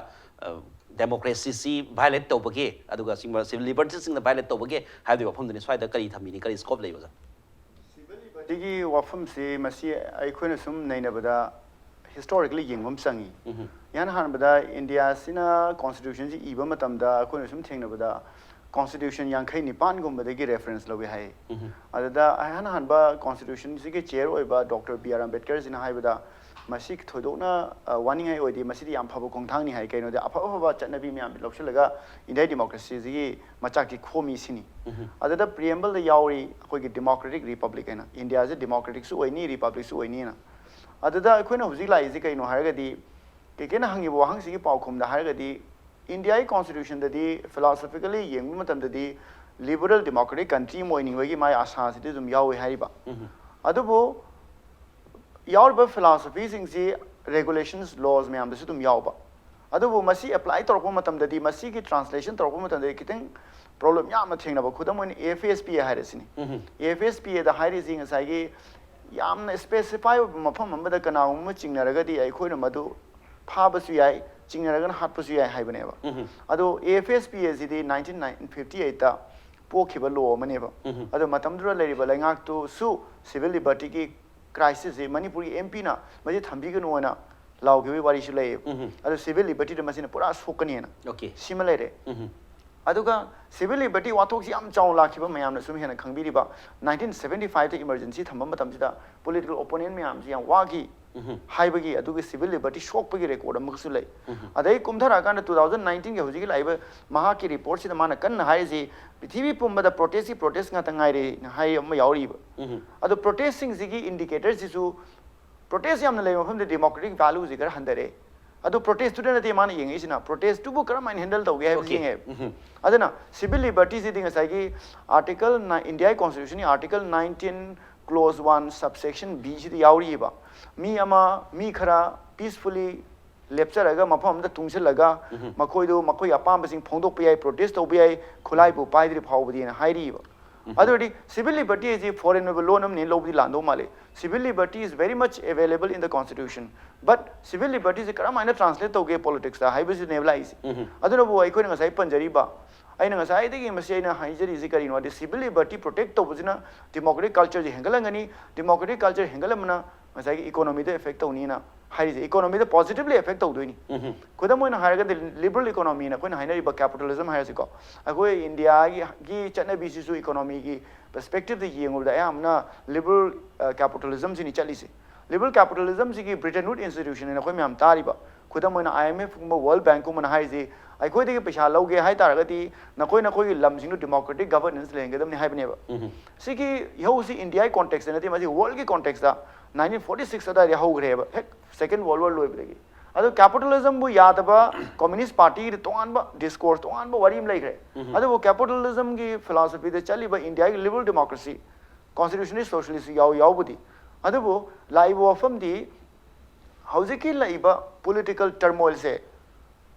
ꯗꯦꯃꯣꯀ꯭ꯔꯦꯁꯤꯁꯤ ꯚꯥꯏꯑꯣꯂꯦꯠ ꯇꯧꯕꯒꯦ, ꯑꯗꯨꯒ ꯁꯤꯒꯨꯝꯕ ꯁꯤꯚꯤꯜ ꯂꯤꯕꯔꯇꯤꯁꯤꯡꯅ ꯚꯥꯏꯑꯣꯂꯦꯠ ꯇꯧꯕꯒꯦ ꯍꯥꯏꯕꯒꯤ ꯋꯥꯐꯝꯗꯨꯅꯤ꯫ ꯁ꯭ꯋꯥꯏꯗ ꯀꯔꯤ ꯊꯝꯕꯤꯅꯤ, ꯀꯔꯤ ꯁ꯭ꯀꯣꯞ ꯂꯩꯕ, ꯁꯥꯔ? ꯁꯤꯒꯤ ꯋꯥꯐꯝꯁꯤ ꯃꯁꯤ ꯑꯩꯈꯣꯏꯅ ꯁꯨꯝ ꯅꯩꯅꯕꯗ ꯍꯤꯁꯇꯣꯔꯤꯀꯦꯜꯂꯤ ꯌꯦꯡꯕ ꯑꯃ ꯆꯪꯉꯤ꯫ ꯏꯍꯥꯟ ꯍꯥꯟꯕꯗ ꯏꯟꯗꯤꯌꯥꯁꯤꯅ ꯀꯣꯟꯁꯇꯤꯇ꯭ꯌꯨꯁꯟꯁꯤ ꯏꯕ ꯃꯇꯝꯗ ꯑꯩꯈꯣꯏꯅ ꯁꯨꯝ ꯊꯦꯡꯅꯕꯗ ꯀꯣꯟꯁꯇꯤꯇ꯭ꯌꯨꯁꯟ ꯌꯥꯡꯈꯩ ꯅꯤꯄꯥꯟꯒꯨꯝꯕꯗꯒꯤ ꯔꯦꯐꯔꯦꯟꯁ ꯂꯧꯏ ꯍꯥꯏ꯫ ꯑꯗꯨꯗ ꯑꯍꯥꯟ ꯑꯍꯥꯟꯕ ꯀꯣꯟꯁꯇꯤꯇ꯭ꯌꯨꯁꯟꯁꯤꯒꯤ ꯆꯤꯌꯔ ꯑꯣꯏꯕ ꯗꯣꯛꯇꯔ ꯕꯤ ꯑꯥꯔ ꯑꯝꯕꯦꯗꯀꯔꯁꯤꯅ ꯍꯥꯏꯕꯗ, ꯃꯁꯤ ꯊꯣꯏꯗꯣꯛꯅ ꯑ, ꯋꯥꯅꯤꯡꯉꯥꯏ ꯑꯣꯏꯗꯦ, ꯃꯁꯤꯗꯤ ꯌꯥꯝ ꯐꯕ ꯈꯣꯡꯊꯥꯡꯅꯤ ꯍꯥꯏ꯫ ꯀꯩꯅꯣꯗꯤ ꯑꯐ ꯑꯐꯕ ꯆꯠꯅꯕꯤ ꯃꯌꯥꯝ ꯂꯧꯁꯤꯜꯂꯒ ꯏꯟꯗꯤꯌꯥ ꯗꯤꯃꯣꯀ꯭ꯔꯦꯁꯤꯁꯤꯒꯤ ꯃꯆꯥꯛꯇꯤ ꯈꯣꯝꯃꯤ ꯁꯤꯅꯤ꯫ ꯑꯗꯨꯗ ꯄ꯭ꯔꯤꯑꯦꯝꯕꯜꯗ ꯌꯥꯎꯔꯤ ꯑꯩꯈꯣꯏꯒꯤ ꯗꯤꯃꯣꯀ꯭ꯔꯦꯇꯤꯛ ꯔꯤꯄꯕ꯭ꯂꯤꯛ ꯍꯥꯏꯅ, ꯏꯟꯗꯤꯌꯥꯁꯦ ꯗꯤꯃꯣꯀ꯭ꯔꯦꯇꯤꯛꯁꯨ ꯑꯣꯏꯅꯤ, ꯔꯤꯄꯕ꯭ꯂꯤꯛꯁꯨ ꯑꯣꯏꯅꯤꯅ꯫ ꯑꯗꯨꯗ ꯑꯩꯈꯣꯏꯅ ꯍꯧꯖꯤꯛ ꯂꯥꯛꯏꯁꯦ ꯀꯩꯅꯣ ꯍꯥꯏꯔꯒꯗꯤ, ꯀꯦ ꯀꯦꯅ ꯍꯪꯉꯤꯕ ꯋꯥꯍꯪꯁꯤꯒꯤ ꯄꯥꯎꯈꯨꯝꯗ ꯍꯥꯏꯔꯒꯗꯤ, ꯏꯟꯗꯤꯌꯥꯒꯤ ꯀꯣꯟꯁꯇꯤꯇ꯭ꯌꯨꯁꯟꯗꯗꯤ ꯐꯤꯂꯣꯁꯣꯐꯤꯀꯦꯜꯂꯤ ꯌꯦꯡꯕ ꯃꯇꯝꯗꯗꯤ ꯂꯤꯕꯔꯦꯜ ꯗꯦꯃꯣꯀ꯭ꯔꯦꯇꯤꯛ ꯀꯟꯇ꯭ꯔꯤ ꯑꯃ ꯑꯣꯏꯅꯤꯡꯕꯒꯤ ꯃꯥꯒꯤ ꯑꯥꯁꯥꯁꯤꯗꯤ ꯑꯗꯨꯝ ꯌꯥꯎꯏ ꯍꯥꯏꯔꯤꯕ꯫ ꯑꯗꯨꯕꯨ ꯌꯥꯎꯔꯤꯕ ꯐꯤꯂꯣꯁꯣꯐꯤꯁꯤꯡꯁꯤ ꯔꯦꯒꯨꯂꯦꯁꯟꯁ, ꯂꯣꯁ ꯃꯌꯥꯝꯗꯁꯨ ꯑꯗꯨꯝ ꯌꯥꯎꯕ꯫ ꯑꯗꯨꯕꯨ ꯃꯁꯤ ꯑꯦꯄ꯭ꯂꯥꯏ ꯇꯧꯔꯛꯄ ꯃꯇꯝꯗꯗꯤ, ꯃꯁꯤꯒꯤ ꯇ꯭ꯔꯥꯟꯁꯂꯦꯁꯟ ꯇꯧꯔꯛꯄ ꯃꯇꯝꯗꯗꯤ ꯈꯤꯇꯪ ꯄ꯭ꯔꯣꯕ꯭ꯂꯦꯝ ꯌꯥꯝꯅ ꯊꯦꯡꯅꯕ꯫ ꯈꯨꯗꯝ ꯑꯣꯏꯅ ꯑꯦꯐ ꯑꯦꯁ ꯄꯤ ꯑꯦ ꯍꯥꯏꯔꯁꯤꯅꯤ꯫ ꯑꯦꯐ ꯑꯦꯁ ꯄꯤ ꯑꯦꯗ ꯍꯥꯏꯔꯤꯁꯤ ꯉꯁꯥꯏꯒꯤ ꯌꯥꯝꯅ ꯁ꯭ꯄꯦꯁꯤꯐꯥꯏ ꯑꯣꯏꯕ ꯃꯐꯝ ꯑꯃꯗ ꯀꯅꯥꯒꯨꯝꯕ ꯑꯃ ꯆꯤꯡꯅꯔꯒꯗꯤ ꯑꯩꯈꯣꯏꯅ ꯃꯗꯨ ꯐꯥꯕꯁꯨ ꯌꯥꯏ, ꯆꯤꯡꯅꯔꯒꯅ ꯍꯥꯠꯄꯁꯨ ꯌꯥꯏ ꯍꯥꯏꯕꯅꯦꯕ꯫ ꯑꯗꯣ ꯑꯦꯐ ꯑꯦꯁ ꯄꯤ ꯑꯦꯁꯤꯗꯤ ꯅꯥꯏꯟꯇꯤꯟ ꯐꯤꯐꯇꯤ ꯑꯩꯠꯇ ꯄꯣꯛꯈꯤꯕ ꯂꯣ ꯑꯃꯅꯦꯕ꯫ ꯑꯗꯣ ꯃꯇꯝꯗꯨꯗ ꯂꯩꯔꯤꯕ ꯂꯩꯉꯥꯛꯇꯨꯁꯨ ꯁꯤꯚꯤꯜ ꯂꯤꯕꯔꯇꯤꯒꯤ ꯀ꯭ꯔꯥꯏꯁꯤꯁꯁꯤ ꯃꯅꯤꯄꯨꯔꯒꯤ ꯑꯦꯝ ꯄꯤꯅ ꯃꯁꯤ ꯊꯝꯕꯤꯒꯅꯨꯅ ꯂꯥꯎꯈꯤꯕꯒꯤ ꯋꯥꯔꯤꯁꯨ ꯂꯩꯌꯦꯕ꯫ ꯑꯗꯣ ꯁꯤꯚꯤꯜ ꯂꯤꯕꯔꯇꯤꯗ ꯃꯁꯤꯅ ꯄꯨꯔꯥ ꯁꯣꯛꯀꯅꯤꯅ, ꯑꯣꯀꯦ꯫ ꯁꯤꯃ ꯂꯩꯔꯦ꯫ ꯑꯗꯨꯒ ꯁꯤꯚꯤꯜ ꯂꯤꯕꯔꯇꯤ ꯋꯥꯊꯣꯛꯁꯤ ꯌꯥꯝ ꯆꯥꯎꯅ ꯂꯥꯛꯈꯤꯕ, ꯃꯌꯥꯝꯅ ꯁꯨꯝ ꯍꯦꯟꯅ ꯈꯪꯕꯤꯔꯤꯕ, ꯅꯥꯏꯟꯇꯤꯟ ꯁꯚꯦꯟꯇꯤ ꯐꯥꯏꯚꯇ ꯏꯃꯔꯖꯦꯟꯁꯤ ꯊꯝꯕ ꯃꯇꯝꯁꯤꯗ ꯄꯣꯂꯤꯇꯤꯀꯦꯜ ꯑꯣꯄꯣꯅꯦꯟ ꯃꯌꯥꯝꯁꯤ ꯌꯥꯝ ꯋꯥꯈꯤ ꯍꯥꯏꯕꯒꯤ, ꯑꯗꯨꯒꯤ ꯁꯤꯚꯤꯜ ꯂꯤꯕꯔꯇꯤ ꯁꯣꯛꯄꯒꯤ ꯔꯦꯀꯣꯔꯗ ꯑꯃꯒꯁꯨ ꯂꯩ꯫ ꯑꯗꯩ ꯀꯨꯝꯊꯔꯛꯑꯀꯥꯟꯗ ꯇꯨ ꯊꯥꯎꯖꯟ ꯅꯥꯏꯟꯇꯤꯟꯒꯤ ꯍꯧꯖꯤꯛꯀꯤ ꯂꯥꯛꯏꯕ ꯃꯍꯥꯛꯀꯤ ꯔꯤꯄꯣꯔꯠꯁꯤꯗ ꯃꯥꯅ ꯀꯟꯅ ꯍꯥꯏꯔꯤꯁꯤ, ꯄ꯭ꯔꯤꯊꯤꯕꯤ ꯄꯨꯝꯕꯗ ꯄ꯭ꯔꯣꯇꯦꯁꯀꯤ ꯄ꯭ꯔꯣꯇꯦꯁ ꯉꯥꯛꯇ ꯉꯥꯏꯔꯦꯅ ꯍꯥꯏ ꯑꯃ ꯌꯥꯎꯔꯤꯕ꯫ ꯑꯗꯣ ꯄ꯭ꯔꯣꯇꯦꯁꯁꯤꯡꯁꯤꯒꯤ ꯏꯟꯗꯤꯀꯦꯇꯔꯁꯤꯁꯨ, ꯄ꯭ꯔꯣꯇꯦꯁ ꯌꯥꯝꯅ ꯂꯩꯕ ꯃꯐꯝꯗ ꯗꯦꯃꯣꯀ꯭ꯔꯦꯇꯤꯛ ꯚꯦꯂꯨꯁꯤ ꯈꯔ ꯍꯟꯊꯔꯛꯑꯦ꯫ ꯑꯗꯣ ꯄ꯭ꯔꯣꯇꯦꯁꯇꯨꯗ ꯅꯠꯇꯦ ꯃꯥꯅ ꯌꯦꯡꯉꯛꯏꯁꯤꯅ, ꯄ꯭ꯔꯣꯇꯦꯁꯇꯨꯕꯨ ꯀꯔꯝꯍꯥꯏꯅ ꯍꯦꯟꯗꯜ ꯇꯧꯒꯦ ꯍꯥꯏꯕꯁꯤ ꯑꯣꯀꯦ꯫ ꯌꯦꯡꯉꯦꯕ꯫ ꯑꯗꯨꯅ ꯁꯤꯚꯤꯜ ꯂꯤꯕꯔꯇꯤꯁꯤꯗꯤ ꯉꯁꯥꯏꯒꯤ ꯑꯥꯔꯇꯤꯀꯜ ꯅꯥꯏ-, ꯏꯟꯗꯤꯌꯥꯒꯤ ꯀꯣꯟꯁꯇꯤꯇ꯭ꯌꯨꯁꯟꯒꯤ ꯑꯥꯔꯇꯤꯀꯜ ꯅꯥꯏꯟꯇꯤꯟ ꯀ꯭ꯂꯣꯖ ꯋꯥꯟ ꯁꯕꯁꯦꯛꯁꯟ ꯕꯤꯁꯤꯗ ꯌꯥꯎꯔꯤꯕ꯫ ꯃꯤ ꯑꯃ, ꯃꯤ ꯈꯔ ꯄꯤꯁꯐꯨꯜꯂꯤ ꯂꯦꯞꯆꯔꯒ ꯃꯐꯝ ꯑꯃꯗ ꯇꯨꯡꯁꯤꯜꯂꯒ ꯃꯈꯣꯏꯗꯨ ꯃꯈꯣꯏꯒꯤ ꯑꯄꯥꯝꯕꯁꯤꯡ ꯐꯣꯡꯗꯣꯛꯄ ꯌꯥꯏ, ꯄ꯭ꯔꯣꯇꯦꯁ ꯇꯧꯕ ꯌꯥꯏ, ꯈꯨꯠꯂꯥꯏꯕꯨ ꯄꯥꯏꯗ꯭ꯔꯤ ꯐꯥꯎꯕꯗꯤꯅ ꯍꯥꯏꯔꯤꯕ꯫ ꯑꯗꯨ ꯑꯣꯏꯔꯗꯤ ꯁꯤꯚꯤꯜ ꯂꯤꯕꯔꯇꯤ ꯍꯥꯏꯁꯤ ꯐꯣꯔꯦꯟ ꯑꯣꯏꯕ ꯂꯣꯟ ꯑꯃꯅꯤ ꯂꯧꯕꯗꯤ ꯂꯥꯟꯗꯧ ꯃꯥꯜꯂꯤ꯫ Civil liberty is very much available in the constitution, but civil ꯂꯤꯕꯔꯇꯤꯁꯤ ꯀꯔꯝꯍꯥꯏꯅ ꯇ꯭ꯔꯥꯟꯁꯂꯦꯠ ꯇꯧꯒꯦ ꯄꯣꯂꯤꯇꯤꯛꯁꯇ ꯍꯥꯏꯕꯁꯤꯅꯦꯕ ꯂꯥꯛꯏꯁꯦ꯫ ꯑꯗꯨꯅꯕꯨ ꯑꯩꯈꯣꯏꯅ ꯉꯁꯥꯏ ꯄꯟꯖꯔꯤꯕ, ꯑꯩꯅ ꯉꯁꯥꯏꯗꯒꯤ ꯃꯁꯤ ꯑꯩꯅ ꯍꯥꯏꯖꯔꯤꯁꯤ ꯀꯔꯤꯅꯣ ꯍꯥꯏꯗꯤ, ꯁꯤꯚꯤꯜ ꯂꯤꯕꯔꯇꯤ ꯄ꯭ꯔꯣꯇꯦꯛ ꯇꯧꯕꯁꯤꯅ ꯗꯤꯃꯣꯀ꯭ꯔꯦꯇꯤꯛ ꯀꯜꯆꯔꯁꯤ ꯍꯦꯟꯒꯠꯍꯟꯒꯅꯤ, ꯗꯤꯃꯣꯀ꯭ꯔꯦꯇꯤꯛ ꯀꯜꯆꯔ ꯍꯦꯟꯒꯠꯂꯝꯕꯅ ꯉꯁꯥꯏꯒꯤ ꯏꯀꯣꯅꯣꯃꯤꯗ ꯑꯦꯐꯦꯛ ꯇꯧꯅꯤꯅ ꯍꯥꯏꯔꯤꯁꯦ ꯏꯀꯣꯅꯣꯃꯤꯗ ꯄꯣꯖꯤꯇꯤꯚꯂꯤ ꯑꯦꯐꯦꯛ ꯇꯧꯗꯣꯏꯅꯤ꯫ ꯎꯝ꯫ ꯈꯨꯗꯝ ꯑꯣꯏꯅ ꯍꯥꯏꯔꯒꯗꯤ ꯂꯤꯕꯔꯜ ꯏꯀꯣꯅꯣꯃꯤꯅ ꯑꯩꯈꯣꯏꯅ ꯍꯥꯏꯅꯔꯤꯕ ꯀꯦꯄꯤꯇꯥꯂꯤꯖꯝ ꯍꯥꯏꯔꯁꯤꯀꯣ, ꯑꯩꯈꯣꯏ ꯏꯟꯗꯤꯌꯥꯒꯤ ꯒꯤ ꯆꯠꯅꯕꯤꯁꯤꯁꯨ ꯏꯀꯣꯅꯣꯃꯤꯒꯤ ꯄꯔꯁꯄꯦꯛꯇꯤꯚꯇ ꯌꯦꯡꯉꯨꯕꯗ ꯑꯌꯥꯝꯕꯅ ꯂꯤꯕꯔꯜ ꯀꯦꯄꯤꯇꯥꯂꯤꯖꯝꯁꯤꯅꯤ ꯆꯠꯂꯤꯁꯦ꯫ ꯂꯤꯕꯔꯜ ꯀꯦꯄꯤꯇꯥꯂꯤꯖꯝꯁꯤꯒꯤ ꯕ꯭ꯔꯤꯇꯟ ꯋꯨꯗ ꯏꯟꯁꯇꯤꯇ꯭ꯌꯨꯁꯟ ꯍꯥꯏꯅ ꯑꯩꯈꯣꯏ ꯃꯌꯥꯝ ꯇꯥꯔꯤꯕ, ꯈꯨꯗꯝ ꯑꯣꯏꯅ ꯑꯥꯏ ꯑꯦꯝ ꯑꯦꯐꯀꯨꯝꯕ, ꯋꯥꯔꯜ ꯕꯦꯡꯛꯀꯨꯝꯕꯅ ꯍꯥꯏꯔꯤꯁꯤ, ꯑꯩꯈꯣꯏꯗꯒꯤ ꯄꯩꯁꯥ ꯂꯧꯒꯦ ꯍꯥꯏ ꯇꯥꯔꯒꯗꯤ ꯅꯈꯣꯏ ꯅꯈꯣꯏꯒꯤ ꯂꯝꯁꯤꯡꯗꯨ ꯗꯦꯃꯣꯀ꯭ꯔꯦꯇꯤꯛ ꯒꯚꯔꯅꯦꯟꯁ ꯂꯩꯍꯟꯒꯗꯕꯅꯤ ꯍꯥꯏꯕꯅꯦꯕ꯫ ꯎꯝ꯫ ꯁꯤꯒꯤ ꯏꯍꯧꯁꯤ ꯏꯟꯗꯤꯌꯥꯒꯤ ꯀꯣꯟꯇꯦꯛꯁꯇ ꯅꯠꯇꯦ, ꯃꯁꯤ ꯋꯥꯔꯜꯒꯤ ꯀꯣꯟꯇꯦꯛꯁꯇ ꯅꯥꯏꯟꯇꯤꯟ ꯐꯣꯔꯇꯤ ꯁꯤꯛꯁ ꯑꯗꯨꯋꯥꯏꯗꯒꯤ ꯍꯧꯈ꯭ꯔꯦꯕ, ꯍꯦꯛ ꯁꯦꯀꯦꯟ ꯋꯥꯔꯜ ꯋꯥꯔ ꯂꯣꯏꯕꯗꯒꯤ꯫ ꯑꯗꯣ ꯀꯦꯄꯤꯇꯥꯂꯤꯖꯝꯕꯨ ꯌꯥꯗꯕ ꯀꯝꯃꯨꯅꯤꯁ ꯄꯥꯔꯇꯤꯒꯤꯗꯤ ꯇꯣꯉꯥꯟꯕ ꯗꯤꯁꯀꯣꯔꯁ, ꯇꯣꯉꯥꯟꯕ ꯋꯥꯔꯤ ꯑꯃ ꯂꯩꯈ꯭ꯔꯦ꯫ ꯎꯝ꯫ ꯑꯗꯨꯕꯨ ꯀꯦꯄꯤꯇꯥꯂꯤꯖꯝꯒꯤ ꯐꯤꯂꯣꯁꯣꯐꯤꯗ ꯆꯠꯂꯤꯕ ꯏꯟꯗꯤꯌꯥꯒꯤ ꯂꯤꯕꯔꯜ ꯗꯦꯃꯣꯀ꯭ꯔꯦꯁꯤ, ꯀꯣꯟꯁꯇꯤꯇ꯭ꯌꯨꯁꯅꯦꯜ ꯁꯣꯁꯤꯌꯦꯂꯤꯁ ꯌꯥꯎ ꯌꯥꯎꯕꯗꯤ, ꯑꯗꯨꯕꯨ ꯂꯥꯛꯏꯕ ꯋꯥꯐꯝꯗꯤ ꯍꯧꯖꯤꯛꯀꯤ ꯂꯩꯔꯤꯕ ꯄꯣꯂꯤꯇꯤꯀꯦꯜ ꯇꯔꯃꯣꯏꯜꯁꯦ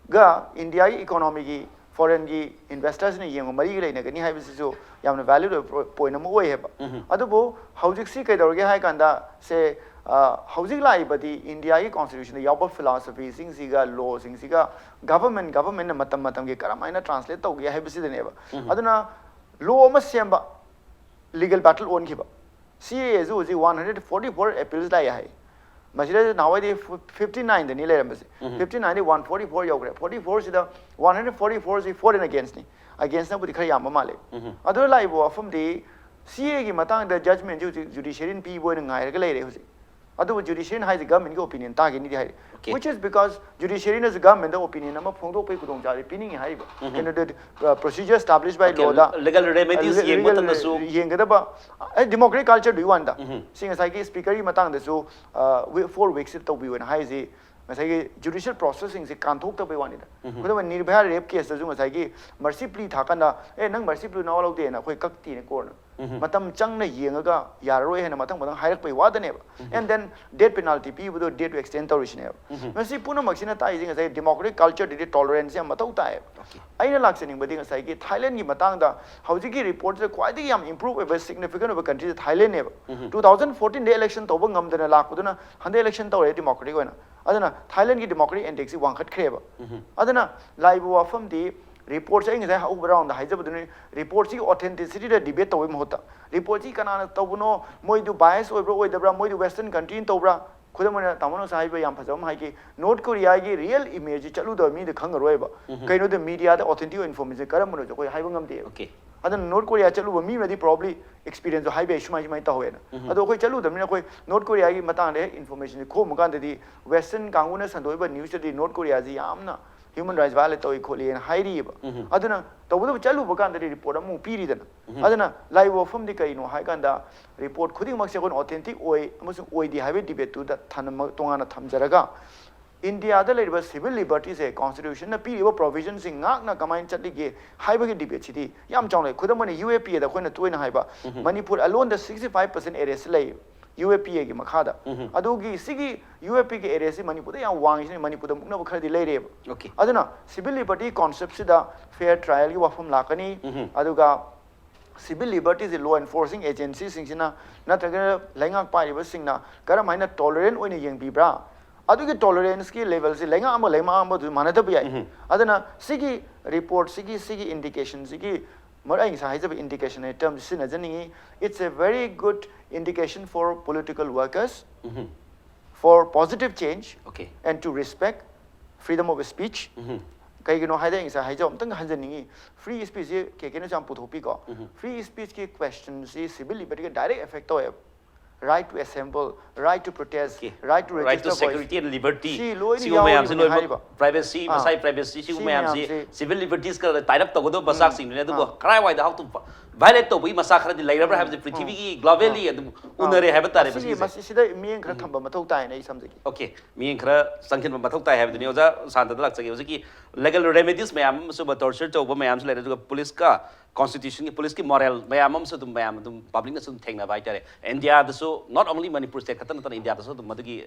ꯒ ꯏꯟꯗꯤꯌꯥꯒꯤ ꯏꯀꯣꯅꯣꯃꯤꯒꯤ, ꯐꯣꯔꯦꯟꯒꯤ ꯏꯟꯚꯦꯁꯇꯔꯁꯤꯅ ꯌꯦꯡꯕ ꯃꯔꯤ ꯂꯩꯅꯒꯅꯤ ꯍꯥꯏꯕꯁꯤꯁꯨ ꯌꯥꯝꯅ ꯚꯦꯂꯤꯗ ꯑꯣꯏꯕ ꯄꯣꯏꯟ ꯑꯃ ꯑꯣꯏꯌꯦꯕ꯫ ꯎꯝ꯫ ꯑꯗꯨꯕꯨ ꯍꯧꯖꯤꯛꯁꯤ ꯀꯩꯗꯧꯔꯒꯦ ꯍꯥꯏ ꯀꯥꯟꯗ, ꯁꯦ, ꯑ, ꯍꯧꯖꯤꯛ ꯂꯥꯛꯏꯕꯗꯤ ꯏꯟꯗꯤꯌꯥꯒꯤ ꯀꯣꯟꯁꯇꯤꯇ꯭ꯌꯨꯁꯟꯗ ꯌꯥꯎꯕ ꯐꯤꯂꯣꯁꯣꯐꯤꯁꯤꯡꯁꯤꯒ, ꯂꯣꯁꯤꯡꯁꯤꯒ ꯒꯚꯔꯟꯃꯦꯟ, ꯒꯚꯔꯟꯃꯦꯟꯅ ꯃꯇꯝ ꯃꯇꯝꯒꯤ ꯀꯔꯝꯍꯥꯏꯅ ꯇ꯭ꯔꯥꯟꯁꯂꯦꯠ ꯇꯧꯒꯦ ꯍꯥꯏꯕꯁꯤꯗꯅꯦꯕ꯫ ꯎꯝ꯫ ꯑꯗꯨꯅ ꯂꯣ ꯑꯃ ꯁꯦꯝꯕ, ꯂꯤꯒꯦꯜ ꯕꯦꯇꯜ ꯑꯣꯟꯈꯤꯕ꯫ ꯁꯤ ꯑꯦ ꯑꯦꯁꯨ ꯍꯧꯖꯤꯛ one hundred forty four appeals ꯂꯥꯛꯑꯦ ꯍꯥꯏ꯫ ꯃꯁꯤꯗ ꯅꯍꯥꯟꯋꯥꯏꯗꯤ ꯐꯤꯐꯇꯤ ꯅꯥꯏꯟꯗꯅꯤ ꯂꯩꯔꯝꯕꯁꯦ꯫ ꯎꯝ꯫ ꯐꯤꯐꯇꯤ ꯅꯥꯏꯟꯗꯤ ꯋꯥꯟ ꯐꯣꯔꯇꯤ ꯐꯣꯔ ꯌꯧꯈ꯭ꯔꯦ꯫ ꯐꯣꯔꯇꯤ ꯐꯣꯔꯁꯤꯗ, ꯋꯥꯟ ꯍꯟꯗ꯭ꯔꯦꯠ ꯐꯣꯔꯇꯤ ꯐꯣꯔꯁꯤ ꯐꯣꯔ ꯑꯦꯟ ꯑꯒꯦꯟꯁꯅꯤ꯫ ꯑꯒꯦꯟꯁꯅꯕꯨꯗꯤ ꯈꯔ ꯌꯥꯝꯕ ꯃꯥꯜꯂꯦ꯫ ꯎꯝ꯫ ꯑꯗꯨꯗ ꯂꯥꯛꯏꯕ ꯋꯥꯐꯝꯗꯤ, ꯁꯤ ꯑꯦꯒꯤ ꯃꯇꯥꯡꯗ ꯖꯖꯃꯦꯟꯁꯤ ꯍꯧꯖꯤꯛ ꯖꯨꯗꯤꯁꯤꯌꯔꯤꯅ ꯄꯤꯕ ꯑꯣꯏꯅ ꯉꯥꯏꯔꯒ ꯂꯩꯔꯦ ꯍꯧꯖꯤꯛ꯫ ꯑꯗꯨꯕꯨ ꯖꯨꯗꯤꯁꯤꯌꯔꯤꯅ ꯍꯥꯏꯁꯦ ꯒꯚꯔꯟꯃꯦꯟꯒꯤ ꯑꯣꯄꯤꯅꯤꯌꯟ ꯇꯥꯒꯦꯅꯤꯗꯤ ꯍꯥꯏꯔꯤ꯫ Okay. Which is because ꯖꯨꯗꯤꯁꯤꯌꯔꯤꯅꯁꯨ ꯒꯚꯔꯟꯃꯦꯟꯗ ꯑꯣꯄꯤꯅꯤꯌꯟ ꯑꯃ ꯐꯣꯡꯗꯣꯛꯄꯒꯤ ꯈꯨꯗꯣꯡꯆꯥꯕꯗꯤ ꯄꯤꯅꯤꯡꯉꯤ ꯍꯥꯏꯔꯤꯕ꯫ ꯎꯝ꯫ ꯀꯩꯅꯣꯗ, ꯑ, ꯄ꯭ꯔꯣꯁꯤꯖꯔ ꯑꯦꯁꯇꯥꯕ꯭ꯂꯤꯁ ꯕꯥꯏ Okay, ꯂꯣꯗ legal remedies ꯌꯦꯡꯕ ꯃꯇꯝꯗꯁꯨ ꯌꯦꯡꯒꯗꯕ, ꯑꯩ ꯗꯦꯃꯣꯀ꯭ꯔꯦꯇꯤꯛ ꯀꯜꯆꯔꯗꯨꯒꯤ ꯋꯥꯅꯤꯗ꯫ ꯎꯝ꯫ ꯁꯤ ꯉꯁꯥꯏꯒꯤ ꯁ꯭ꯄꯤꯀꯔꯒꯤ ꯃꯇꯥꯡꯗꯁꯨ, ꯑ, ꯋꯤ-, ꯐꯣꯔ ꯋꯤꯛꯁꯇ ꯇꯧꯕꯤꯌꯣꯅ ꯍꯥꯏꯔꯤꯁꯤ ꯉꯁꯥꯏꯒꯤ ꯖꯨꯗꯤꯁꯤꯌꯦꯜ ꯄ꯭ꯔꯣꯁꯦꯁꯁꯤꯡꯁꯦ ꯀꯥꯟꯊꯣꯛꯇꯕꯩ ꯋꯥꯅꯤꯗ꯫ ꯎꯝ꯫ ꯈꯨꯗꯝ ꯑꯣꯏꯅ ꯅꯤꯔꯚꯌꯥ ꯔꯦꯞ ꯀꯦꯁꯇꯁꯨ ꯉꯁꯥꯏꯒꯤ ꯃꯔꯁꯤ ꯄ꯭ꯂꯤ ꯊꯥꯀꯥꯟꯗ, "ꯑꯦ, ꯅꯪ ꯃꯔꯁꯤ ꯄ꯭ꯂꯤ ꯅꯋꯥ ꯂꯧꯗꯦꯅ ꯑꯩꯈꯣꯏ ꯀꯛꯇꯦꯅ ꯀꯣꯔꯠꯅ꯫ ꯎꯝ꯫ ꯃꯇꯝ ꯆꯪꯅ ꯌꯦꯡꯉꯒ ꯌꯥꯔꯔꯣꯏ ꯍꯥꯏꯅ ꯃꯊꯪ ꯃꯊꯪ ꯍꯥꯏꯔꯛꯄꯩ ꯋꯥꯗꯅꯦꯕ꯫ ꯎꯝ꯫ And then death penalty ꯄꯤꯕꯗꯣ date to extend ꯇꯧꯔꯤꯁꯤꯅꯦꯕ꯫ ꯎꯝ꯫ ꯃꯁꯤ ꯄꯨꯝꯅꯃꯛꯁꯤꯅ ꯇꯥꯛꯏꯁꯦ ꯉꯁꯥꯏ ꯗꯦꯃꯣꯀ꯭ꯔꯦꯇꯤꯛ ꯀꯜꯆꯔꯗꯗꯤ ꯇꯣꯂꯔꯦꯟꯁ ꯌꯥꯝ ꯃꯊꯧ ꯇꯥꯏꯌꯦꯕ꯫ Okay. ꯑꯩꯅ ꯂꯥꯛꯆꯅꯤꯡꯕꯗꯤ ꯉꯁꯥꯏꯒꯤ ꯊꯥꯏꯂꯦꯟꯒꯤ ꯃꯇꯥꯡꯗ ꯍꯧꯖꯤꯛꯀꯤ ꯔꯤꯄꯣꯔꯠꯁꯤꯗ ꯈ꯭ꯋꯥꯏꯗꯒꯤ ꯌꯥꯝ ꯏꯝꯄ꯭ꯔꯨꯚ ꯑꯣꯏꯕ ꯁꯤꯒꯅꯤꯐꯤꯀꯦꯟ ꯑꯣꯏꯕ ꯀꯟꯇ꯭ꯔꯤꯁꯦ ꯊꯥꯏꯂꯦꯟꯅꯦꯕ꯫ ꯎꯝ꯫ ꯇꯨ ꯊꯥꯎꯖꯟ ꯐꯣꯔꯇꯤꯟꯗ ꯏꯂꯦꯛꯁꯟ ꯇꯧꯕ ꯉꯝꯗꯅ ꯂꯥꯛꯄꯗꯨꯅ ꯍꯟꯗꯛ ꯏꯂꯦꯛꯁꯟ ꯇꯧꯔꯦ ꯗꯦꯃꯣꯀ꯭ꯔꯦꯇꯤꯛ ꯑꯣꯏꯅ꯫ ꯑꯗꯨꯅ ꯊꯥꯏꯂꯦꯟꯒꯤ ꯗꯦꯃꯣꯀ꯭ꯔꯦꯇꯤꯛ ꯏꯟꯗꯦꯛꯁꯁꯤ ꯋꯥꯡꯈꯠꯈ꯭ꯔꯦꯕ꯫ ꯎꯝ꯫ ꯑꯗꯨꯅ ꯂꯥꯛꯏꯕ ꯋꯥꯐꯝꯗꯤ ꯔꯤꯄꯣꯔꯠꯁꯦ ꯑꯩ ꯉꯁꯥꯏ ꯍꯧꯕ ꯔꯥꯎꯟꯗ ꯍꯥꯏꯖꯕꯗꯨꯅꯤ, ꯔꯤꯄꯣꯔꯠꯁꯤꯒꯤ ꯑꯣꯊꯦꯟꯇꯤꯁꯤꯇꯤꯗ ꯗꯤꯕꯦꯠ ꯇꯧꯕꯒꯤ ꯃꯍꯨꯠꯇ ꯔꯤꯄꯣꯔꯠꯁꯤ ꯀꯅꯥꯅ ꯇꯧꯕꯅꯣ, ꯃꯣꯏꯗꯨ ꯕꯥꯏꯁ ꯑꯣꯏꯕ꯭ꯔꯥ ꯑꯣꯏꯗꯕ꯭ꯔꯥ, ꯃꯣꯏꯗꯨ ꯋꯦꯁꯇꯔꯟ ꯀꯟꯇ꯭ꯔꯤꯅ ꯇꯧꯕ꯭ꯔꯥ, ꯈꯨꯗꯝ ꯑꯣꯏꯅ ꯇꯥꯃꯣꯅ ꯉꯁꯥꯏ ꯍꯥꯏꯕ ꯌꯥꯝ ꯐꯖꯕ ꯑꯃ ꯍꯥꯏꯈꯤ, ꯅꯣꯔꯠ ꯀꯣꯔꯤꯌꯥꯒꯤ ꯔꯤꯌꯦꯜ ꯏꯃꯦꯖꯁꯤ ꯆꯠꯂꯨꯗꯕ ꯃꯤꯗ ꯈꯪꯉꯔꯣꯏꯕ꯫ ꯀꯩꯅꯣꯗ ꯃꯤꯗꯤꯌꯥꯗ ꯑꯣꯊꯦꯟꯇꯤꯛ ꯑꯣꯏꯕ ꯏꯟꯐꯣꯔꯃꯦꯁꯟ ꯀꯔꯝꯕꯅꯣꯁꯨ ꯑꯩꯈꯣꯏ ꯍꯥꯏꯕ ꯉꯝꯗꯦꯕ꯫ Okay. ꯑꯗꯨꯅ ꯅꯣꯔꯠ ꯀꯣꯔꯤꯌꯥ ꯆꯠꯂꯨꯕ ꯃꯤꯅꯗꯤ ꯄ꯭ꯔꯣꯕ꯭ꯂꯤ ꯑꯦꯛꯁꯄꯤꯔꯤꯌꯦꯟꯁꯇꯣ ꯍꯥꯏꯕ ꯌꯥꯏ, ꯁꯨꯃꯥꯏ ꯁꯨꯃꯥꯏꯅ ꯇꯧꯋꯦꯅ꯫ ꯑꯗꯣ ꯑꯩꯈꯣꯏ ꯆꯠꯂꯨꯗꯕꯅꯤꯅ ꯑꯩꯈꯣꯏ ꯅꯣꯔꯠ ꯀꯣꯔꯤꯌꯥꯒꯤ ꯃꯇꯥꯡꯗ ꯍꯦꯛ ꯏꯟꯐꯣꯔꯃꯦꯁꯟꯁꯦ ꯈꯣꯝꯕ ꯀꯥꯟꯗꯗꯤ ꯋꯦꯁꯇꯔꯟ ꯀꯥꯡꯕꯨꯅ ꯁꯟꯗꯣꯛꯏꯕ ꯅ꯭ꯌꯨꯁꯇꯗꯤ ꯅꯣꯔꯠ ꯀꯣꯔꯤꯌꯥꯁꯤ ꯌꯥꯝꯅ ꯍ꯭ꯌꯨꯃꯟ ꯔꯥꯏꯠꯁ ꯚꯥꯏꯑꯣꯂꯦꯠ ꯇꯧꯏ ꯈꯣꯠꯂꯤꯅ ꯍꯥꯏꯔꯤꯑꯕ꯫ ꯑꯗꯨꯅ ꯇꯧꯕꯇꯕꯨ ꯆꯠꯂꯨꯕ ꯀꯥꯟꯗꯗꯤ ꯔꯤꯄꯣꯔꯠ ꯑꯃꯨꯛ ꯄꯤꯔꯤꯗꯅ꯫ ꯑꯗꯨꯅ ꯂꯥꯛꯏꯕ ꯋꯥꯐꯝꯗꯤ ꯀꯩꯅꯣ ꯍꯥꯏ ꯀꯥꯟꯗ ꯔꯤꯄꯣꯔꯠ ꯈꯨꯗꯤꯡꯃꯛꯁꯦ ꯑꯩꯈꯣꯏꯅ ꯑꯣꯊꯦꯟꯇꯤꯛ ꯑꯣꯏ ꯑꯃꯁꯨꯡ ꯑꯣꯏꯗꯦ ꯍꯥꯏꯕꯒꯤ ꯗꯤꯕꯦꯠꯇꯨꯗ ꯊꯅꯝꯃ-, ꯇꯣꯉꯥꯟꯅ ꯊꯝꯖꯔꯒ ꯏꯟꯗꯤꯌꯥꯗ ꯂꯩꯔꯤꯕ ꯁꯤꯚꯤꯜ ꯂꯤꯕꯔꯇꯤꯁꯦ ꯀꯣꯟꯁꯇꯤꯇ꯭ꯌꯨꯁꯟꯅ ꯄꯤꯔꯤꯕ ꯄ꯭ꯔꯣꯚꯤꯖꯟꯁꯤꯡ ꯉꯥꯛꯅ ꯀꯃꯥꯏꯅ ꯆꯠꯂꯤꯒꯦ ꯍꯥꯏꯕꯒꯤ ꯗꯤꯕꯦꯠꯁꯤꯗꯤ ꯌꯥꯝ ꯆꯥꯎꯅ ꯂꯩ꯫ ꯈꯨꯗꯝ ꯑꯣꯏꯅ ꯌꯨ ꯑꯦ ꯄꯤ ꯑꯦꯗ ꯑꯩꯈꯣꯏꯅ ꯇꯣꯏꯅ ꯍꯥꯏꯕ ꯃꯅꯤꯄꯨꯔ ꯑꯂꯣꯟꯗ sixty five percent arrest ꯂꯩ ꯌꯨ ꯑꯦ ꯄꯤ ꯑꯦꯒꯤ ꯃꯈꯥꯗ꯫ ꯑꯗꯨꯒꯤ ꯁꯤꯒꯤ ꯌꯨ ꯑꯦ ꯄꯤꯒꯤ arrest ꯁꯤ ꯃꯅꯤꯄꯨꯔꯗ ꯌꯥꯝ ꯋꯥꯡꯉꯤꯁꯤꯅ ꯃꯅꯤꯄꯨꯔꯗ ꯃꯨꯛꯅꯕ ꯈꯔꯗꯤ ꯂꯩꯔꯦꯕ꯫ Okay. ꯑꯗꯨꯅ ꯁꯤꯚꯤꯜ ꯂꯤꯕꯔꯇꯤ ꯀꯣꯟꯁꯦꯞꯁꯤꯗ ꯐꯦꯌꯔ ꯇ꯭ꯔꯥꯏꯌꯦꯜꯒꯤ ꯋꯥꯐꯝ ꯂꯥꯛꯀꯅꯤ꯫ ꯑꯗꯨꯒ ꯁꯤꯚꯤꯜ ꯂꯤꯕꯔꯇꯤꯁꯤ ꯂꯣ ꯑꯦꯟꯐꯣꯔꯁꯤꯡ ꯑꯦꯖꯦꯟꯁꯤꯁꯤꯡꯁꯤꯅ ꯅꯠꯇ꯭ꯔꯒꯅ ꯂꯩꯉꯥꯛ ꯄꯥꯏꯔꯤꯕꯁꯤꯡꯅ ꯀꯔꯝ ꯍꯥꯏꯅ ꯇꯣꯂꯔꯦꯟ ꯑꯣꯏꯅ ꯌꯦꯡꯕꯤꯕ꯭ꯔꯥ? ꯑꯗꯨꯒꯤ ꯇꯣꯂꯔꯦꯟꯁꯀꯤ ꯂꯦꯚꯦꯜꯁꯤ ꯂꯩꯉꯥꯛ ꯑꯃ ꯂꯩꯉꯥꯛ ꯑꯃꯗꯨ ꯃꯥꯟꯅꯗꯕ ꯌꯥꯏ꯫ ꯑꯗꯨꯅ ꯁꯤꯒꯤ ꯔꯤꯄꯣꯔꯠꯁꯤꯒꯤ, ꯁꯤꯒꯤ ꯏꯟꯗꯤꯀꯦꯁꯟꯁꯤꯒꯤ, ꯃꯔꯨ ꯑꯩ ꯉꯁꯥꯏ ꯍꯥꯏꯖꯕ ꯏꯟꯗꯤꯀꯦꯁꯟ ꯍꯥꯏ ꯇꯔꯝꯁꯤ ꯁꯤꯖꯤꯟꯅꯖꯅꯤꯡꯉꯤ, it's a very good indication for political workers, for positive change, Okay. and to respect freedom of speech. ꯀꯩꯒꯤꯅꯣ ꯍꯥꯏꯗꯤ ꯑꯩ ꯉꯁꯥꯏ ꯍꯥꯏꯖꯕ ꯑꯝꯇꯪ ꯍꯟꯖꯅꯤꯡꯉꯤ, ꯐ꯭ꯔꯤ ꯁ꯭ꯄꯤꯆꯁꯤ ꯀꯦ ꯀꯦꯅꯁꯨ ꯌꯥꯝ ꯄꯨꯊꯣꯛꯄꯤꯀꯣ꯫ ꯐ꯭ꯔꯤ ꯁ꯭ꯄꯤꯆꯀꯤ ꯀ꯭ꯋꯦꯁꯟꯁꯤ ꯁꯤꯚꯤꯜ ꯂꯤꯕꯔꯇꯤꯒ ꯗꯥꯏꯔꯦꯛ ꯑꯦꯐꯦꯛ ꯇꯧꯋꯦꯕ꯫ Right to assemble, right to protest, Okay. Right to Right to register voice. Security and Liberty, ꯁꯤ ꯂꯣꯏꯅ ꯁꯤꯒꯨꯝꯕ ꯃꯌꯥꯝꯁꯤ ꯌꯥꯎꯔꯤꯕꯅꯤ ꯂꯣꯏꯅꯃꯛ ꯍꯥꯏꯔꯤꯕ꯫ ꯄ꯭ꯔꯥꯏꯚꯦꯁꯤ, ꯑꯥ꯫ ꯃꯁꯥꯒꯤ ꯄ꯭ꯔꯥꯏꯚꯦꯁꯤ, ꯁꯤ ꯁꯤꯒꯨꯝꯕ ꯃꯌꯥꯝꯁꯤ ꯃꯌꯥꯝꯁꯤ ꯁꯤꯚꯤꯜ ꯂꯤꯕꯔꯇꯤꯁꯀ ꯇꯥꯏꯠ ꯑꯞ ꯇꯧꯒꯗꯕ ꯃꯆꯥꯛꯁꯤꯡꯗꯨꯅꯤ꯫ ꯑꯗꯨꯕꯨ ꯀꯔꯥꯏꯋꯥꯏꯗ how to violate ꯇꯧꯕꯒꯤ ꯃꯆꯥꯛ ꯈꯔꯗꯤ ꯂꯩꯔꯕ꯭ꯔꯥ ꯍꯥꯏꯕꯁꯤ ꯄ꯭ꯔꯤꯊꯤꯕꯤꯒꯤ ꯒ꯭ꯂꯣꯕꯦꯜꯂꯤ ꯑꯗꯨꯝ ꯎꯅꯔꯦ ꯍꯥꯏꯕ ꯇꯥꯔꯦ ꯃꯁꯤꯒꯤ, ꯃꯁꯤꯒꯤꯁꯦ꯫ ꯃꯁꯤ-, ꯁꯤꯗ ꯃꯤꯠꯌꯦꯡ ꯈꯔ ꯊꯝꯕ ꯃꯊꯧ ꯇꯥꯏꯅ ꯑꯩ ꯁꯝꯖꯒꯦ꯫ Okay, ꯃꯤꯠꯌꯦꯡ ꯈꯔ ꯆꯪꯁꯤꯟꯕ ꯃꯊꯧ ꯇꯥꯏ ꯍꯥꯏꯕꯗꯨꯅꯤ꯫ ꯑꯣꯖꯥ ꯁꯥꯟꯇꯗ ꯂꯥꯛꯆꯒꯦ꯫ ꯍꯧꯖꯤꯛꯀꯤ legal remedies ꯃꯌꯥꯝ ꯑꯃꯁꯨ, torture ꯇꯧꯕ ꯃꯌꯥꯝꯁꯨ ꯂꯩꯔꯦ, ꯑꯗꯨꯒ ꯄꯨꯂꯤꯁꯀ ꯀꯣꯟꯁꯇꯤꯇ꯭ꯌꯨꯁꯟꯒꯤ, ꯄꯨꯂꯤꯁꯀꯤ ꯃꯣꯔꯦꯜ ꯃꯌꯥꯝ ꯑꯃꯁꯨ ꯑꯗꯨꯝ ꯃꯌꯥꯝ ꯑꯗꯨꯝ ꯄꯕ꯭ꯂꯤꯛꯅꯁꯨ ꯑꯗꯨꯝ ꯊꯦꯡꯅꯕ ꯍꯥꯏꯇꯥꯔꯦ꯫ ꯏꯟꯗꯤꯌꯥꯗꯁꯨ, not only ꯃꯅꯤꯄꯨꯔ ꯁ꯭ꯇꯦꯠ ꯈꯛꯇ ꯅꯠꯇꯅ ꯏꯟꯗꯤꯌꯥꯗꯁꯨ ꯑꯗꯨꯝ ꯃꯗꯨꯒꯤ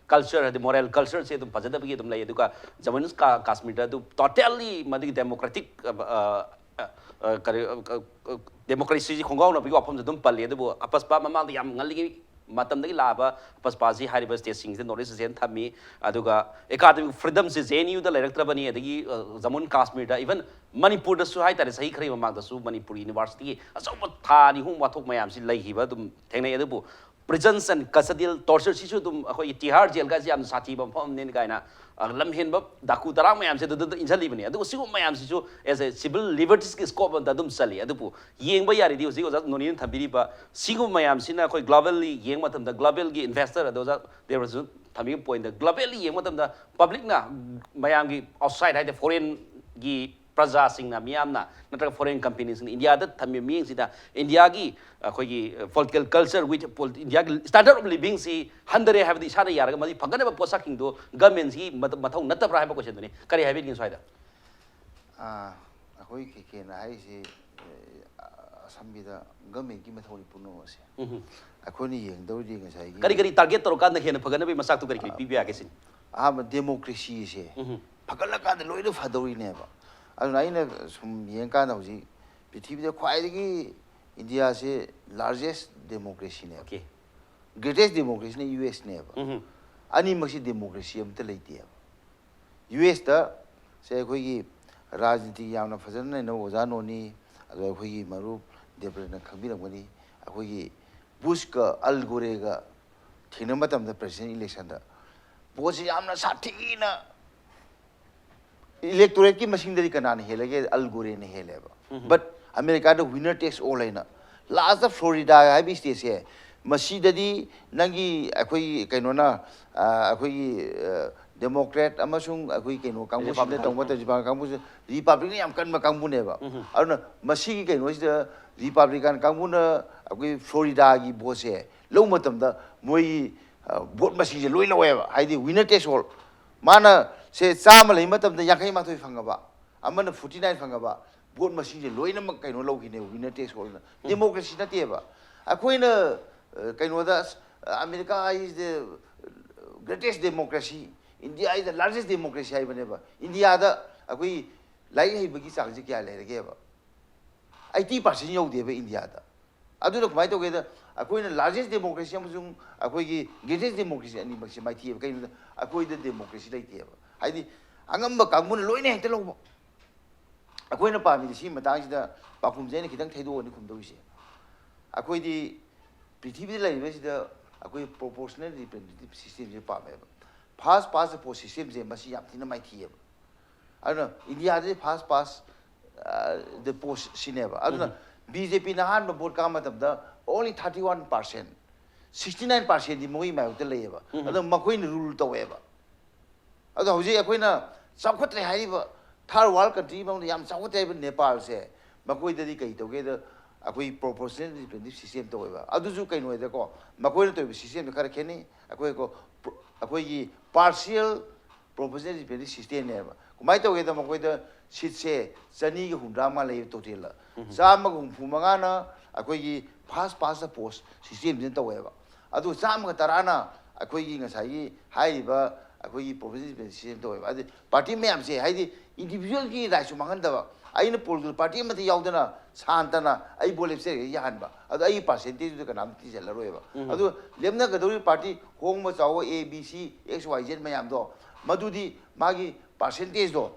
ꯀꯜꯆꯔ, ꯍꯥꯏꯗꯤ ꯃꯣꯔꯦꯜ ꯀꯜꯆꯔꯁꯦ ꯑꯗꯨꯝ ꯐꯖꯗꯕꯒꯤ ꯑꯗꯨꯝ ꯂꯩ꯫ ꯑꯗꯨꯒ ꯖꯃꯨ ꯑꯦꯟ ꯀꯥ-, ꯀꯥꯁꯃꯤꯔꯗ ꯑꯗꯨ ꯇꯣꯇꯦꯜꯂꯤ ꯃꯗꯨꯒꯤ ꯗꯦꯃꯣꯀ꯭ꯔꯦꯇꯤꯛ, ꯑ, ꯑ, ꯑ, ꯀꯔꯤ, ꯑ, ꯑ, ꯑ, ꯗꯦꯃꯣꯀ꯭ꯔꯦꯁꯤꯁꯤ ꯈꯣꯡꯒꯥꯎꯅꯕꯒꯤ ꯋꯥꯐꯝꯁꯨ ꯑꯗꯨꯝ ꯄꯜꯂꯤ꯫ ꯑꯗꯨꯕꯨ ꯑꯄꯁꯄꯥ ꯃꯃꯥꯡꯗ ꯌꯥꯝ ꯉꯜꯂꯤꯉꯩ ꯃꯇꯝꯗꯒꯤ ꯂꯥꯛꯑꯕ ꯑꯄꯁꯄꯥꯁꯤ ꯍꯥꯏꯔꯤꯕ ꯁ꯭ꯇꯦꯠꯁꯤꯡꯁꯤꯗ ꯅꯣꯔꯠ ꯏꯁ ꯑꯁꯤꯅ ꯊꯝꯃꯤ꯫ ꯑꯗꯨꯒ ꯑꯦꯀꯥꯗꯃꯤꯛ ꯐ꯭ꯔꯤꯗꯝꯁꯤ ꯖꯦ ꯑꯦꯟ ꯌꯨꯗ ꯂꯩꯔꯛꯇ꯭ꯔꯕꯅꯤ, ꯑꯗꯒꯤ, ꯑ, ꯖꯃꯨ ꯑꯦꯟ ꯀꯥꯁꯃꯤꯔꯗ, ꯏꯚꯟ ꯃꯅꯤꯄꯨꯔꯗꯁꯨ ꯍꯥꯏꯇꯥꯔꯦ, ꯆꯍꯤ ꯈꯔꯒꯤ ꯃꯃꯥꯡꯗꯁꯨ ꯃꯅꯤꯄꯨꯔ ꯌꯨꯅꯤꯚꯔꯁꯤꯇꯤꯒꯤ ꯑꯆꯧꯕ ꯊꯥ ꯑꯅꯤ ꯑꯍꯨꯝ ꯋꯥꯊꯣꯛ ꯃꯌꯥꯝꯁꯤ ꯂꯩꯈꯤꯕ ꯑꯗꯨꯝ ꯊꯦꯡꯅꯩ꯫ ꯑꯗꯨꯕꯨ prisons and custodial torture ꯁꯤꯁꯨ ꯑꯗꯨꯝ ꯑꯩꯈꯣꯏꯒꯤ ꯇꯤꯍꯥꯔ ꯖꯦꯜꯒꯁꯦ ꯌꯥꯝ ꯁꯥꯊꯤꯕ ꯃꯐꯝ ꯑꯃꯅꯤ ꯀꯥꯏꯅ, ꯑ, ꯂꯝꯍꯦꯟꯕ ꯗꯥꯀꯨ ꯗꯔꯥꯡ ꯃꯌꯥꯝꯁꯦ ꯑꯗꯨꯗ ꯏꯟꯁꯤꯜꯂꯤꯕꯅꯤ꯫ ꯑꯗꯨꯒ ꯁꯤꯒꯨꯝꯕ ꯃꯌꯥꯝꯁꯤꯁꯨ as a civil libertiesꯀꯤ scope ꯑꯃꯗ ꯑꯗꯨꯝ ꯆꯜꯂꯤ꯫ ꯑꯗꯨꯕꯨ ꯌꯦꯡꯕ ꯌꯥꯔꯗꯤ ꯍꯧꯖꯤꯛ ꯑꯣꯖꯥ ꯅꯣꯅꯤꯅ ꯊꯝꯕꯤꯔꯤꯕ ꯁꯤꯒꯨꯝꯕ ꯃꯌꯥꯝꯁꯤꯅ ꯑꯩꯈꯣꯏ globally ꯌꯦꯡꯕ ꯃꯇꯝꯗ, globalꯒꯤ investor ꯑꯗꯣ ꯑꯣꯖꯥ ꯗꯦꯕꯔꯁꯨ ꯊꯝꯕꯤꯕ pointꯗ, globally ꯌꯦꯡꯕ ꯃꯇꯝꯗ publicꯅ, ꯃꯌꯥꯝꯒꯤ outside ꯍꯥꯏꯗꯤ foreignꯒꯤ ꯄ꯭ꯔꯖꯥꯁꯤꯡꯅ, ꯃꯤꯌꯥꯝꯅ ꯅꯠꯇ꯭ꯔꯒ foreign companiesꯁꯤꯡꯅ ꯏꯟꯗꯤꯌꯥꯗ ꯊꯝꯃꯤꯕ ꯃꯤꯠꯌꯦꯡꯁꯤꯗ ꯏꯟꯗꯤꯌꯥꯒꯤ ꯑꯩꯈꯣꯏꯒꯤ political culture with ꯏꯟꯗꯤꯌꯥꯒꯤ standard of livingꯁꯤ ꯍꯟꯊꯔꯦ ꯍꯥꯏꯕꯗꯤ ꯏꯁꯥꯅ ꯌꯥꯔꯒ ꯃꯁꯤ ꯐꯒꯠꯅꯕ ꯄꯣꯠꯁꯛꯁꯤꯡꯗꯣ governmentꯀꯤ ꯃꯊꯧ ꯅꯠꯇꯕ꯭ꯔꯥ ꯍꯥꯏꯕ questionꯗꯨꯅꯤ꯫ ꯀꯔꯤ ꯍꯥꯏꯕꯤꯅꯤꯡꯉꯤ ꯁ꯭ꯋꯥꯏꯗ? ꯑꯥ, ꯑꯩꯈꯣꯏ ꯀꯦ ꯀꯦꯅ ꯍꯥꯏꯔꯤꯁꯤ, ꯑꯦ, ꯑꯁꯝꯕꯤꯗ governmentꯀꯤ ꯃꯊꯧꯅꯤ ꯄꯨꯝꯅꯃꯛ ꯑꯁꯦ꯫ ꯎꯝ꯫ ꯑꯩꯈꯣꯏꯅ ꯌꯦꯡꯗꯧꯔꯤꯗꯤ ꯉꯁꯥꯏꯒꯤ ꯀꯔꯤ ꯀꯔꯤ target ꯇꯧꯔꯀꯥꯟꯗ ꯍꯦꯟꯅ ꯐꯒꯠꯅꯕꯒꯤ ꯃꯆꯥꯛꯇꯨ ꯀꯔꯤ ꯀꯔꯤ ꯄꯤꯕ ꯌꯥꯒꯦ ꯁꯤꯅꯤ? ꯑꯍꯥꯟꯕ democracyꯁꯦ ꯎꯝ꯫ ꯐꯒꯠꯂꯀꯥꯟꯗ ꯂꯣꯏꯅ ꯐꯗꯧꯔꯤꯅꯦꯕ꯫ ꯑꯗꯨꯅ ꯑꯩꯅ ꯁꯨꯝ ꯌꯦꯡꯀꯥꯟꯗ ꯍꯧꯖꯤꯛ ꯄ꯭ꯔꯤꯊꯤꯕꯤꯗ ꯈ꯭ꯋꯥꯏꯗꯒꯤ ꯏꯟꯗꯤꯌꯥꯁꯦ largest democracyꯅꯦꯕ꯫ Okay. Greatest democracyꯅ USꯅꯦꯕ꯫ ꯎꯝ꯫ ꯑꯅꯤꯃꯛꯁꯤ democracy ꯑꯝꯇ ꯂꯩꯇꯦꯕ꯫ USꯇ ꯁꯦ ꯑꯩꯈꯣꯏꯒꯤ ꯔꯥꯖꯅꯤꯇꯤ ꯌꯥꯝꯅ ꯐꯖꯅ ꯅꯩꯅꯕ ꯑꯣꯖꯥ ꯅꯣꯅꯤ, ꯑꯗꯨꯒ ꯑꯩꯈꯣꯏꯒꯤ ꯃꯔꯨꯞ ꯗꯦꯕ꯭ꯔꯦꯅ ꯈꯪꯕꯤꯔꯝꯒꯅꯤ, ꯑꯩꯈꯣꯏꯒꯤ ꯕꯨꯁꯀ ꯑꯜ ꯒꯣꯔꯦꯒ ꯊꯦꯡꯅꯕ ꯃꯇꯝꯗ president electionꯗ ꯚꯣꯠꯁꯤ ꯌꯥꯝꯅ ꯁꯥꯊꯤꯅ, electorateꯀꯤ ꯃꯁꯤꯡꯗꯗꯤ ꯀꯅꯥꯅ ꯍꯦꯜꯂꯒꯦ? ꯑꯜ ꯒꯣꯔꯦꯅ ꯍꯦꯜꯂꯦꯕ꯫ But ꯑꯃꯦꯔꯤꯀꯥꯗ winner takes all ꯍꯥꯏꯅ, lastꯇ Florida ꯍꯥꯏꯕ stateꯁꯦ, ꯃꯁꯤꯗꯗꯤ ꯅꯪꯒꯤ ꯑꯩꯈꯣꯏꯒꯤ ꯀꯩꯅꯣꯅ, ꯑ, ꯑꯩꯈꯣꯏꯒꯤ, ꯑ, democrat ꯑꯃꯁꯨꯡ ꯑꯩꯈꯣꯏ ꯀꯩꯅꯣ ꯀꯥꯡꯕꯨꯁꯤꯅ Republican. ꯇꯧꯕ ꯃꯇꯝꯗ Republican ꯀꯥꯡꯕꯨꯁꯦ, republicꯅ ꯌꯥꯝ ꯀꯟꯕ ꯀꯥꯡꯕꯨꯅꯦꯕ꯫ ꯑꯗꯨꯅ ꯃꯁꯤꯒꯤ ꯀꯩꯅꯣꯁꯤꯗ republican ꯀꯥꯡꯕꯨꯅ ꯑꯩꯈꯣꯏ Floridaꯒꯤ ꯚꯣꯠꯁꯦ ꯂꯧꯕ ꯃꯇꯝꯗ ꯃꯣꯏꯒꯤ, ꯑ, ꯚꯣꯠ ꯃꯁꯤꯡꯁꯦ ꯂꯣꯏ ꯂꯧꯋꯦꯕ, ꯍꯥꯏꯗꯤ winner takes all꯫ ꯃꯥꯅ ꯁꯦ ꯆꯥꯝꯃ ꯂꯩ ꯃꯇꯝꯗ ꯌꯥꯡꯈꯩ ꯃꯥꯊꯣꯏ ꯐꯪꯉꯕ, ꯑꯃꯅ forty nine ꯐꯪꯉꯕ, ꯚꯣꯠ ꯃꯁꯤꯡꯁꯦ ꯂꯣꯏꯅꯃꯛ ꯀꯩꯅꯣ ꯂꯧꯈꯤꯅꯦꯕ, winner takes all ꯅ꯫ Democracy ꯅꯠꯇꯦꯕ꯫ ꯑꯩꯈꯣꯏꯅ, ꯑ, ꯀꯩꯅꯣꯗ, ꯑꯁ, America is the greatest democracy, India is the largest democracy ꯍꯥꯏꯕꯅꯦꯕ꯫ ꯏꯟꯗꯤꯌꯥꯗ ꯑꯩꯈꯣꯏ ꯂꯥꯏꯔꯤꯛ ꯍꯩꯕꯒꯤ ꯆꯥꯡꯁꯦ ꯀꯌꯥ ꯂꯩꯔꯒꯦꯕ? Eighty percent ꯌꯧꯗꯦꯕ ꯏꯟꯗꯤꯌꯥꯗ꯫ ꯑꯗꯨꯅ ꯀꯃꯥꯏꯅ ꯇꯧꯒꯦꯗ, ꯑꯩꯈꯣꯏꯅ largest democracy ꯑꯃꯁꯨꯡ ꯑꯩꯈꯣꯏꯒꯤ greatest democracy ꯑꯅꯤꯃꯛꯁꯦ ꯃꯥꯏꯊꯤꯑꯕ꯫ ꯀꯩꯒꯤꯅꯣꯗ ꯑꯩꯈꯣꯏꯗ democracy ꯂꯩꯇꯦꯕ꯫ ꯍꯥꯏꯗꯤ ꯑꯉꯝꯕ ꯀꯥꯡꯕꯨꯅ ꯂꯣꯏꯅ ꯍꯦꯛꯇ ꯂꯧꯕ꯫ ꯑꯩꯈꯣꯏꯅ ꯄꯥꯝꯃꯤꯁꯦ ꯁꯤꯒꯤ ꯃꯇꯥꯡꯁꯤꯗ ꯄꯥꯎꯈꯨꯝꯁꯦ ꯑꯩꯅ ꯈꯤꯇꯪ ꯊꯩꯗꯣꯛꯑꯅꯤ ꯈꯨꯝꯗꯧꯔꯤꯁꯦ꯫ ꯑꯩꯈꯣꯏꯗꯤ ꯄ꯭ꯔꯤꯊꯤꯕꯤꯗ ꯂꯩꯔꯤꯕꯁꯤꯗ ꯑꯩꯈꯣꯏ proportional representative systemꯁꯦ ꯄꯥꯝꯃꯦꯕ꯫ First past the post systemꯁꯦ ꯃꯁꯤ ꯌꯥꯝ ꯊꯤꯅ ꯃꯥꯏꯊꯤꯑꯕ꯫ ꯑꯗꯨꯅ ꯏꯟꯗꯤꯌꯥꯗꯗꯤ first past the post ꯁꯤꯅꯦꯕ꯫ ꯑꯗꯨꯅ BJPꯅ ꯑꯍꯥꯟꯕ vote ꯀꯥꯕ ꯃꯇꯝꯗ only thirty one percent, sixty nine percentꯗꯤ ꯃꯣꯏꯒꯤ ꯃꯥꯌꯣꯛꯇ ꯂꯩꯌꯦꯕ꯫ ꯑꯗꯣ ꯃꯈꯣꯏꯅ rule ꯇꯧꯋꯦꯕ꯫ ꯑꯗꯣ ꯍꯧꯖꯤꯛ ꯑꯩꯈꯣꯏꯅ ꯆꯥꯎꯈꯠꯇ꯭ꯔꯦ ꯍꯥꯏꯔꯤꯕ third world country ꯃꯅꯨꯡꯗ ꯌꯥꯝ ꯆꯥꯎꯈꯠꯇ꯭ꯔꯦ ꯍꯥꯏꯔꯤꯕ ꯅꯦꯄꯥꯜꯁꯦ, ꯃꯈꯣꯏꯗꯗꯤ ꯀꯩ ꯇꯧꯒꯦꯗ ꯑꯩꯈꯣꯏ proportional representative system ꯇꯧꯋꯦꯕ꯫ ꯑꯗꯨꯁꯨ ꯀꯩꯅꯣ ꯍꯥꯏꯗꯀꯣ, ꯃꯈꯣꯏꯅ ꯇꯧꯔꯤꯕ systemꯁꯦ ꯈꯔ ꯈꯦꯠꯅꯩ꯫ ꯑꯩꯈꯣꯏ ꯀꯣ-, ꯄ꯭ꯔꯣ-, ꯑꯩꯈꯣꯏꯒꯤ partial proportional representative systemꯅꯦꯕ꯫ ꯀꯃꯥꯏꯅ ꯇꯧꯒꯦꯗ, ꯃꯈꯣꯏꯗ seatꯁꯦ ꯆꯅꯤꯒ ꯍꯨꯝꯗ꯭ꯌꯥ ꯃꯉꯥ ꯂꯩꯌꯦꯕ totalꯗ꯫ ꯆꯥꯝꯃꯒ ꯍꯨꯝꯐꯨ ꯃꯉꯥꯅ ꯑꯩꯈꯣꯏꯒꯤ first past the post systemꯁꯤꯅ ꯇꯧꯋꯦꯕ꯫ ꯑꯗꯨ ꯆꯥꯝꯃꯒ ꯇꯔꯥꯅ ꯑꯩꯈꯣꯏꯒꯤ ꯉꯁꯥꯏꯒꯤ ꯍꯥꯏꯔꯤꯕ ꯑꯩꯈꯣꯏꯒꯤ proportional representative system ꯇꯧꯋꯦꯕ꯫ ꯑꯗꯨ party ꯃꯌꯥꯝꯁꯦ, ꯍꯥꯏꯗꯤ individualꯒꯤ rightꯁꯨ ꯃꯥꯡꯍꯟꯗꯕ, ꯑꯩꯅ political party ꯑꯃꯠꯇ ꯌꯥꯎꯗꯅ ꯁꯥꯟꯇꯅ ꯑꯩ vote ꯂꯦꯞꯆꯔꯒꯦ ꯌꯥꯍꯟꯕ, ꯑꯗꯣ ꯑꯩꯒꯤ percentageꯗꯨ ꯀꯅꯥꯝꯇ ꯊꯤꯖꯤꯜꯂꯔꯣꯏꯕ꯫ ꯑꯗꯨ ꯂꯦꯞꯅꯒꯗꯧꯔꯤꯕ party ꯍꯣꯡꯕ ꯆꯥꯎꯕ A, B, C, X, Y, Z ꯃꯌꯥꯝꯗꯣ, ꯃꯗꯨꯗꯤ ꯃꯥꯒꯤ percentageꯗꯣ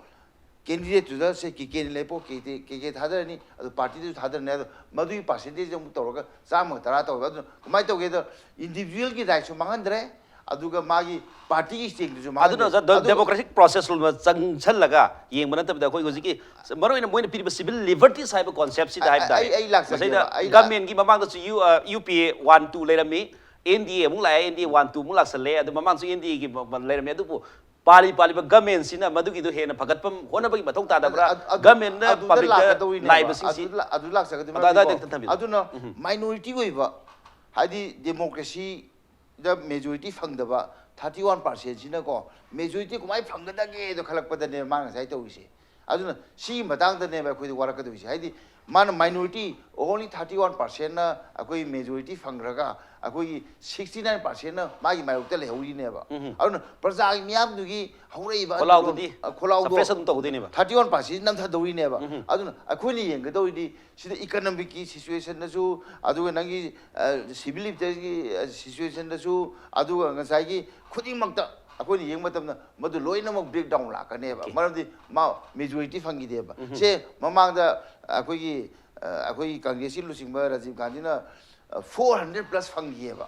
candidateꯇꯨꯗ ꯁꯦ ꯀꯦ ꯀꯦꯅ ꯂꯦꯞꯄꯣ, ꯀꯦ ꯀꯦ ꯊꯥꯗꯔꯅꯤ, ꯑꯗꯨ partyꯗꯁꯨ ꯊꯥꯗꯔꯅꯤ꯫ ꯑꯗꯣ ꯃꯗꯨꯒꯤ percentageꯁꯦ ꯑꯃꯨꯛ ꯇꯧꯔꯒ ꯆꯥꯝꯃꯒ ꯇꯔꯥ ꯇꯧꯋꯦꯕ꯫ ꯑꯗꯨꯅ ꯀꯃꯥꯏꯅ ꯇꯧꯒꯦꯗ, individualꯒꯤ rightꯁꯨ ꯃꯥꯡꯍꯟꯗ꯭ꯔꯦ, ꯑꯗꯨꯒ ꯃꯥꯒꯤ partyꯒꯤ ꯆꯦꯡꯗꯨꯁꯨ ꯃꯥꯡꯍꯟꯗ꯭ꯔꯦ꯫ ꯑꯗꯨꯅ ꯑꯣꯖꯥ, ꯗ-, ꯑꯗꯨ democratic process ꯂꯣꯝꯗ ꯆꯪꯁꯜꯂꯒ ꯌꯦꯡꯕ ꯅꯠꯇꯕꯗ, ꯑꯩꯈꯣꯏ ꯍꯧꯖꯤꯛꯀꯤ ꯃꯔꯨꯑꯣꯏꯅ ꯃꯣꯏꯅ ꯄꯤꯔꯤꯕ civil liberties ꯍꯥꯏꯕ conceptꯁꯤꯗ ꯑꯩ, ꯍꯥꯏꯕ ꯇꯥꯔꯦ꯫ ꯑꯩ, ꯑꯩ ꯂꯥꯛꯆꯒꯦꯕ, ꯃꯁꯤꯗ ꯑꯩ ꯂꯥꯛ- governmentꯀꯤ ꯃꯃꯥꯡꯗꯁꯨ U-, ꯑ, U P A one two ꯂꯩꯔꯝꯃꯤ, N D A ꯑꯃꯨꯛ ꯂꯥꯛꯑꯦ, N D A one two ꯑꯃꯨꯛ ꯂꯥꯛꯁꯜꯂꯦ, ꯑꯗꯨ ꯃꯃꯥꯡꯁꯨ N D Aꯒꯤ ꯃ-, ꯃ-, ꯂꯩꯔꯝꯃꯤ꯫ ꯑꯗꯨꯕꯨ ꯄꯥꯜꯂꯤ ꯄꯥꯜꯂꯤꯕ governmentꯁꯤꯅ ꯃꯗꯨꯒꯤꯗꯨ ꯍꯦꯟꯅ ꯐꯒꯠꯄ ꯍꯣꯠꯅꯕꯒꯤ ꯃꯊꯧ ꯇꯥꯗꯕ꯭ꯔꯥ? ꯑꯗꯨ, ꯑꯗꯨ, Governmentꯅ ꯑꯗꯨꯗ publicꯇ ꯂꯥꯛꯀꯗꯧꯔꯤꯅꯦꯕ꯫ ꯂꯥꯛꯏꯕꯁꯤꯡꯁꯤ ꯑꯗꯨꯗ ꯂꯥꯛ-, ꯑꯗꯨ ꯂꯥꯛꯆꯒꯗꯕꯅꯤꯀꯣ꯫ ꯑꯗꯥ, ꯑꯗꯥ, ꯑꯗꯥ, ꯊꯝꯕꯤꯔꯣ꯫ ꯑꯗꯨꯅ ꯎꯝ꯫ Minority ꯑꯣꯏꯕ, ꯍꯥꯏꯗꯤ democracyꯗ majority ꯐꯪꯗꯕ thirty one percentꯁꯤꯅꯀꯣ, majority ꯀꯃꯥꯏꯅ ꯐꯪꯒꯗꯒꯦꯗꯣ ꯈꯜꯂꯛꯄꯗꯅꯦꯕ ꯃꯥꯅ ꯉꯁꯥꯏ ꯇꯧꯔꯤꯁꯦ꯫ ꯑꯗꯨꯅ ꯁꯤꯒꯤ ꯃꯇꯥꯡꯗꯅꯦꯕ ꯑꯩꯈꯣꯏꯗ ꯋꯥꯔꯛꯀꯗꯣꯏꯁꯦ꯫ ꯍꯥꯏꯗꯤ ꯃꯥꯅ minority, only thirty one percentꯅ ꯑꯩꯈꯣꯏ majority ꯐꯪꯈ꯭ꯔꯒ, ꯑꯩꯈꯣꯏꯒꯤ sixty nine percentꯅ ꯃꯥꯒꯤ ꯃꯥꯌꯣꯛꯇ ꯂꯩꯍꯧꯔꯤꯅꯦꯕ꯫ ꯎꯝ꯫ ꯑꯗꯨꯅ ꯄ꯭ꯔꯖꯥꯒꯤ ꯃꯤꯌꯥꯝꯗꯨꯒꯤ ꯍꯧꯔꯛꯏꯕ ꯈꯣꯜꯂꯥꯎꯗꯨꯗꯤ ꯑꯟꯗꯣꯂꯟ, ꯑ, ꯈꯣꯜꯂꯥꯎꯗꯣ suppress ꯑꯗꯨꯝ ꯇꯧꯗꯣꯏꯅꯦꯕ꯫ Thirty one percent ꯅꯝꯊꯗꯧꯔꯤꯅꯦꯕ꯫ ꯎꯝ꯫ ꯑꯗꯨꯅ ꯑꯩꯈꯣꯏꯅ ꯌꯦꯡꯒꯗꯧꯔꯤꯗꯤ ꯁꯤꯗ economicꯀꯤ situationꯗꯁꯨ, ꯑꯗꯨꯒ ꯅꯪꯒꯤ, ꯑ, civil libertiesꯀꯤ, ꯑ, situationꯗꯁꯨ, ꯑꯗꯨꯒ ꯉꯁꯥꯏꯒꯤ ꯈꯨꯗꯤꯡꯃꯛꯇ ꯑꯩꯈꯣꯏꯅ ꯌꯦꯡꯕ ꯃꯇꯝꯗ ꯃꯗꯨ ꯂꯣꯏꯅꯃꯛ breakdown ꯂꯥꯛꯀꯅꯦꯕ꯫ Okay꯫ ꯃꯔꯝꯗꯤ ꯃꯥ majority ꯐꯪꯈꯤꯗꯦꯕ꯫ ꯎꯝ꯫ ꯁꯦ ꯃꯃꯥꯡꯗ ꯑꯩꯈꯣꯏꯒꯤ, ꯑ, ꯑꯩꯈꯣꯏꯒꯤ Congressꯀꯤ ꯂꯨꯆꯤꯡꯕ ꯔꯥꯖꯤꯕ ꯒꯥꯟꯙꯤꯅ, ꯐꯣꯔ ꯍꯟꯗ꯭ꯔꯦꯠ ꯄ꯭ꯂꯁ ꯐꯪꯈꯤꯑꯕ꯫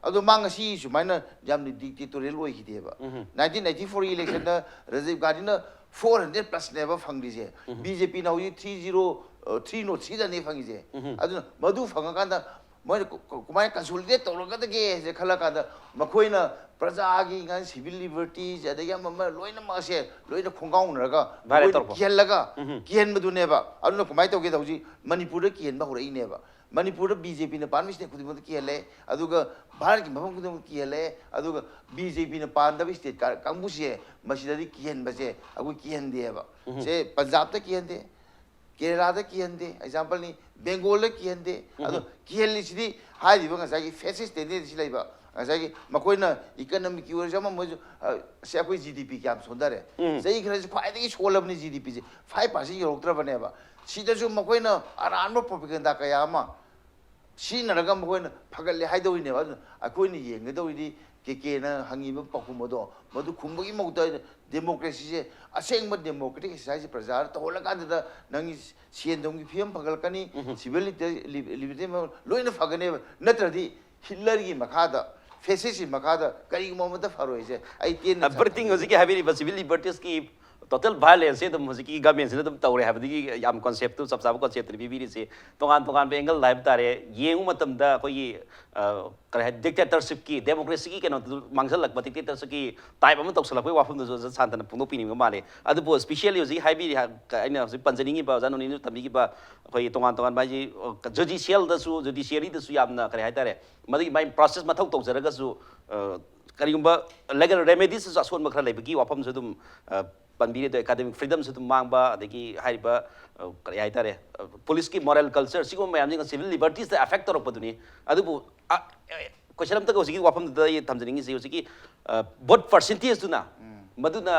ꯑꯗꯣ ꯃꯥ ꯉꯁꯤ ꯁꯨꯃꯥꯏꯅ ꯌꯥꯝꯅ ꯗꯤꯛꯇꯦꯇꯣꯔꯤꯌꯦꯜ ꯑꯣꯏꯈꯤꯗꯦꯕ꯫ ꯅꯥꯏꯟꯇꯤꯟ ꯑꯩꯠꯇꯤ ꯐꯣꯔ ꯏꯂꯦꯛꯁꯟꯗ ꯔꯥꯖꯤꯕ ꯒꯥꯟꯙꯤꯅ ꯐꯣꯔ ꯍꯟꯗ꯭ꯔꯦꯠ ꯄ꯭ꯂꯁꯅꯦꯕ ꯐꯪꯂꯤꯁꯦ꯫ ꯕꯤ ꯖꯦ ꯄꯤꯅ ꯍꯧꯖꯤꯛ ꯊ꯭ꯔꯤ ꯖꯤꯔꯣ ꯊ꯭ꯔꯤ ꯅꯣꯠ ꯊ꯭ꯔꯤꯗꯅꯦ ꯐꯪꯉꯤꯁꯦ꯫ ꯑꯗꯨꯅ ꯃꯗꯨ ꯐꯪꯉꯀꯥꯟꯗ ꯃꯣꯏꯅ ꯀ- ꯀ- ꯀꯃꯥꯏꯅ ꯀꯟꯁꯣꯂꯤꯗꯦꯠ ꯇꯧꯔꯒꯗꯒꯦ ꯍꯥꯏꯁꯦ ꯈꯜꯂꯀꯥꯟꯗ ꯃꯈꯣꯏꯅ ꯄ꯭ꯔꯖꯥꯒꯤ ꯉꯥꯏ ꯁꯤꯚꯤꯜ ꯂꯤꯕꯔꯇꯤꯁ ꯑꯗꯒꯤ ꯑꯃ ꯑꯃ ꯂꯣꯏꯅꯃꯛꯁꯦ ꯂꯣꯏꯅ ꯈꯣꯡꯒꯥꯎꯅꯔꯒ ꯚꯥꯏꯔꯦꯠ ꯃꯈꯣꯏꯅ ꯇꯧꯔꯛꯄ꯫ ꯀꯤꯍꯜꯂꯒ ꯀꯤꯍꯟꯕꯗꯨꯅꯦꯕ꯫ ꯑꯗꯨꯅ ꯀꯃꯥꯏꯅ ꯇꯧꯒꯦꯗ ꯍꯧꯖꯤꯛ ꯃꯅꯤꯄꯨꯔꯗ ꯀꯤꯍꯟꯕ ꯍꯧꯔꯛꯏꯅꯦꯕ꯫ ꯃꯅꯤꯄꯨꯔꯗ ꯕꯤ ꯖꯦ ꯄꯤꯅ ꯄꯥꯟꯕ ꯁ꯭ꯇꯦꯠ ꯈꯨꯗꯤꯡꯃꯛꯇ ꯀꯤꯍꯜꯂꯦ꯫ ꯑꯗꯨꯒ ꯚꯥꯔꯠꯀꯤ ꯃꯐꯝ ꯈꯨꯗꯤꯡꯃꯛꯇ ꯀꯤꯍꯜꯂꯦ꯫ ꯑꯗꯨꯒ ꯕꯤ ꯖꯦ ꯄꯤꯅ ꯄꯥꯟꯗꯕ ꯁ꯭ꯇꯦꯠ ꯀꯥ- ꯀꯥꯡꯕꯨꯁꯦ ꯃꯁꯤꯗꯗꯤ ꯀꯤꯍꯟꯕꯁꯦ ꯑꯩꯈꯣꯏ ꯀꯤꯍꯟꯗꯦꯕ꯫ ꯁꯦ ꯄꯟꯖꯥꯕꯇ ꯀꯤꯍꯟꯗꯦ, ꯀꯦꯔꯦꯂꯥꯗ ꯀꯤꯍꯟꯗꯦ, ꯑꯦꯛꯖꯥꯝꯄꯜꯅꯤ, ꯕꯦꯡꯒꯣꯜꯗ ꯀꯤꯍꯟꯗꯦ꯫ ꯑꯗꯣ ꯀꯤꯍꯜꯂꯤꯁꯤꯗꯤ ꯍꯥꯏꯔꯤꯕ ꯉꯁꯥꯏꯒꯤ ꯐꯦꯁꯤꯁ ꯇꯦꯟꯗꯦꯟꯁꯤ ꯂꯩꯕ, ꯉꯁꯥꯏꯒꯤ ꯃꯈꯣꯏꯅ ꯏꯀꯅꯃꯤꯛꯀꯤ ꯑꯣꯏꯔꯁꯨ ꯑꯃ ꯑꯣꯏꯔꯁꯨ, ꯑ, ꯁꯦ ꯑꯩꯈꯣꯏ ꯖꯤ ꯗꯤ ꯄꯤ ꯀꯌꯥꯝ ꯁꯣꯟꯊꯔꯦ? ꯆꯍꯤ ꯈꯔꯁꯤ ꯈ꯭ꯋꯥꯏꯗꯒꯤ ꯁꯣꯜꯂꯕꯅꯤ ꯖꯤ ꯗꯤ ꯄꯤꯁꯦ, ꯐꯥꯏꯚ ꯄꯥꯔꯁꯦꯟ ꯌꯧꯔꯛꯇ꯭ꯔꯕꯅꯦꯕ꯫ ꯁꯤꯗꯁꯨ ꯃꯈꯣꯏꯅ ꯑꯔꯥꯟꯕ ꯄ꯭ꯔꯣꯄꯒꯦꯟꯗꯥ ꯀꯌꯥ ꯑꯃ ꯁꯤꯖꯤꯟꯅꯔꯒ ꯃꯈꯣꯏꯅ ꯐꯒꯠꯂꯦ ꯍꯥꯏꯗꯧꯔꯤꯅꯦꯕ꯫ ꯑꯗꯨꯅ ꯑꯩꯈꯣꯏꯅ ꯌꯦꯡꯒꯗꯧꯔꯤꯗꯤ ꯀꯦ ꯀꯦꯅ ꯍꯪꯉꯤꯕ ꯄꯥꯎꯈꯨꯝ ꯑꯗꯣ ꯃꯗꯨ ꯈꯨꯝꯕꯒꯤ ꯃꯍꯨꯠꯇ ꯗꯦꯃꯣꯀ꯭ꯔꯦꯁꯤꯁꯦ, ꯑꯁꯦꯡꯕ ꯗꯦꯃꯣꯀ꯭ꯔꯦꯇꯤꯛ ꯑꯦꯛꯁꯔꯁꯥꯏꯁꯁꯦ ꯄ꯭ꯔꯖꯥꯗ ꯇꯧꯍꯜꯂꯀꯥꯟꯗꯨꯗ ꯅꯪꯒꯤ ꯁꯦꯟ ꯊꯨꯝꯒꯤ ꯐꯤꯕꯝ ꯐꯒꯠꯂꯛꯀꯅꯤ, ꯁꯤꯚꯤꯜ ꯂꯤꯕꯔꯇꯤ ꯂꯣꯏꯅ ꯐꯒꯅꯦꯕ꯫ ꯅꯠꯇ꯭ꯔꯗꯤ ꯍꯤꯠꯂꯔꯒꯤ ꯃꯈꯥꯗ, ꯐꯦꯁꯤꯁꯀꯤ ꯃꯈꯥꯗ ꯀꯔꯤꯒꯨꯝꯕ ꯑꯃꯠꯇ ꯐꯔꯣꯏꯁꯦ ꯑꯩ ꯇꯦꯟꯅ ꯑ, ꯕ꯭ꯔꯤꯇꯤꯡ ꯍꯧꯖꯤꯛꯀꯤ ꯍꯥꯏꯕꯤꯔꯤꯕ ꯁꯤꯚꯤꯜ ꯂꯤꯕꯔꯇꯤꯁꯀꯤ ꯇꯣꯇꯦꯜ ꯚꯥꯏꯂꯦꯟꯁꯁꯦ ꯑꯗꯨꯝ ꯍꯧꯖꯤꯛꯀꯤ ꯒꯃꯦꯟꯁꯤꯅ ꯑꯗꯨꯝ ꯇꯧꯔꯦ ꯍꯥꯏꯕꯗꯒꯤ ꯌꯥꯝ ꯀꯣꯟꯁꯦꯞꯇꯨ, ꯆꯞ ꯆꯥꯕ ꯀꯣꯟꯁꯦꯞꯇꯨꯅꯤ ꯄꯤꯕꯤꯔꯤꯁꯦ꯫ ꯇꯣꯉꯥꯟ ꯇꯣꯉꯥꯟꯕ ꯑꯦꯡꯒꯜ ꯍꯥꯏꯕ ꯇꯥꯔꯦ꯫ ꯌꯦꯡꯕ ꯃꯇꯝꯗ ꯑꯩꯈꯣꯏꯒꯤ, ꯑ, ꯀꯔꯤ ꯍꯥꯏ, ꯗꯤꯛꯇꯦꯇꯔꯁꯤꯞꯀꯤ, ꯗꯦꯃꯣꯀ꯭ꯔꯦꯁꯤꯒꯤ ꯀꯩꯅꯣꯗꯨ ꯃꯥꯡꯁꯤꯜꯂꯛꯄ, ꯗꯤꯛꯇꯦꯇꯔꯁꯤꯞꯀꯤ ꯇꯥꯏꯞ ꯑꯃ ꯇꯧꯁꯤꯜꯂꯛꯄꯒꯤ ꯋꯥꯐꯝꯗꯨꯁꯨ ꯁꯥꯟꯇꯅ ꯐꯣꯡꯗꯣꯛꯄꯤꯅꯤꯡꯕ ꯃꯥꯜꯂꯦ꯫ ꯑꯗꯨꯕꯨ ꯏꯁꯄꯤꯁꯤꯌꯦꯜꯂꯤ ꯍꯧꯖꯤꯛ ꯍꯥꯏꯕꯤꯔꯤ ꯍꯥ-, ꯑꯩꯅ ꯍꯧꯖꯤꯛ ꯄꯟꯖꯅꯤꯡꯉꯤꯕ, ꯑꯣꯖꯥ ꯅꯣꯅꯤꯅ ꯊꯝꯕꯤꯈꯤꯕ ꯑꯩꯈꯣꯏꯒꯤ ꯇꯣꯉꯥꯟ ꯇꯣꯉꯥꯟꯕ ꯍꯥꯏꯁꯤ, ꯑ, ꯖꯨꯗꯤꯁꯤꯌꯦꯜꯗꯁꯨ, ꯖꯨꯗꯤꯁꯤꯌꯔꯤꯗꯁꯨ ꯌꯥꯝꯅ ꯀꯔꯤ ꯍꯥꯏ ꯇꯥꯔꯦ, ꯃꯗꯨꯒꯤ ꯃꯥꯏ ꯄ꯭ꯔꯣꯁꯦꯁ ꯃꯊꯧ ꯇꯧꯖꯔꯒꯁꯨ, ꯑ, ꯀꯔꯤꯒꯨꯝꯕ ꯂꯤꯒꯦꯜ ꯔꯦꯃꯦꯗꯤꯁꯇꯁꯨ ꯑꯁꯣꯟꯕ ꯈꯔ ꯂꯩꯕꯒꯤ ꯋꯥꯐꯝꯁꯨ ꯑꯗꯨꯝ, ꯑ, ꯄꯟꯕꯤꯔꯦ꯫ ꯑꯗꯣ ꯑꯦꯀꯥꯗꯃꯤꯛ ꯐ꯭ꯔꯤꯗꯝꯁꯨ ꯑꯗꯨꯝ ꯃꯥꯡꯕ, ꯑꯗꯒꯤ ꯍꯥꯏꯔꯤꯕ, ꯑ, ꯀꯔꯤ ꯍꯥꯏ ꯇꯥꯔꯦ, ꯑ, ꯄꯨꯂꯤꯁꯀꯤ ꯃꯣꯔꯦꯜ ꯀꯜꯆꯔ, ꯁꯤꯒꯨꯝꯕ ꯃꯌꯥꯝꯁꯤꯡ ꯁꯤꯚꯤꯜ ꯂꯤꯕꯔꯇꯤꯁꯇ ꯑꯦꯐꯦꯛ ꯇꯧꯔꯛꯄꯗꯨꯅꯤ꯫ ꯑꯗꯨꯕꯨ, ꯑ, ꯑꯦ, ꯀꯣꯏꯁꯟ ꯑꯝꯇꯒ ꯍꯧꯖꯤꯛꯀꯤ ꯋꯥꯐꯝꯗꯨꯗ ꯑꯩ ꯊꯝꯖꯅꯤꯡꯉꯤꯁꯤ, ꯍꯧꯖꯤꯛꯀꯤ, ꯑ, ꯚꯣꯠ ꯄꯥꯔꯁꯦꯟꯇꯦꯖꯇꯨꯅ ꯃꯗꯨꯅ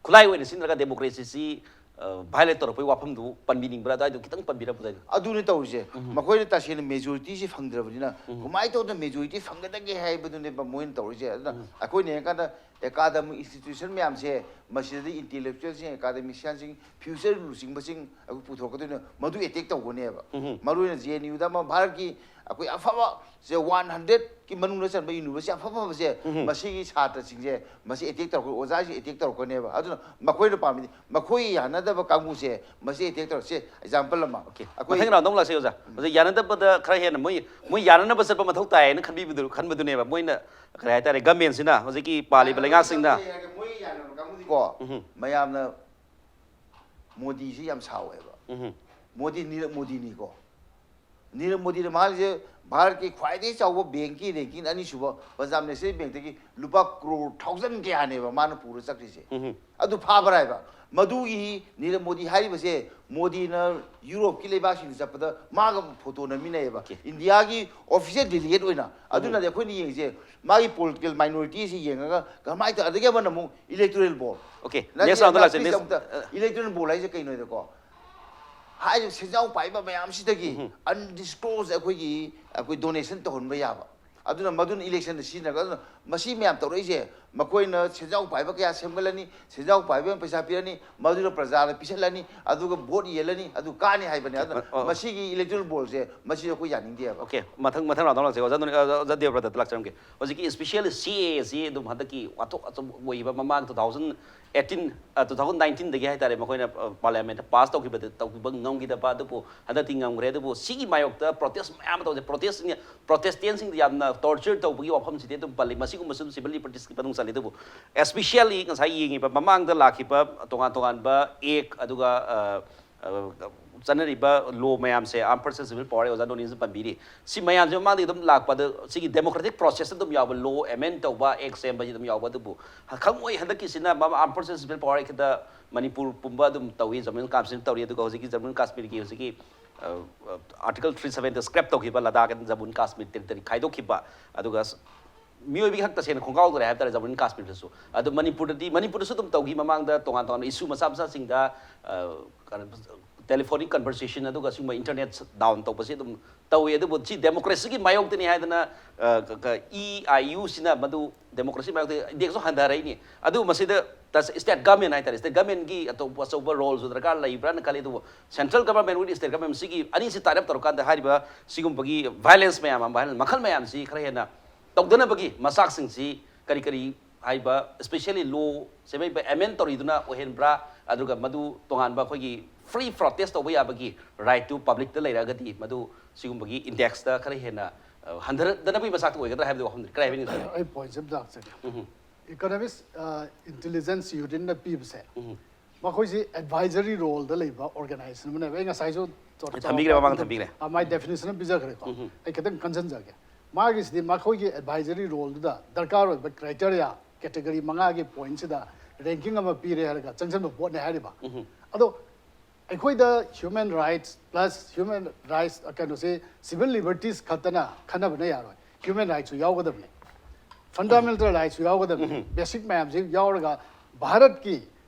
ꯈꯨꯠꯂꯥꯏ ꯑꯣꯏꯅ ꯁꯤꯖꯤꯟꯅꯔꯒ ꯗꯦꯃꯣꯀ꯭ꯔꯦꯁꯤꯁꯤ, ꯚꯥꯏꯑꯣꯂꯦꯠ ꯇꯧꯔꯛꯄꯒꯤ ꯋꯥꯐꯝꯗꯨ ꯄꯟꯕꯤꯅꯤꯡꯕ꯭ꯔꯥ? ꯑꯗꯨꯋꯥꯏꯗꯨ ꯈꯤꯇꯪ ꯄꯟꯕꯤꯔꯝꯕꯗꯥꯏꯗꯣ꯫ ꯑꯗꯨꯅꯤ ꯇꯧꯔꯤꯁꯦ꯫ ꯃꯈꯣꯏꯅ ꯇꯁꯦꯡꯅ ꯃꯦꯖꯣꯔꯤꯇꯤꯁꯤ ꯐꯪꯗ꯭ꯔꯕꯅꯤꯅ ꯀꯃꯥꯏꯅ ꯇꯧꯗꯅ ꯃꯦꯖꯣꯔꯤꯇꯤ ꯐꯪꯒꯗꯒꯦ ꯍꯥꯏꯕꯗꯨꯅꯦꯕ ꯃꯣꯏꯅ ꯇꯧꯔꯤꯁꯦ꯫ ꯑꯗꯨꯅ ꯑꯩꯈꯣꯏꯅ ꯌꯦꯡꯉꯀꯥꯟꯗ ꯑꯦꯀꯥꯗꯃꯤꯛ ꯏꯟꯁꯇꯤꯇ꯭ꯌꯨꯁꯟ ꯃꯌꯥꯝꯁꯦ, ꯃꯁꯤꯗꯗꯤ ꯏꯟꯇꯦꯂꯦꯛꯆꯨꯋꯦꯜꯁꯤꯡ, ꯑꯦꯀꯥꯗꯃꯤꯁꯤꯌꯥꯟꯁꯤꯡ, ꯐ꯭ꯌꯨꯆꯔ ꯂꯨꯆꯤꯡꯕꯁꯤꯡ ꯑꯩꯈꯣꯏ ꯄꯨꯊꯣꯔꯛꯀꯗꯣꯏꯅꯦ꯫ ꯃꯗꯨ ꯑꯦꯇꯦꯛ ꯇꯧꯒꯅꯦꯕ꯫ ꯃꯔꯨꯑꯣꯏꯅ ꯖꯦ ꯑꯦꯟ ꯌꯨꯗ ꯑꯃ ꯚꯥꯔꯠꯀꯤ ꯑꯩꯈꯣꯏ ꯑꯐꯕ ꯁꯦ ꯋꯥꯟ ꯍꯟꯗ꯭ꯔꯦꯠꯀꯤ ꯃꯅꯨꯡꯗ ꯆꯟꯕ ꯌꯨꯅꯤꯚꯔꯁꯤꯇꯤ ꯑꯐ ꯑꯐꯕꯁꯦ, ꯃꯁꯤꯒꯤ ꯁꯥꯇ꯭ꯔꯁꯤꯡꯁꯦ ꯃꯁꯤ ꯑꯦꯇꯦꯛ ꯇꯧꯔꯛꯀꯅꯤ, ꯑꯣꯖꯥꯁꯤꯡ ꯑꯦꯇꯦꯛ ꯇꯧꯔꯛꯀꯅꯦꯕ꯫ ꯑꯗꯨꯅ ꯃꯈꯣꯏꯅ ꯄꯥꯝꯃꯤꯗꯤ ꯃꯈꯣꯏ ꯌꯥꯅꯗꯕ ꯀꯥꯡꯕꯨꯁꯦ ꯃꯁꯤ ꯑꯦꯇꯦꯛ ꯇꯧꯔꯛꯁꯦ꯫ ꯑꯦꯛꯖꯥꯝꯄꯜ ꯑꯃ ꯑꯩꯈꯣꯏ ꯃꯊꯪ ꯔꯥꯎꯟꯗ ꯑꯃꯨꯛ ꯂꯥꯛꯁꯦ ꯑꯣꯖꯥ꯫ ꯍꯧꯖꯤꯛ ꯌꯥꯅꯗꯕꯗ ꯈꯔ ꯍꯦꯟꯅ ꯃꯣꯏ ꯃꯣꯏ ꯌꯥꯅꯅꯕ ꯆꯠꯄ ꯃꯊꯧ ꯇꯥꯏ ꯍꯥꯏꯅ ꯈꯟꯕꯤꯕꯗꯨ, ꯈꯟꯕꯗꯨꯅꯦꯕ ꯃꯣꯏꯅ ꯀꯔꯤ ꯍꯥꯏꯇꯥꯔꯦ, ꯒꯃꯦꯟꯁꯤꯅ, ꯍꯧꯖꯤꯛꯀꯤ ꯄꯥꯜꯂꯤꯕ ꯂꯩꯉꯥꯛꯁꯤꯡꯅ꯫ ꯃꯣꯏ ꯌꯥꯅꯕ ꯀꯥꯡꯕꯨꯗꯤꯀꯣ ꯃꯌꯥꯝꯅ ꯃꯣꯗꯤꯁꯤ ꯌꯥꯝ ꯁꯥꯎꯋꯦꯕ꯫ ꯃꯣꯗꯤ, ꯅꯤꯔꯕ ꯃꯣꯗꯤꯅꯤꯀꯣ꯫ ꯅꯤꯔꯕ ꯃꯣꯗꯤꯅ ꯃꯥꯒꯤꯁꯦ ꯚꯥꯔꯠꯀꯤ ꯈ꯭ꯋꯥꯏꯗꯒꯤ ꯆꯥꯎꯕ ꯕꯦꯡꯀꯤ ꯔꯦꯡꯀꯤꯡ ꯑꯅꯤꯁꯨꯕ ꯄꯟꯖꯥꯕ ꯅꯦꯁꯅꯦꯜ ꯕꯦꯡꯛꯇꯒꯤ ꯂꯨꯄꯥ ꯀ꯭ꯔꯣꯔ ꯊꯥꯎꯖꯟ ꯀꯌꯥꯅꯦꯕ ꯃꯥꯅ ꯄꯨꯔ ꯆꯠꯈ꯭ꯔꯤꯁꯦ꯫ ꯑꯗꯨ ꯐꯥꯕ꯭ꯔꯥ ꯍꯥꯏꯕ? ꯃꯗꯨꯒꯤ ꯅꯤꯔꯕ ꯃꯣꯗꯤ ꯍꯥꯏꯔꯤꯕꯁꯦ, ꯃꯣꯗꯤꯅ ꯌꯨꯔꯣꯞꯀꯤ ꯂꯩꯕꯥꯛꯁꯤꯡꯗ ꯆꯠꯄꯗ ꯃꯥꯒ ꯐꯣꯇꯣ ꯅꯝꯃꯤꯟꯅꯩꯌꯦꯕ, ꯏꯟꯗꯤꯌꯥꯒꯤ ꯑꯣꯐꯤꯁꯤꯌꯦꯜ ꯗꯦꯂꯤꯒꯦꯠ ꯑꯣꯏꯅ꯫ ꯑꯗꯨꯅꯗꯤ ꯑꯩꯈꯣꯏꯅ ꯌꯦꯡꯉꯤꯁꯦ, ꯃꯥꯒꯤ ꯄꯣꯂꯤꯇꯤꯀꯦꯜ ꯃꯥꯏꯅꯣꯔꯤꯇꯤꯁꯤ ꯌꯦꯡꯉꯒ ꯀꯃꯥꯏꯅ ꯇꯧ-, ꯑꯗꯒꯤ ꯑꯃꯅ ꯑꯃꯨꯛ electoral bond. Okay, next round ꯗ ꯂꯥꯛꯁꯦ, Please, next. ꯑꯃꯨꯛꯇ ꯏꯂꯦꯛꯇꯣꯔꯦꯜ ꯕꯣꯟ ꯍꯥꯏꯁꯦ ꯀꯩꯅꯣꯗꯀꯣ, ꯍꯥꯏꯔꯤꯕ ꯁꯦꯟꯖꯥꯎ ꯄꯥꯏꯕ ꯃꯌꯥꯝꯁꯤꯗꯒꯤ ꯑꯟꯗꯤꯁꯀ꯭ꯂꯣꯖ ꯑꯩꯈꯣꯏꯒꯤ, ꯑꯩꯈꯣꯏ ꯗꯣꯅꯦꯁꯟ ꯇꯧꯍꯟꯕ ꯌꯥꯕ꯫ ꯑꯗꯨꯅ ꯃꯗꯨꯅ ꯏꯂꯦꯛꯁꯟꯗ ꯁꯤꯖꯤꯟꯅꯔꯒ, ꯑꯗꯨꯅ ꯃꯁꯤ ꯃꯌꯥꯝ ꯇꯧꯔꯛꯏꯁꯦ, ꯃꯈꯣꯏꯅ ꯁꯦꯟꯖꯥꯎ ꯄꯥꯏꯕ ꯀꯌꯥ ꯁꯦꯝꯒꯠꯂꯅꯤ, ꯁꯦꯟꯖꯥꯎ ꯄꯥꯏꯕ ꯑꯃ ꯄꯩꯁꯥ ꯄꯤꯔꯅꯤ, ꯃꯗꯨꯅ ꯄ꯭ꯔꯖꯥꯗ ꯄꯤꯁꯜꯂꯅꯤ, ꯑꯗꯨꯒ ꯚꯣꯠ ꯌꯦꯜꯂꯅꯤ, ꯑꯗꯨ ꯀꯥꯅꯤ ꯍꯥꯏꯕꯅꯤ꯫ ꯑꯗꯨꯅ ꯑꯣ꯫ ꯃꯁꯤꯒꯤ ꯏꯂꯦꯛꯇꯣꯔꯦꯜ ꯕꯣꯟꯁꯦ, ꯃꯁꯤ ꯑꯩꯈꯣꯏ ꯌꯥꯅꯤꯡꯗꯦꯕ꯫ Okay, ꯃꯊꯪ, ꯃꯊꯪ ꯔꯥꯎꯟꯗ ꯂꯥꯛꯁꯦ꯫ ꯑꯣꯖꯥ ꯅꯣꯅꯤ-, ꯑꯣꯖꯥ ꯗꯦꯕ꯭ꯔꯇꯗ ꯂꯥꯛꯆꯔꯝꯒꯦ꯫ ꯍꯧꯖꯤꯛꯀꯤ especially C A A ꯑꯁꯤ ꯑꯗꯨꯝ ꯍꯟꯗꯛꯀꯤ ꯋꯥꯊꯣꯛ ꯑꯆꯧꯕ ꯑꯣꯏꯈꯤꯕ, ꯃꯃꯥꯡ two thousand eighteen, ꯑ, two thousand nineteen ꯗꯒꯤ ꯍꯥꯏꯇꯥꯔꯦ, ꯃꯈꯣꯏꯅ, ꯑ, ꯄꯥꯔꯂꯤꯌꯥꯃꯦꯟꯠꯇ ꯄꯥꯁ ꯇꯧꯈꯤꯕꯗ, ꯇꯧꯕ ꯉꯝꯈꯤꯗꯕ ꯑꯗꯨꯕꯨ ꯍꯟꯗꯛꯇꯤ ꯉꯝꯈ꯭ꯔꯦ꯫ ꯑꯗꯨꯕꯨ ꯁꯤꯒꯤ ꯃꯥꯌꯣꯛꯇ ꯄ꯭ꯔꯣꯇꯦꯁ ꯃꯌꯥꯝ ꯑꯃ ꯇꯧꯖꯩ꯫ ꯄ꯭ꯔꯣꯇꯦꯁ-, ꯄ꯭ꯔꯣꯇꯦꯁꯇꯦꯟꯁꯤꯡꯗ ꯌꯥꯝꯅ ꯇꯣꯔꯆꯔ ꯇꯧꯕꯒꯤ ꯋꯥꯐꯝꯁꯤꯗꯤ ꯑꯗꯨꯝ ꯄꯜꯂꯤ꯫ ꯃꯁꯤꯒꯨꯝꯕꯁꯨ ꯑꯗꯨꯝ ꯁꯤꯚꯤꯜ ꯂꯤꯕꯔꯇꯤꯁꯀꯤ ꯃꯅꯨꯡ ꯆꯜꯂꯤ꯫ ꯑꯗꯨꯕꯨ especially ꯉꯁꯥꯏ ꯌꯦꯡꯉꯤꯕ ꯃꯃꯥꯡꯗ ꯂꯥꯛꯈꯤꯕ ꯇꯣꯉꯥꯟ ꯇꯣꯉꯥꯟꯕ ꯑꯦꯛ, ꯑꯗꯨꯒ, ꯑ, ꯑ, ꯆꯠꯅꯔꯤꯕ ꯂꯣ ꯃꯌꯥꯝꯁꯦ, Armed Forces Civil Power, ꯑꯣꯖꯥ ꯅꯣꯅꯤꯅꯁꯨ ꯄꯟꯕꯤꯔꯤ, ꯁꯤ ꯃꯌꯥꯝꯁꯦ ꯃꯃꯥꯡꯗꯒꯤ ꯑꯗꯨꯝ ꯂꯥꯛꯄ, ꯑꯗꯨ ꯁꯤꯒꯤ democratic process ꯑꯗꯨꯝ ꯌꯥꯎꯕ, ꯂꯣ ꯑꯦꯃꯦꯟ ꯇꯧꯕ, ꯑꯦꯛ ꯁꯦꯝꯕꯁꯤ ꯑꯗꯨꯝ ꯌꯥꯎꯕ꯫ ꯑꯗꯨꯕꯨ ꯈꯪꯉꯣꯏ, ꯍꯟꯗꯛꯀꯤꯁꯤꯅ ꯃꯃꯥ-, Armed Forces Civil Power Act ꯈꯛꯇ ꯃꯅꯤꯄꯨꯔ ꯄꯨꯝꯕ ꯑꯗꯨꯝ ꯇꯧꯏ, ꯖꯃꯨ ꯑꯦꯟ ꯀꯥꯁꯃꯤꯔ ꯇꯧꯔꯤ꯫ ꯑꯗꯨꯒ ꯍꯧꯖꯤꯛꯀꯤ ꯖꯃꯨ ꯑꯦꯟ ꯀꯥꯁꯃꯤꯔꯒꯤ ꯍꯧꯖꯤꯛꯀꯤ, ꯑ, ꯑ, Article three seventy scrap ꯇꯧꯈꯤꯕ, Ladakh and Jammu and Kashmir territory ꯈꯥꯏꯗꯣꯛꯈꯤꯕ, ꯑꯗꯨꯒ ꯁ-, ꯃꯤꯑꯣꯏꯕꯒꯤ ꯍꯛ ꯇꯁꯦꯡꯅ ꯈꯣꯡꯒꯥꯎꯗ꯭ꯔꯦ ꯍꯥꯏꯕ ꯇꯥꯔꯦ ꯖꯃꯨ ꯑꯦꯟ ꯀꯥꯁꯃꯤꯔꯗꯁꯨ꯫ ꯑꯗꯣ ꯃꯅꯤꯄꯨꯔꯗꯗꯤ, ꯃꯅꯤꯄꯨꯔꯗꯁꯨ ꯑꯗꯨꯝ ꯇꯧꯈꯤ ꯃꯃꯥꯡꯗ, ꯇꯣꯉꯥꯟ ꯇꯣꯉꯥꯟꯕ ꯏꯁꯨ ꯃꯆꯥ ꯃꯆꯥꯁꯤꯡꯗ, ꯑ, ꯀꯩꯅꯣ, ꯇꯦꯂꯤꯐꯣꯅꯤꯛ ꯀꯟꯚꯔꯁꯦꯁꯟ ꯑꯗꯨꯒ ꯁꯤꯒꯨꯝꯕ ꯏꯟꯇꯔꯅꯦꯠ ꯗꯥꯎꯟ ꯇꯧꯕꯁꯤ ꯑꯗꯨꯝ ꯇꯧꯏ꯫ ꯑꯗꯨꯕꯨ ꯁꯤ ꯗꯦꯃꯣꯀ꯭ꯔꯦꯁꯤꯒꯤ ꯃꯥꯌꯣꯛꯇꯅꯤ ꯍꯥꯏꯗꯅ, ꯑ, ꯀ-, ꯀ-, ꯏ ꯑꯥꯏ ꯌꯨꯁꯤꯅ ꯃꯗꯨ ꯗꯦꯃꯣꯀ꯭ꯔꯦꯁꯤ ꯃꯥꯌꯣꯛꯇ ꯏꯟꯗꯦꯛꯁꯁꯨ ꯍꯟꯊꯔꯛꯏꯅꯤ꯫ ꯑꯗꯨ ꯃꯁꯤꯗ ꯇꯁ-, ꯁ꯭ꯇꯦꯠ ꯒꯚꯔꯟꯃꯦꯟ ꯍꯥꯏꯇꯥꯔꯦ, ꯁ꯭ꯇꯦꯠ ꯒꯚꯔꯟꯃꯦꯟꯒꯤ ꯑꯇꯣꯞꯄ ꯑꯆꯧꯕ ꯔꯣꯜꯁꯨ ꯗꯔꯀꯥꯔ ꯂꯩꯕ꯭ꯔꯥꯅ ꯈꯜꯂꯤ꯫ ꯑꯗꯨꯕꯨ central government with state government ꯁꯤꯒꯤ ꯑꯅꯤꯁꯤ ꯇꯥꯏꯠ ꯑꯞ ꯇꯧꯔꯀꯥꯟꯗ ꯍꯥꯏꯔꯤꯕ ꯁꯤꯒꯨꯝꯕꯒꯤ ꯚꯥꯏꯂꯦꯟꯁ ꯃꯌꯥꯝ ꯑꯃ, ꯚꯥꯏꯂꯦꯟꯁ ꯃꯈꯜ ꯃꯌꯥꯝꯁꯤ ꯈꯔ ꯍꯦꯟꯅ ꯇꯧꯗꯅꯕꯒꯤ ꯃꯆꯥꯛꯁꯤꯡꯁꯤ ꯀꯔꯤ ꯀꯔꯤ ꯍꯥꯏꯕ, especially ꯂꯣ ꯁꯦꯝꯃꯛꯏꯕ ꯑꯦꯃꯦꯟ ꯇꯧꯔꯤꯗꯨꯅ ꯑꯣꯏꯍꯟꯕ꯭ꯔꯥ, ꯑꯗꯨꯒ ꯃꯗꯨ ꯇꯣꯉꯥꯟꯕ ꯑꯩꯈꯣꯏꯒꯤ ꯐ꯭ꯔꯤ ꯄ꯭ꯔꯣꯇꯦꯁ ꯇꯧꯕ ꯌꯥꯕꯒꯤ ꯔꯥꯏꯠꯇꯨ ꯄꯕ꯭ꯂꯤꯛꯇ ꯂꯩꯔꯛꯑꯒꯗꯤ ꯃꯗꯨ ꯁꯤꯒꯨꯝꯕꯒꯤ ꯏꯟꯗꯦꯛꯁꯇ ꯈꯔ ꯍꯦꯟꯅ, ꯑ, ꯍꯟꯊꯔꯛꯇꯅꯕꯒꯤ ꯃꯆꯥꯛꯇ ꯑꯣꯏꯒꯗ꯭ꯔꯥ ꯍꯥꯏꯕꯗꯨ ꯋꯥꯐꯝꯗꯨꯅꯤ꯫ ꯀꯔꯤ ꯍꯥꯏꯕꯤꯅꯤꯡꯕ, ꯁꯥꯔ? ꯑꯩ ꯄꯣꯏꯟꯠꯁꯦ ꯑꯝꯇ ꯂꯥꯛꯆꯒꯦ꯫ ꯎꯝ꯫ ꯏꯀꯣꯅꯣꯃꯤꯛꯁ ꯏꯟꯇꯦꯂꯤꯖꯦꯟꯁ ꯌꯨꯅꯤꯠꯅ ꯄꯤꯕꯁꯦ, ꯎꯝ꯫ ꯃꯈꯣꯏꯁꯤ ꯑꯦꯗꯚꯥꯏꯖꯔꯤ ꯔꯣꯜꯗ ꯂꯩꯕ ꯑꯣꯔꯒꯅꯥꯏꯖꯦꯁꯟ ꯑꯃꯅꯦꯕ꯫ ꯑꯩ ꯉꯁꯥꯏꯁꯨ ꯆꯥꯎꯔꯥꯛꯄ ꯊꯝꯕꯤꯈ꯭ꯔꯦ, ꯃꯃꯥꯡꯗ ꯊꯝꯕꯤꯈ꯭ꯔꯦ꯫ ꯑ, ꯃꯥꯏ ꯗꯦꯐꯤꯅꯤꯁꯟ ꯑꯃ ꯄꯤꯖꯈ꯭ꯔꯦꯀꯣ꯫ ꯎꯝ꯫ ꯑꯩ ꯈꯤꯇꯪ ꯈꯟꯖꯟꯖꯒꯦ꯫ ꯃꯥꯒꯤꯁꯤꯗꯤ ꯃꯈꯣꯏꯒꯤ ꯑꯦꯗꯚꯥꯏꯖꯔꯤ ꯔꯣꯜꯗꯨꯗ ꯗꯔꯀꯥꯔ ꯑꯣꯏꯕ ꯀ꯭ꯔꯥꯏꯇꯦꯔꯤꯌꯥ ꯀꯦꯇꯦꯒꯣꯔꯤ ꯃꯉꯥꯒꯤ ꯄꯣꯏꯟꯠꯁꯤꯗ ꯔꯦꯡꯀꯤꯡ ꯑꯃ ꯄꯤꯔꯦ ꯍꯥꯏꯔꯒ ꯆꯪꯁꯤꯟꯕ ꯄꯣꯠꯅꯦ ꯍꯥꯏꯔꯤꯕ꯫ ꯎꯝ꯫ ꯑꯗꯣ ꯑꯩꯈꯣꯏꯗ human rights plus human rights, ꯀꯩꯅꯣꯁꯦ, ꯁꯤꯚꯤꯜ ꯂꯤꯕꯔꯇꯤꯁ ꯈꯛꯇꯅ ꯈꯟꯅꯕꯅ ꯌꯥꯔꯣꯏ꯫ ꯍ꯭ꯌꯨꯃꯦꯟ ꯔꯥꯏꯠꯁꯨ ꯌꯥꯎꯒꯗꯕꯅꯤ, ꯐꯟꯗꯥꯃꯦꯟꯇꯦꯜ ꯔꯥꯏꯠꯁꯨ ꯌꯥꯎꯒꯗꯕꯅꯤ꯫ ꯎꯝ꯫ ꯕꯦꯁꯤꯛ ꯃꯌꯥꯝꯁꯤ ꯌꯥꯎꯔꯒ ꯚꯥꯔꯠꯀꯤ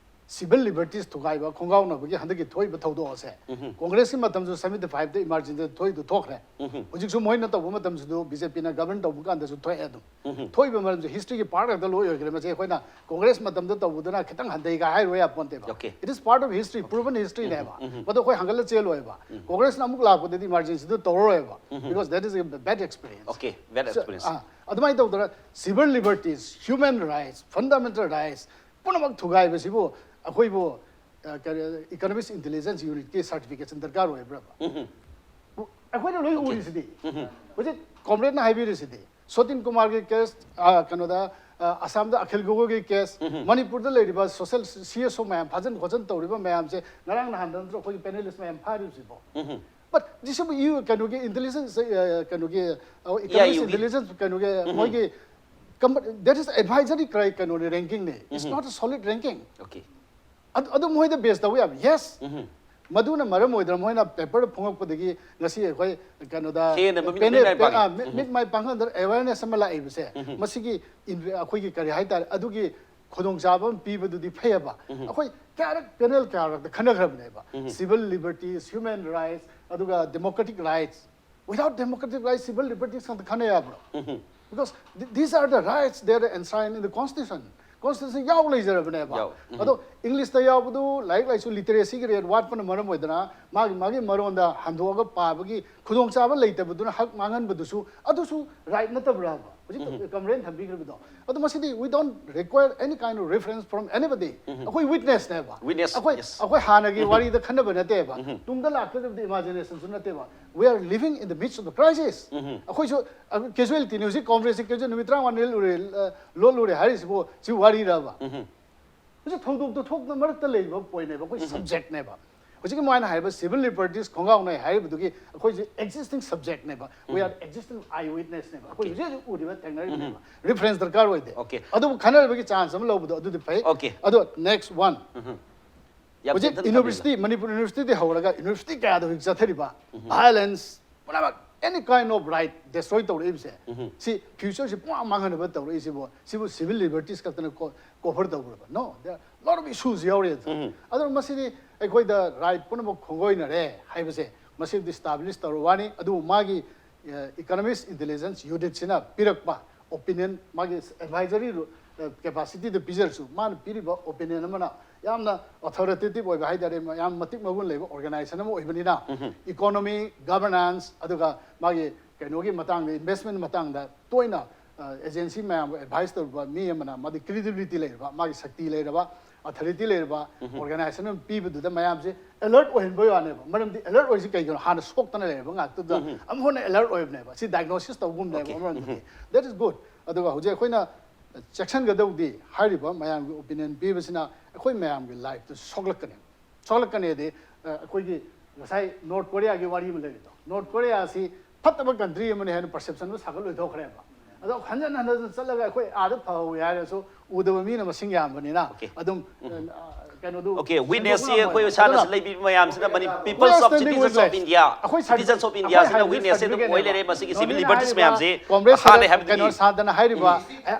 ꯁꯤꯚꯤꯜ ꯂꯤꯕꯔꯇꯤꯁ ꯊꯨꯒꯥꯏꯕ ꯈꯣꯡꯒꯥꯎꯅꯕꯒꯤ ꯍꯟꯗꯛꯀꯤ ꯊꯣꯛꯏꯕ ꯊꯧꯗꯣꯛ ꯑꯁꯦ, ꯎꯝ꯫ ꯀꯣꯡꯒ꯭ꯔꯦꯁꯀꯤ ꯃꯇꯝꯁꯨ ꯁꯚꯦꯟꯇꯤ ꯐꯥꯏꯚꯇ ꯏꯃꯥꯔꯖꯦꯟꯁꯤꯗ ꯊꯣꯛꯏꯗꯨ ꯊꯣꯛꯈ꯭ꯔꯦ꯫ ꯎꯝ꯫ ꯍꯧꯖꯤꯛꯁꯨ ꯃꯣꯏꯅ ꯇꯧꯕ ꯃꯇꯝꯁꯤꯗ ꯕꯤ ꯖꯦ ꯄꯤꯅ ꯒꯕꯔꯟ ꯇꯧꯕ ꯀꯥꯟꯗꯁꯨ ꯊꯣꯛꯑꯦ ꯑꯗꯨꯝ꯫ ꯎꯝ꯫ ꯊꯣꯛꯏꯕ ꯃꯔꯝꯁꯦ ꯍꯤꯁꯇ꯭ꯔꯤꯒꯤ ꯄꯥꯔꯠ ꯉꯥꯛꯇ ꯂꯣꯏ ꯑꯣꯏꯈ꯭ꯔꯦ꯫ ꯃꯁꯤ ꯑꯩꯈꯣꯏꯅ ꯀꯣꯡꯒ꯭ꯔꯦꯁ ꯃꯇꯝꯗ ꯇꯧꯕꯗꯨꯅ ꯈꯤꯇꯪ ꯍꯟꯊꯩꯒ ꯍꯥꯏꯔꯨ ꯌꯥꯄꯣꯟꯇꯦꯕ꯫ Okay꯫ It is part of history, proven historyꯅꯦꯕ꯫ ꯎꯝ, ꯎꯝ꯫ ꯃꯗꯨ ꯑꯩꯈꯣꯏ ꯍꯪꯒꯠꯂ ꯆꯦꯜꯂꯣꯏꯕ꯫ ꯎꯝ꯫ ꯀꯣꯡꯒ꯭ꯔꯦꯁꯅ ꯑꯃꯨꯛ ꯂꯥꯛꯄꯗꯗꯤ ꯏꯃꯥꯔꯖꯦꯟꯁꯤꯗꯨ ꯇꯧꯔꯔꯣꯏꯕ꯫ ꯎꯝ, ꯎꯝ꯫ Because that is a bad experience꯫ Okay, bad experience꯫ ꯑꯥ, ꯑꯗꯨꯃꯥꯏꯅ ꯇꯧꯗꯅ civil liberties, human rights, fundamental rights ꯄꯨꯝꯅꯃꯛ ꯊꯨꯒꯥꯏꯕꯁꯤꯕꯨ ꯑꯩꯈꯣꯏꯕꯨ, ꯑ, ꯀꯔꯤ, ꯏꯀꯣꯅꯣꯃꯤꯛꯁ ꯏꯟꯇꯦꯂꯤꯖꯦꯟꯁ ꯌꯨꯅꯤꯠꯀꯤ ꯁꯥꯔꯇꯤꯐꯤꯀꯦꯠꯁꯤꯅ ꯗꯔꯀꯥꯔ ꯑꯣꯏꯕ꯭ꯔꯕ? ꯎꯝ, ꯎꯝ꯫ ꯑꯩꯈꯣꯏꯅ ꯂꯣꯏ ꯎꯔꯤꯁꯤꯗꯤ꯫ ꯎꯝ, ꯎꯝ꯫ ꯍꯧꯖꯤꯛ ꯀꯣꯝꯔꯦꯗꯅ ꯍꯥꯏꯕꯤꯔꯤꯁꯤꯗꯤ, ꯁꯣꯇꯤꯟ ꯀꯨꯃꯥꯔꯒꯤ ꯀꯦꯁ, ꯑ, ꯀꯩꯅꯣꯗ, ꯑ, ꯑꯁꯥꯝꯗ ꯑꯈꯤꯜ ꯒꯣꯒꯣꯏꯒꯤ ꯀꯦꯁ, ꯎꯝ, ꯎꯝ꯫ ꯃꯅꯤꯄꯨꯔꯗ ꯂꯩꯔꯤꯕ ꯁꯣꯁꯤꯌꯦꯜ ꯁꯤ ꯑꯦꯁ ꯑꯣ ꯃꯌꯥꯝ ꯐꯥꯖꯤꯟ ꯈꯣꯠꯆꯤꯟ ꯇꯧꯔꯤꯕ ꯃꯌꯥꯝꯁꯦ ꯉꯔꯥꯡ ꯅꯍꯥꯟꯗ ꯅꯠꯇ꯭ꯔꯣ ꯑꯩꯈꯣꯏꯒꯤ ꯄꯦꯅꯦꯂꯤꯁ ꯃꯌꯥꯝ ꯐꯥꯔꯤꯕꯁꯤꯕꯣ? ꯎꯝ, ꯎꯝ꯫ But ꯁꯤꯕꯨ ꯏ-, ꯀꯩꯅꯣꯒꯤ ꯏꯟꯇꯦꯂꯤꯖꯦꯟꯁ, ꯑ, ꯀꯩꯅꯣꯒꯤ, ꯑ, ꯏꯀꯣꯅꯣꯃꯤꯛꯁ ꯏ ꯑꯥꯏ ꯌꯨꯒꯤ꯫ ꯏꯟꯇꯦꯂꯤꯖꯦꯟꯁ ꯀꯩꯅꯣꯒꯤ ꯎꯝ, ꯎꯝ꯫ ꯃꯣꯏꯒꯤ ꯀꯝꯕ-, that is advisory ꯀꯔꯤ ꯀꯩꯅꯣꯅꯤ, ꯔꯦꯡꯀꯤꯡꯅꯤ꯫ It's um, um. not a solid ranking꯫ Okay꯫ ꯑꯗꯨ, ꯑꯗꯨ ꯃꯣꯏꯗ ꯕꯦꯁ ꯇꯧꯕ ꯌꯥꯕ꯫ Yes꯫ ꯎꯝ, ꯎꯝ꯫ ꯃꯗꯨꯅ ꯃꯔꯝ ꯑꯣꯏꯗꯅ ꯃꯣꯏꯅ ꯄꯦꯄꯔ ꯐꯣꯡꯉꯛꯄꯗꯒꯤ ꯉꯁꯤ ꯑꯩꯈꯣꯏ ꯀꯩꯅꯣꯗ ꯍꯦꯟꯅ ꯃꯃꯤꯠ ꯄꯦꯅꯦꯜ- ꯃꯃꯤꯠ ꯃꯥꯏ ꯄꯥꯡꯉꯦ꯫ ꯑꯥ, ꯃꯤꯠ- ꯃꯤꯠ ꯃꯥꯏ ꯄꯥꯡꯍꯟꯗꯅ ꯑꯦꯋꯦꯔꯅꯦꯁ ꯑꯃ ꯂꯥꯛꯏꯕꯁꯦ, ꯃꯁꯤꯒꯤ ꯏꯟ- ꯑꯩꯈꯣꯏꯒꯤ ꯀꯔꯤ ꯍꯥꯏꯇꯥꯔꯦ, ꯑꯗꯨꯒꯤ ꯈꯨꯗꯣꯡꯆꯥꯕ ꯑꯃ ꯄꯤꯕꯗꯨꯗꯤ ꯐꯩꯌꯦꯕ꯫ ꯑꯩꯈꯣꯏ ꯀꯌꯥꯔꯛ panel ꯀꯌꯥꯔꯛꯇ ꯈꯟꯅꯈ꯭ꯔꯕꯅꯦꯕ, civil liberties, human rights, ꯑꯗꯨꯒ democratic rights. Without democratic rights, civil liberties ꯈꯛꯇ ꯈꯟꯅ ꯌꯥꯕ꯭ꯔꯣ? Because th- these are the rights, they are enshrined in the constitution. Constitution ꯌꯥꯎ ꯂꯩꯖꯔꯕꯅꯦꯕ꯫ ꯌꯥꯎ. ꯑꯗꯣ ꯏꯪꯂꯤꯁꯇ ꯌꯥꯎꯕꯗꯨ, ꯂꯥꯏꯔꯤꯛ ꯂꯥꯏꯁꯨ ꯂꯤꯇꯔꯦꯁꯤꯒꯤ ꯔꯦꯠ ꯋꯥꯠꯄꯅ ꯃꯔꯝ ꯑꯣꯏꯗꯅ ꯃꯥꯒꯤ ꯃꯥꯒꯤ ꯃꯔꯣꯟꯗ ꯍꯟꯗꯣꯛꯑꯒ ꯄꯥꯕꯒꯤ ꯈꯨꯗꯣꯡꯆꯥꯕ ꯂꯩꯇꯕꯗꯨꯅ ꯍꯛ ꯃꯥꯡꯍꯟꯕꯗꯨꯁꯨ, ꯑꯗꯨꯁꯨ ꯔꯥꯏꯠ ꯅꯠꯇꯕ꯭ꯔꯥꯕ? ꯍꯧꯖꯤꯛ ꯀꯝꯔꯦꯟ ꯊꯝꯕꯤꯈ꯭ꯔꯤꯕꯗꯣ꯫ ꯑꯗꯣ ꯃꯁꯤꯗꯤ we don't require any kind of reference from anybody. ꯑꯩꯈꯣꯏ ꯋꯤꯠꯅꯦꯁꯅꯦꯕ꯫ Witness, ꯑꯩꯈꯣꯏ yes. ꯑꯩꯈꯣꯏ ꯍꯥꯟꯅꯒꯤ ꯋꯥꯔꯤꯗ ꯈꯟꯅꯕ ꯅꯠꯇꯦꯕ꯫ ꯇꯨꯡꯗ ꯂꯥꯛꯀꯗꯕꯗꯤ ꯏꯃꯥꯖꯤꯅꯦꯁꯟꯁꯨ ꯅꯠꯇꯦꯕ꯫ We are living in the midst of the crisis. ꯑꯩꯈꯣꯏꯁꯨ ꯀꯦꯖꯨꯋꯦꯂꯤꯇꯤꯅꯤ꯫ ꯍꯧꯖꯤꯛ ꯀꯣꯡꯒ꯭ꯔꯦꯁꯁꯤ ꯀꯦꯖꯨꯋꯦꯜ ꯅꯨꯃꯤꯠ ꯇꯔꯥꯃꯉꯥ ꯂꯣꯜꯂꯨꯔꯦ, ꯑ, ꯂꯣꯜꯂꯨꯔꯦ ꯍꯥꯏꯔꯤꯁꯤꯕꯨ ꯁꯤ ꯋꯥꯔꯤꯔꯕ? ꯍꯧꯖꯤꯛ ꯊꯧꯗꯣꯛꯇꯣ ꯊꯣꯛꯅ ꯃꯔꯛꯇ ꯂꯩꯕ ꯄꯣꯏꯟꯅꯦꯕ, ꯑꯩꯈꯣꯏ ꯁꯕꯖꯦꯛꯅꯦꯕ꯫ ꯍꯧꯖꯤꯛꯀꯤ ꯃꯣꯏꯅ ꯍꯥꯏꯔꯤꯕ civil liberties ꯈꯣꯡꯒꯥꯎꯅꯩ ꯍꯥꯏꯔꯤꯕꯗꯨꯒꯤ ꯑꯩꯈꯣꯏꯁꯦ existing subjectꯅꯦꯕ꯫ We are existing eye witnessꯅꯦꯕ꯫ ꯑꯩꯈꯣꯏ ꯍꯧꯖꯤꯛ ꯍꯧꯖꯤꯛ ꯎꯔꯤꯕ ꯊꯦꯡꯅꯔꯤꯕꯅꯦꯕ꯫ ꯔꯤꯐꯔꯦꯟꯁ ꯗꯔꯀꯥꯔ ꯑꯣꯏꯗꯦ꯫ Okay. ꯑꯗꯨꯕꯨ ꯈꯟꯅꯔꯕꯒꯤ ꯆꯥꯟꯁ ꯑꯃ ꯂꯧꯕꯗꯣ ꯑꯗꯨꯗꯤ ꯐꯩ꯫ Okay. ꯑꯗꯣ next one. ꯌꯥꯝ ꯍꯧꯖꯤꯛ ꯇꯦꯟꯇꯛꯅ ꯌꯨꯅꯤꯚꯔꯁꯤꯇꯤ, ꯃꯅꯤꯄꯨꯔ ꯌꯨꯅꯤꯚꯔꯁꯤꯇꯤꯗꯤ ꯍꯧꯔꯒ ꯌꯨꯅꯤꯚꯔꯁꯤꯇꯤ ꯀꯌꯥꯗ ꯍꯧꯖꯤꯛ ꯆꯠꯊꯔꯤꯕ violence, ꯄꯨꯝꯅꯃꯛ any kind of right destroy ꯇꯧꯔꯛꯏꯕꯁꯦ, ꯁꯤ futureꯁꯤ ꯄꯨꯡꯃꯥꯡ ꯃꯥꯡꯍꯟꯅꯕ ꯇꯧꯔꯛꯏꯁꯤꯕꯨ, ꯁꯤꯕꯨ civil liberties ꯈꯛꯇꯅ co- cover ꯇꯧꯈ꯭ꯔꯕ? No, there are lot of issues ꯌꯥꯎꯔꯤ ꯑꯗꯨ꯫ ꯑꯗꯨꯅ ꯃꯁꯤꯗꯤ ꯑꯩꯈꯣꯏꯗ ꯔꯥꯏꯠ ꯄꯨꯝꯅꯃꯛ ꯈꯣꯡꯒꯣꯏꯅꯔꯦ ꯍꯥꯏꯕꯁꯦ ꯃꯁꯤꯗꯤ establish ꯇꯧꯔ ꯋꯥꯅꯤ꯫ ꯑꯗꯨꯕꯨ ꯃꯥꯒꯤ economist intelligence unitꯁꯤꯅ ꯄꯤꯔꯛꯄ opinion, ꯃꯥꯒꯤ advisory capacityꯗ ꯄꯤꯖꯔꯁꯨ, ꯃꯥꯅ ꯄꯤꯔꯤꯕ opinion ꯑꯃꯅ ꯌꯥꯝꯅ authoritative ꯑꯣꯏꯕ ꯍꯥꯏꯇꯥꯔꯦ, ꯌꯥꯝ ꯃꯇꯤꯛ ꯃꯒꯨꯟ ꯂꯩꯕ organization ꯑꯃ ꯑꯣꯏꯕꯅꯤꯅ, economy, governance, ꯑꯗꯨꯒ ꯃꯥꯒꯤ ꯀꯩꯅꯣꯒꯤ ꯃꯇꯥꯡꯗ, investment ꯃꯇꯥꯡꯗ ꯇꯣꯏꯅ agency ꯃꯌꯥꯝꯕꯨ advice ꯇꯧꯔꯤꯕ ꯃꯤ ꯑꯃꯅ, ꯃꯥꯗꯤ credibility ꯂꯩꯔꯕ, ꯃꯥꯒꯤ ꯁꯛꯇꯤ ꯂꯩꯔꯕ, authority ꯂꯩꯔꯕ organization ꯑꯃ ꯄꯤꯕꯗꯨꯗ ꯃꯌꯥꯝꯁꯦ alert ꯑꯣꯏꯍꯟꯕ ꯋꯥꯅꯦꯕ꯫ ꯃꯔꯝꯗꯤ alert ꯑꯣꯏꯁꯤ ꯀꯩꯒꯤꯅꯣ? ꯍꯥꯟꯅ ꯁꯣꯛꯇꯅ ꯂꯩꯔꯕ ꯉꯥꯛꯇꯗ ꯑꯃꯨꯛ ꯍꯟꯅ alert ꯑꯣꯏꯕꯅꯦꯕ꯫ ꯁꯤ diagnosisꯇꯧꯒꯨꯝꯅꯦꯕ꯫ Okay. ꯑꯃꯔꯣꯝꯗꯗꯤ that is good꯫ ꯑꯗꯨꯒ ꯍꯧꯖꯤꯛ ꯑꯩꯈꯣꯏꯅ ꯆꯦꯛꯁꯤꯟꯒꯗꯧꯗꯤ ꯍꯥꯏꯔꯤꯕ ꯃꯌꯥꯝꯒꯤ opinion ꯄꯤꯕꯁꯤꯅ ꯑꯩꯈꯣꯏ ꯃꯌꯥꯝꯒꯤ lifeꯇ ꯁꯣꯛꯂꯛꯀꯅꯤ꯫ ꯁꯣꯛꯂꯛꯀꯅꯤꯗꯤ, ꯑ, ꯑꯩꯈꯣꯏꯒꯤ ꯉꯁꯥꯏ ꯅꯣꯔꯠ ꯀꯣꯔꯤꯌꯥꯒꯤ ꯋꯥꯔꯤ ꯑꯃ ꯂꯩꯔꯤꯗꯣ, ꯅꯣꯔꯠ ꯀꯣꯔꯤꯌꯥꯁꯤ ꯐꯠꯇꯕ country ꯑꯃꯅꯤ ꯍꯥꯏꯅ perception ꯑꯃ ꯁꯥꯒꯠ ꯂꯣꯏꯊꯣꯛꯈ꯭ꯔꯦꯕ꯫ ꯑꯗꯣ ꯍꯟꯖꯟ ꯍꯟꯖꯟ ꯆꯠꯂꯒ ꯑꯩꯈꯣꯏ ꯑꯥꯗ ꯐꯍꯧꯋꯤ ꯍꯥꯏꯔꯁꯨ ꯎꯗꯕ ꯃꯤꯅ ꯃꯁꯤꯡ ꯌꯥꯝꯕꯅꯤꯅ ꯑꯗꯨꯝ ꯑ, ꯀꯩꯅꯣꯗꯨ Okay, witness ꯁꯤ ꯁꯦꯝꯗꯣꯛꯄ ꯑꯩꯈꯣꯏ ꯉꯝꯃꯣꯏ꯫ ꯏꯁꯥꯅꯁꯨ ꯑꯗꯨꯅ ꯂꯩꯕꯤꯕ ꯃꯌꯥꯝꯁꯤꯅ money- we peoples are of standing citizens of witness. India, ꯑꯩꯈꯣꯏ citizens of certificate- India ꯑꯩꯈꯣꯏ ꯁꯤꯅ ꯍꯥꯏꯔꯤꯁꯦ witness ꯁꯦ ꯑꯗꯨꯝ ꯑꯣꯏ certificate ꯂꯩꯔꯦ꯫ ꯃꯁꯤꯒꯤ civil ꯅꯣꯏꯅ liberties ꯍꯥꯏꯔꯤꯕ ꯃꯌꯥꯝꯁꯦ Congress ꯍꯥꯟꯅ ꯍꯥꯏꯕꯗꯒꯤ ꯀꯩꯅꯣ ꯁꯥꯗꯅ ꯍꯥꯏꯔꯤꯕ ꯑꯦ,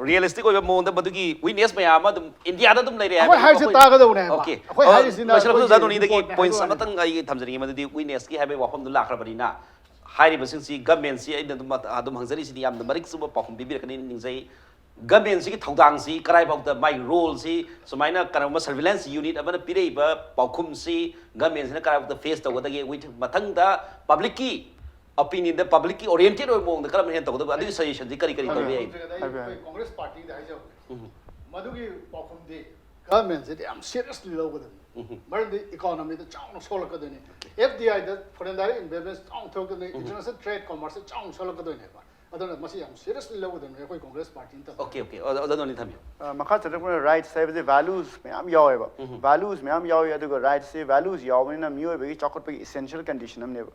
realistic ꯑꯣꯏꯕ ꯃꯑꯣꯡꯗ ꯃꯗꯨꯒꯤ witness ꯃꯌꯥꯝ ꯑꯃ ꯑꯗꯨꯝ India ꯗ ꯑꯗꯨꯝ ꯂꯩꯔꯦ ꯑꯩꯈꯣꯏ ꯍꯥꯏꯕꯅꯤ꯫ ꯍꯥꯏꯔꯤꯁꯦ ꯑꯩꯈꯣꯏ- ꯇꯥꯒꯗꯧꯕꯅꯦ ꯍꯥꯏꯕ꯫ Okay. ꯑꯩꯈꯣꯏ ꯑ, ꯍꯥꯏꯔꯤꯁꯤꯅ ꯂꯣꯏꯁꯤꯜꯂꯛꯄꯗ ꯑꯩꯈꯣꯏꯒꯤ ꯖꯥꯗꯣꯅꯤꯗꯒꯤ report ꯅꯦ points ꯍꯥꯏꯕ ꯑꯃꯇꯪ ꯑꯩ ꯊꯝꯖꯅꯤꯡꯉꯤ꯫ ꯃꯗꯨꯗꯤ witness ꯀꯤ ꯍꯥꯏꯕꯒꯤ ꯋꯥꯐꯝꯗꯨ ꯂꯥꯛꯈ꯭ꯔꯕꯅꯤꯅ ꯍꯥꯏꯔꯤꯕꯁꯤꯡꯁꯤ government ꯁꯤ ꯑꯩꯅ ꯑꯗꯨꯝ ꯑꯗꯨꯝ ꯍꯪꯖꯔꯤꯁꯤꯗꯤ ꯌꯥꯝꯅ ꯃꯔꯤꯛ ꯆꯨꯝꯕ ꯄꯥꯎꯈꯨꯝ ꯄꯤꯕꯤꯔꯛꯀꯅꯤ ꯅꯤꯡꯖꯩ꯫ Government ꯁꯤꯒꯤ ꯊꯧꯗꯥꯡꯁꯤ ꯀꯔꯥꯏꯐꯥꯎꯗ, ꯃꯥꯒꯤ role ꯁꯤ, ꯁꯨꯃꯥꯏꯅ ꯀꯔꯝꯕ surveillance unit ꯑꯃꯅ ꯄꯤꯔꯛꯏꯕ ꯄꯥꯎꯈꯨꯝꯁꯤ government ꯁꯤꯅ ꯀꯔꯥꯏꯐꯥꯎꯗ face ꯇꯧꯒꯗꯒꯦ with ꯃꯊꯪꯗ public ꯀꯤ opinion ꯗ, public ꯀꯤ oriented ꯑꯣꯏꯕ ꯃꯑꯣꯡꯗ ꯀꯔꯝꯅ ꯍꯦꯟꯅ ꯇꯧꯒꯗꯕ, ꯑꯗꯨꯒꯤ suggestion ꯁꯤ ꯀꯔꯤ ꯀꯔꯤ ꯇꯧꯕ ꯌꯥꯏ? ꯍꯥꯏꯕꯤꯌꯨ, ꯍꯥꯏꯕꯤꯌꯨ꯫ ꯑꯩꯈꯣꯏ Congress party ꯗ ꯍꯥꯏꯖꯕꯅꯦ꯫ ꯃꯗꯨꯒꯤ ꯄꯥꯎꯈꯨꯝꯗꯤ government ꯁꯤꯗꯤ ꯌꯥꯝ seriously ꯂꯧꯒꯗꯕꯅꯤ꯫ ꯃꯔꯝꯗꯤ economy ꯗ ꯆꯥꯎꯅ ꯁꯣꯛꯂꯛꯀꯗꯣꯏꯅꯤ꯫ F D I the, foreign direct investment ꯆꯥꯎꯅ ꯊꯣꯛꯂꯛꯀꯗꯣꯏꯅꯤ꯫ International trade commerce ꯁꯦ ꯆꯥꯎꯅ ꯁꯣꯛꯂꯛꯀꯗꯣꯏꯅꯦꯕ꯫ ꯑꯗꯨꯅ ꯃꯁꯤ ꯌꯥꯝ seriously ꯂꯧꯒꯗꯕꯅꯤ ꯑꯩꯈꯣꯏ Congress party ꯅ ꯇꯧꯕ꯫ Okay, okay. ꯑꯣꯖꯥ, ꯑꯣꯖꯥ ꯙꯣꯅꯤ ꯊꯝꯕꯤꯌꯨ꯫ ꯑ, ꯃꯈꯥ ꯆꯠꯊꯔꯛꯄꯗ rights ꯍꯥꯏꯕꯁꯦ values ꯃꯌꯥꯝ ꯌꯥꯎꯋꯦꯕ꯫ Values ꯃꯌꯥꯝ ꯌꯥꯎꯋꯤ, ꯑꯗꯨꯒ rights ꯁꯤ values ꯌꯥꯎꯕꯅꯤꯅ ꯃꯤꯑꯣꯏꯕꯒꯤ ꯆꯥꯎꯈꯠꯄꯒꯤ essential condition ꯑꯃꯅꯦꯕ꯫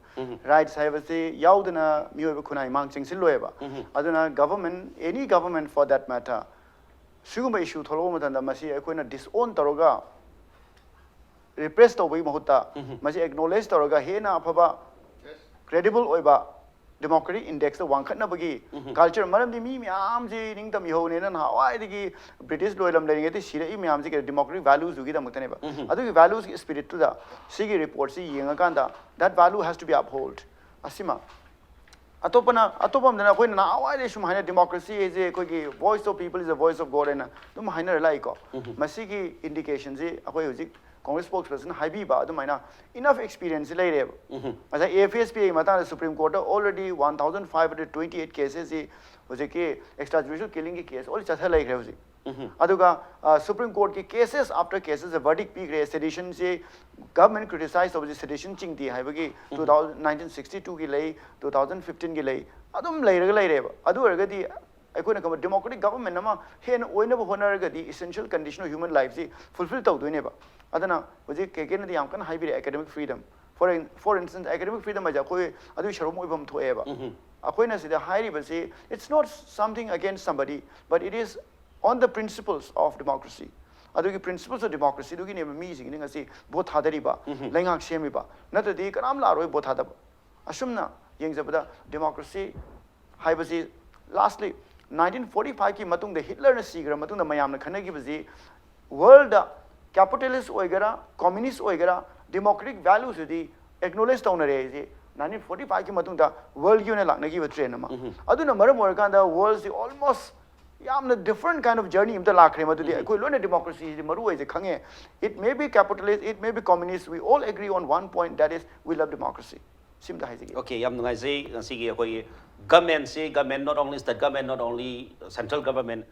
Rights ꯍꯥꯏꯕꯁꯤ ꯌꯥꯎꯗꯅ ꯃꯤꯑꯣꯏꯕ ꯈꯨꯟꯅꯥꯏ ꯃꯥꯡ ꯆꯪꯁꯤꯜꯂꯣꯏꯕ꯫ ꯑꯗꯨꯅ government, any government for that matter, ꯁꯤꯒꯨꯝꯕ issue ꯊꯣꯛꯂꯛꯄ ꯃꯇꯝꯗ ꯃꯁꯤ ꯑꯩꯈꯣꯏꯅ disown ꯇꯧꯔꯒ repress ꯇꯧꯕꯒꯤ ꯃꯍꯨꯠꯇ ꯃꯁꯤ acknowledge ꯇꯧꯔꯒ ꯍꯦꯟꯅ ꯑꯐꯕ credible ꯑꯣꯏꯕ democratic index ꯇ ꯋꯥꯡꯈꯠꯅꯕꯒꯤ culture, ꯃꯔꯝꯗꯤ ꯃꯤ ꯃꯌꯥꯝꯁꯤ ꯅꯤꯡꯇꯝ ꯏꯍꯧꯅꯦꯅ ꯅꯍꯥꯟꯋꯥꯏꯗꯒꯤ British ꯂꯣꯏꯂꯝ ꯂꯩꯔꯤꯉꯩꯗꯩ ꯁꯤꯔꯛꯏ ꯃꯌꯥꯝꯁꯤ ꯀꯩꯅꯣ democratic values ꯇꯨꯒꯤꯗꯃꯛꯇꯅꯦꯕ꯫ ꯑꯗꯨꯒꯤ values ꯀꯤ spirit ꯇꯨꯗ ꯁꯤꯒꯤ report ꯁꯤ ꯌꯦꯡꯉꯀꯥꯟꯗ that value has to be uphold꯫ ꯑꯁꯤꯃ ꯑꯇꯣꯞꯄꯅ, ꯑꯇꯣꯞꯄ ꯑꯃꯗꯅ ꯑꯩꯈꯣꯏꯅ ꯅꯍꯥꯟꯋꯥꯏꯗꯩ ꯁꯨꯝ ꯍꯥꯏꯅ democracy ꯍꯥꯏꯁꯦ ꯑꯩꯈꯣꯏꯒꯤ voice of people is the voice of God ꯍꯥꯏꯅ ꯑꯗꯨꯝ ꯍꯥꯏꯅꯔ ꯂꯥꯛꯏꯀꯣ꯫ ꯃꯁꯤꯒꯤ indication ꯁꯤ ꯑꯩꯈꯣꯏ ꯍꯧꯖꯤꯛ Congress spokesperson ꯅ ꯍꯥꯏꯕꯤꯕ ꯑꯗꯨꯃꯥꯏꯅ enough experience ꯁꯤ ꯂꯩꯔꯦꯕ꯫ ꯉꯁꯥꯏ A F S P ꯒꯤ ꯃꯇꯥꯡꯗ Supreme Court ꯇ already one thousand five hundred twenty eight cases ꯁꯤ ꯍꯧꯖꯤꯛꯀꯤ extrajudicial killing ꯒꯤ case already ꯆꯠꯊ ꯂꯩꯈ꯭ꯔꯦ ꯍꯧꯖꯤꯛ꯫ ꯑꯗꯨꯒ Supreme Court ꯀꯤ cases after cases verdict ꯄꯤꯈ꯭ꯔꯦ꯫ Sedition ꯁꯤ government criticize ꯇꯧꯕꯁꯤ sedition ꯆꯤꯡꯗꯦ ꯍꯥꯏꯕꯒꯤ two thousand, nineteen sixty two ꯒꯤ ꯂꯩ, two thousand fifteen ꯒꯤ ꯂꯩ, ꯑꯗꯨꯝ ꯂꯩꯔꯒ ꯂꯩꯔꯦꯕ꯫ ꯑꯗꯨ ꯑꯣꯏꯔꯒꯗꯤ ꯑꯩꯈꯣꯏꯅ ꯀꯃ-, democratic government ꯑꯃ ꯍꯦꯟꯅ ꯑꯣꯏꯅꯕ ꯍꯣꯠꯅꯔꯒꯗꯤ essential condition of human life ꯁꯤ fulfill ꯇꯧꯗꯣꯏꯅꯦꯕ꯫ ꯑꯗꯨꯅ ꯍꯧꯖꯤꯛ ꯀꯦ ꯀꯦꯅꯗꯤ ꯌꯥꯝ ꯀꯟꯅ ꯍꯥꯏꯕꯤꯔꯦ academic freedom꯫ For in-, for instance, academic freedom ꯍꯥꯏꯁꯦ ꯑꯩꯈꯣꯏ ꯑꯗꯨꯒꯤ ꯁꯔꯨꯛ ꯑꯃ ꯑꯣꯏꯐꯝ ꯊꯣꯛꯑꯦꯕ꯫ ꯑꯩꯈꯣꯏꯅ ꯁꯤꯗ ꯍꯥꯏꯔꯤꯕꯁꯤ, it's not something against somebody, but it is on the principles of democracy. ꯑꯗꯨꯒꯤ principles of democracy ꯗꯨꯒꯤꯅꯦꯕ ꯃꯤꯁꯤꯡꯁꯤꯅ ꯉꯁꯤ ꯚꯣꯠ ꯊꯥꯗꯔꯤꯕ, ꯂꯩꯉꯥꯛ ꯁꯦꯝꯃꯤꯕ꯫ ꯅꯠꯇ꯭ꯔꯗꯤ ꯀꯅꯥꯝ ꯂꯥꯛꯑꯔꯣꯏ ꯚꯣꯠ ꯊꯥꯗꯕ꯫ ꯑꯁꯨꯝꯅ ꯌꯦꯡꯖꯕꯗ democracy ꯍꯥꯏꯕꯁꯤ, lastly, nineteen forty five ꯀꯤ ꯃꯇꯨꯡꯗ, ꯍꯤꯠꯂꯔꯅ ꯁꯤꯈ꯭ꯔ ꯃꯇꯨꯡꯗ ꯃꯌꯥꯝꯅ ꯈꯟꯅꯈꯤꯕꯁꯤ, world capitalist ꯑꯣꯏꯒꯦꯔꯥ, communist ꯑꯣꯏꯒꯦꯔꯥ, democratic values ꯁꯤꯗꯤ acknowledge ꯇꯧꯅꯔꯦ ꯍꯥꯏꯁꯦ nineteen forty five ꯀꯤ ꯃꯇꯨꯡꯗ world ꯒꯤ ꯑꯣꯏꯅ ꯂꯥꯛꯅꯈꯤꯕ trend ꯑꯃ꯫ ꯑꯗꯨꯅ ꯃꯔꯝ ꯑꯣꯏꯔꯀꯥꯟꯗ world ꯁꯤ almost ꯌꯥꯝꯅ different kind of journey ꯑꯃꯗ ꯂꯥꯛꯈ꯭ꯔꯦ꯫ ꯃꯗꯨꯗꯤ ꯑꯩꯈꯣꯏ ꯂꯣꯏꯅ democracy ꯁꯤꯗꯤ ꯃꯔꯨ ꯑꯣꯏꯁꯦ ꯈꯪꯉꯦ꯫ It may be capitalist, it may be communist, we all agree on one point, that is, we love democracy. ꯁꯤꯝꯇ ꯍꯥꯏꯖꯒꯦ꯫ Okay, ꯌꯥꯝ ꯅꯨꯡꯉꯥꯏꯖꯩ꯫ ꯉꯁꯤꯒꯤ ꯑꯩꯈꯣꯏꯒꯤ government ꯁꯤ, government, not only state government, not only central government,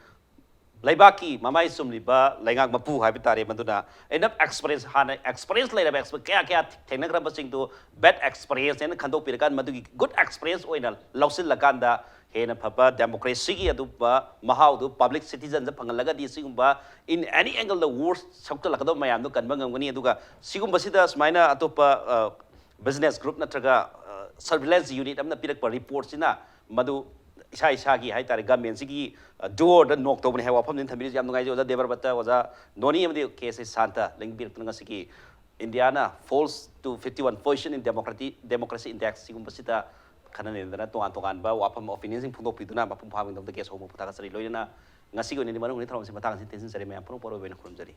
ꯂꯩꯕꯥꯛꯀꯤ ꯃꯃꯥꯏ ꯆꯨꯝꯂꯤꯕ ꯂꯩꯉꯥꯛ ꯃꯄꯨ ꯍꯥꯏꯕ ꯇꯥꯔꯦ, ꯃꯗꯨꯅ enough experience, ꯍꯥꯟꯅ experience ꯂꯩꯔꯕ expert ꯀꯌꯥ ꯀꯌꯥ ꯊꯦꯡꯅꯈ꯭ꯔꯕꯁꯤꯡꯗꯨ bad experience ꯍꯥꯏꯅ ꯈꯟꯗꯣꯛꯄꯤꯔꯀꯥꯟꯗ, ꯃꯗꯨꯒꯤ good experience ꯑꯣꯏꯅ ꯂꯧꯁꯤꯜꯂꯀꯥꯟꯗ, ꯍꯦꯟꯅ ꯐꯕ democracy ꯒꯤ ꯑꯗꯨꯒꯨꯝꯕ ꯃꯍꯥꯎꯗꯨ public citizen ꯗ ꯐꯪꯍꯜꯂꯒꯗꯤ, ꯁꯤꯒꯨꯝꯕ in any angle the worst ꯁꯣꯛꯆꯜꯂꯛꯀꯗꯕ ꯃꯌꯥꯝꯗꯨ ꯀꯟꯕ ꯉꯝꯒꯅꯤ꯫ ꯑꯗꯨꯒ ꯁꯤꯒꯨꯝꯕꯁꯤꯗ ꯁꯨꯃꯥꯏꯅ ꯑꯇꯣꯞꯄ business group ꯅꯠꯇ꯭ꯔꯒ surveillance unit ꯑꯃꯅ ꯄꯤꯔꯛꯄ report ꯁꯤꯅ ꯃꯗꯨ ꯏꯁꯥ ꯏꯁꯥꯒꯤ ꯍꯥꯏ ꯇꯥꯔꯦ, government ꯁꯤꯒꯤ door ꯗ knock ꯇꯧꯕꯅꯤ ꯍꯥꯏꯕ ꯋꯥꯐꯝꯁꯤꯅ ꯊꯝꯕꯤꯔꯤꯁꯤ꯫ ꯌꯥꯝ ꯅꯨꯡꯉꯥꯏꯖꯩ ꯑꯣꯖꯥ ꯗꯦꯕꯔꯕꯇ, ꯑꯣꯖꯥ ꯅꯣꯅꯤ ꯑꯃꯗꯤ ꯀꯦ ꯑꯦꯁ ꯑꯦ ꯁꯥꯟꯇ ꯂꯦꯡꯕꯤꯔꯛꯇꯨꯅ ꯉꯁꯤꯒꯤ India ꯅ falls to fifty one position in democracy, democracy index ꯁꯤꯒꯨꯝꯕꯁꯤꯗ ꯈꯟꯅ ꯅꯩꯅꯗꯅ ꯇꯣꯉꯥꯟ ꯇꯣꯉꯥꯟꯕ ꯋꯥꯐꯝ opinion ꯁꯤꯡ ꯐꯣꯡꯗꯣꯛꯄꯤꯗꯨꯅ ꯃꯄꯨꯡ ꯐꯥꯕꯒꯤꯗꯃꯛꯇ ꯀꯦ ꯑꯦꯁ ꯑꯣ ꯃꯕꯨꯛ ꯊꯥꯒꯠꯆꯔꯤ꯫ ꯂꯣꯏꯅꯅ ꯉꯁꯤꯒꯤ ꯑꯣꯏꯅꯗꯤ ꯃꯔꯨ ꯑꯣꯏꯅ ꯊꯧꯔꯝꯁꯤ ꯃꯇꯥꯡ ꯑꯁꯤꯗ ꯇꯦꯟꯁꯤꯟꯖꯔꯦ꯫ ꯃꯌꯥꯝ ꯄꯨꯝꯅꯃꯛꯄꯨ ꯑꯔꯣꯏꯕ ꯑꯣꯏꯅ ꯈꯨꯔꯨꯝꯖꯔꯤ꯫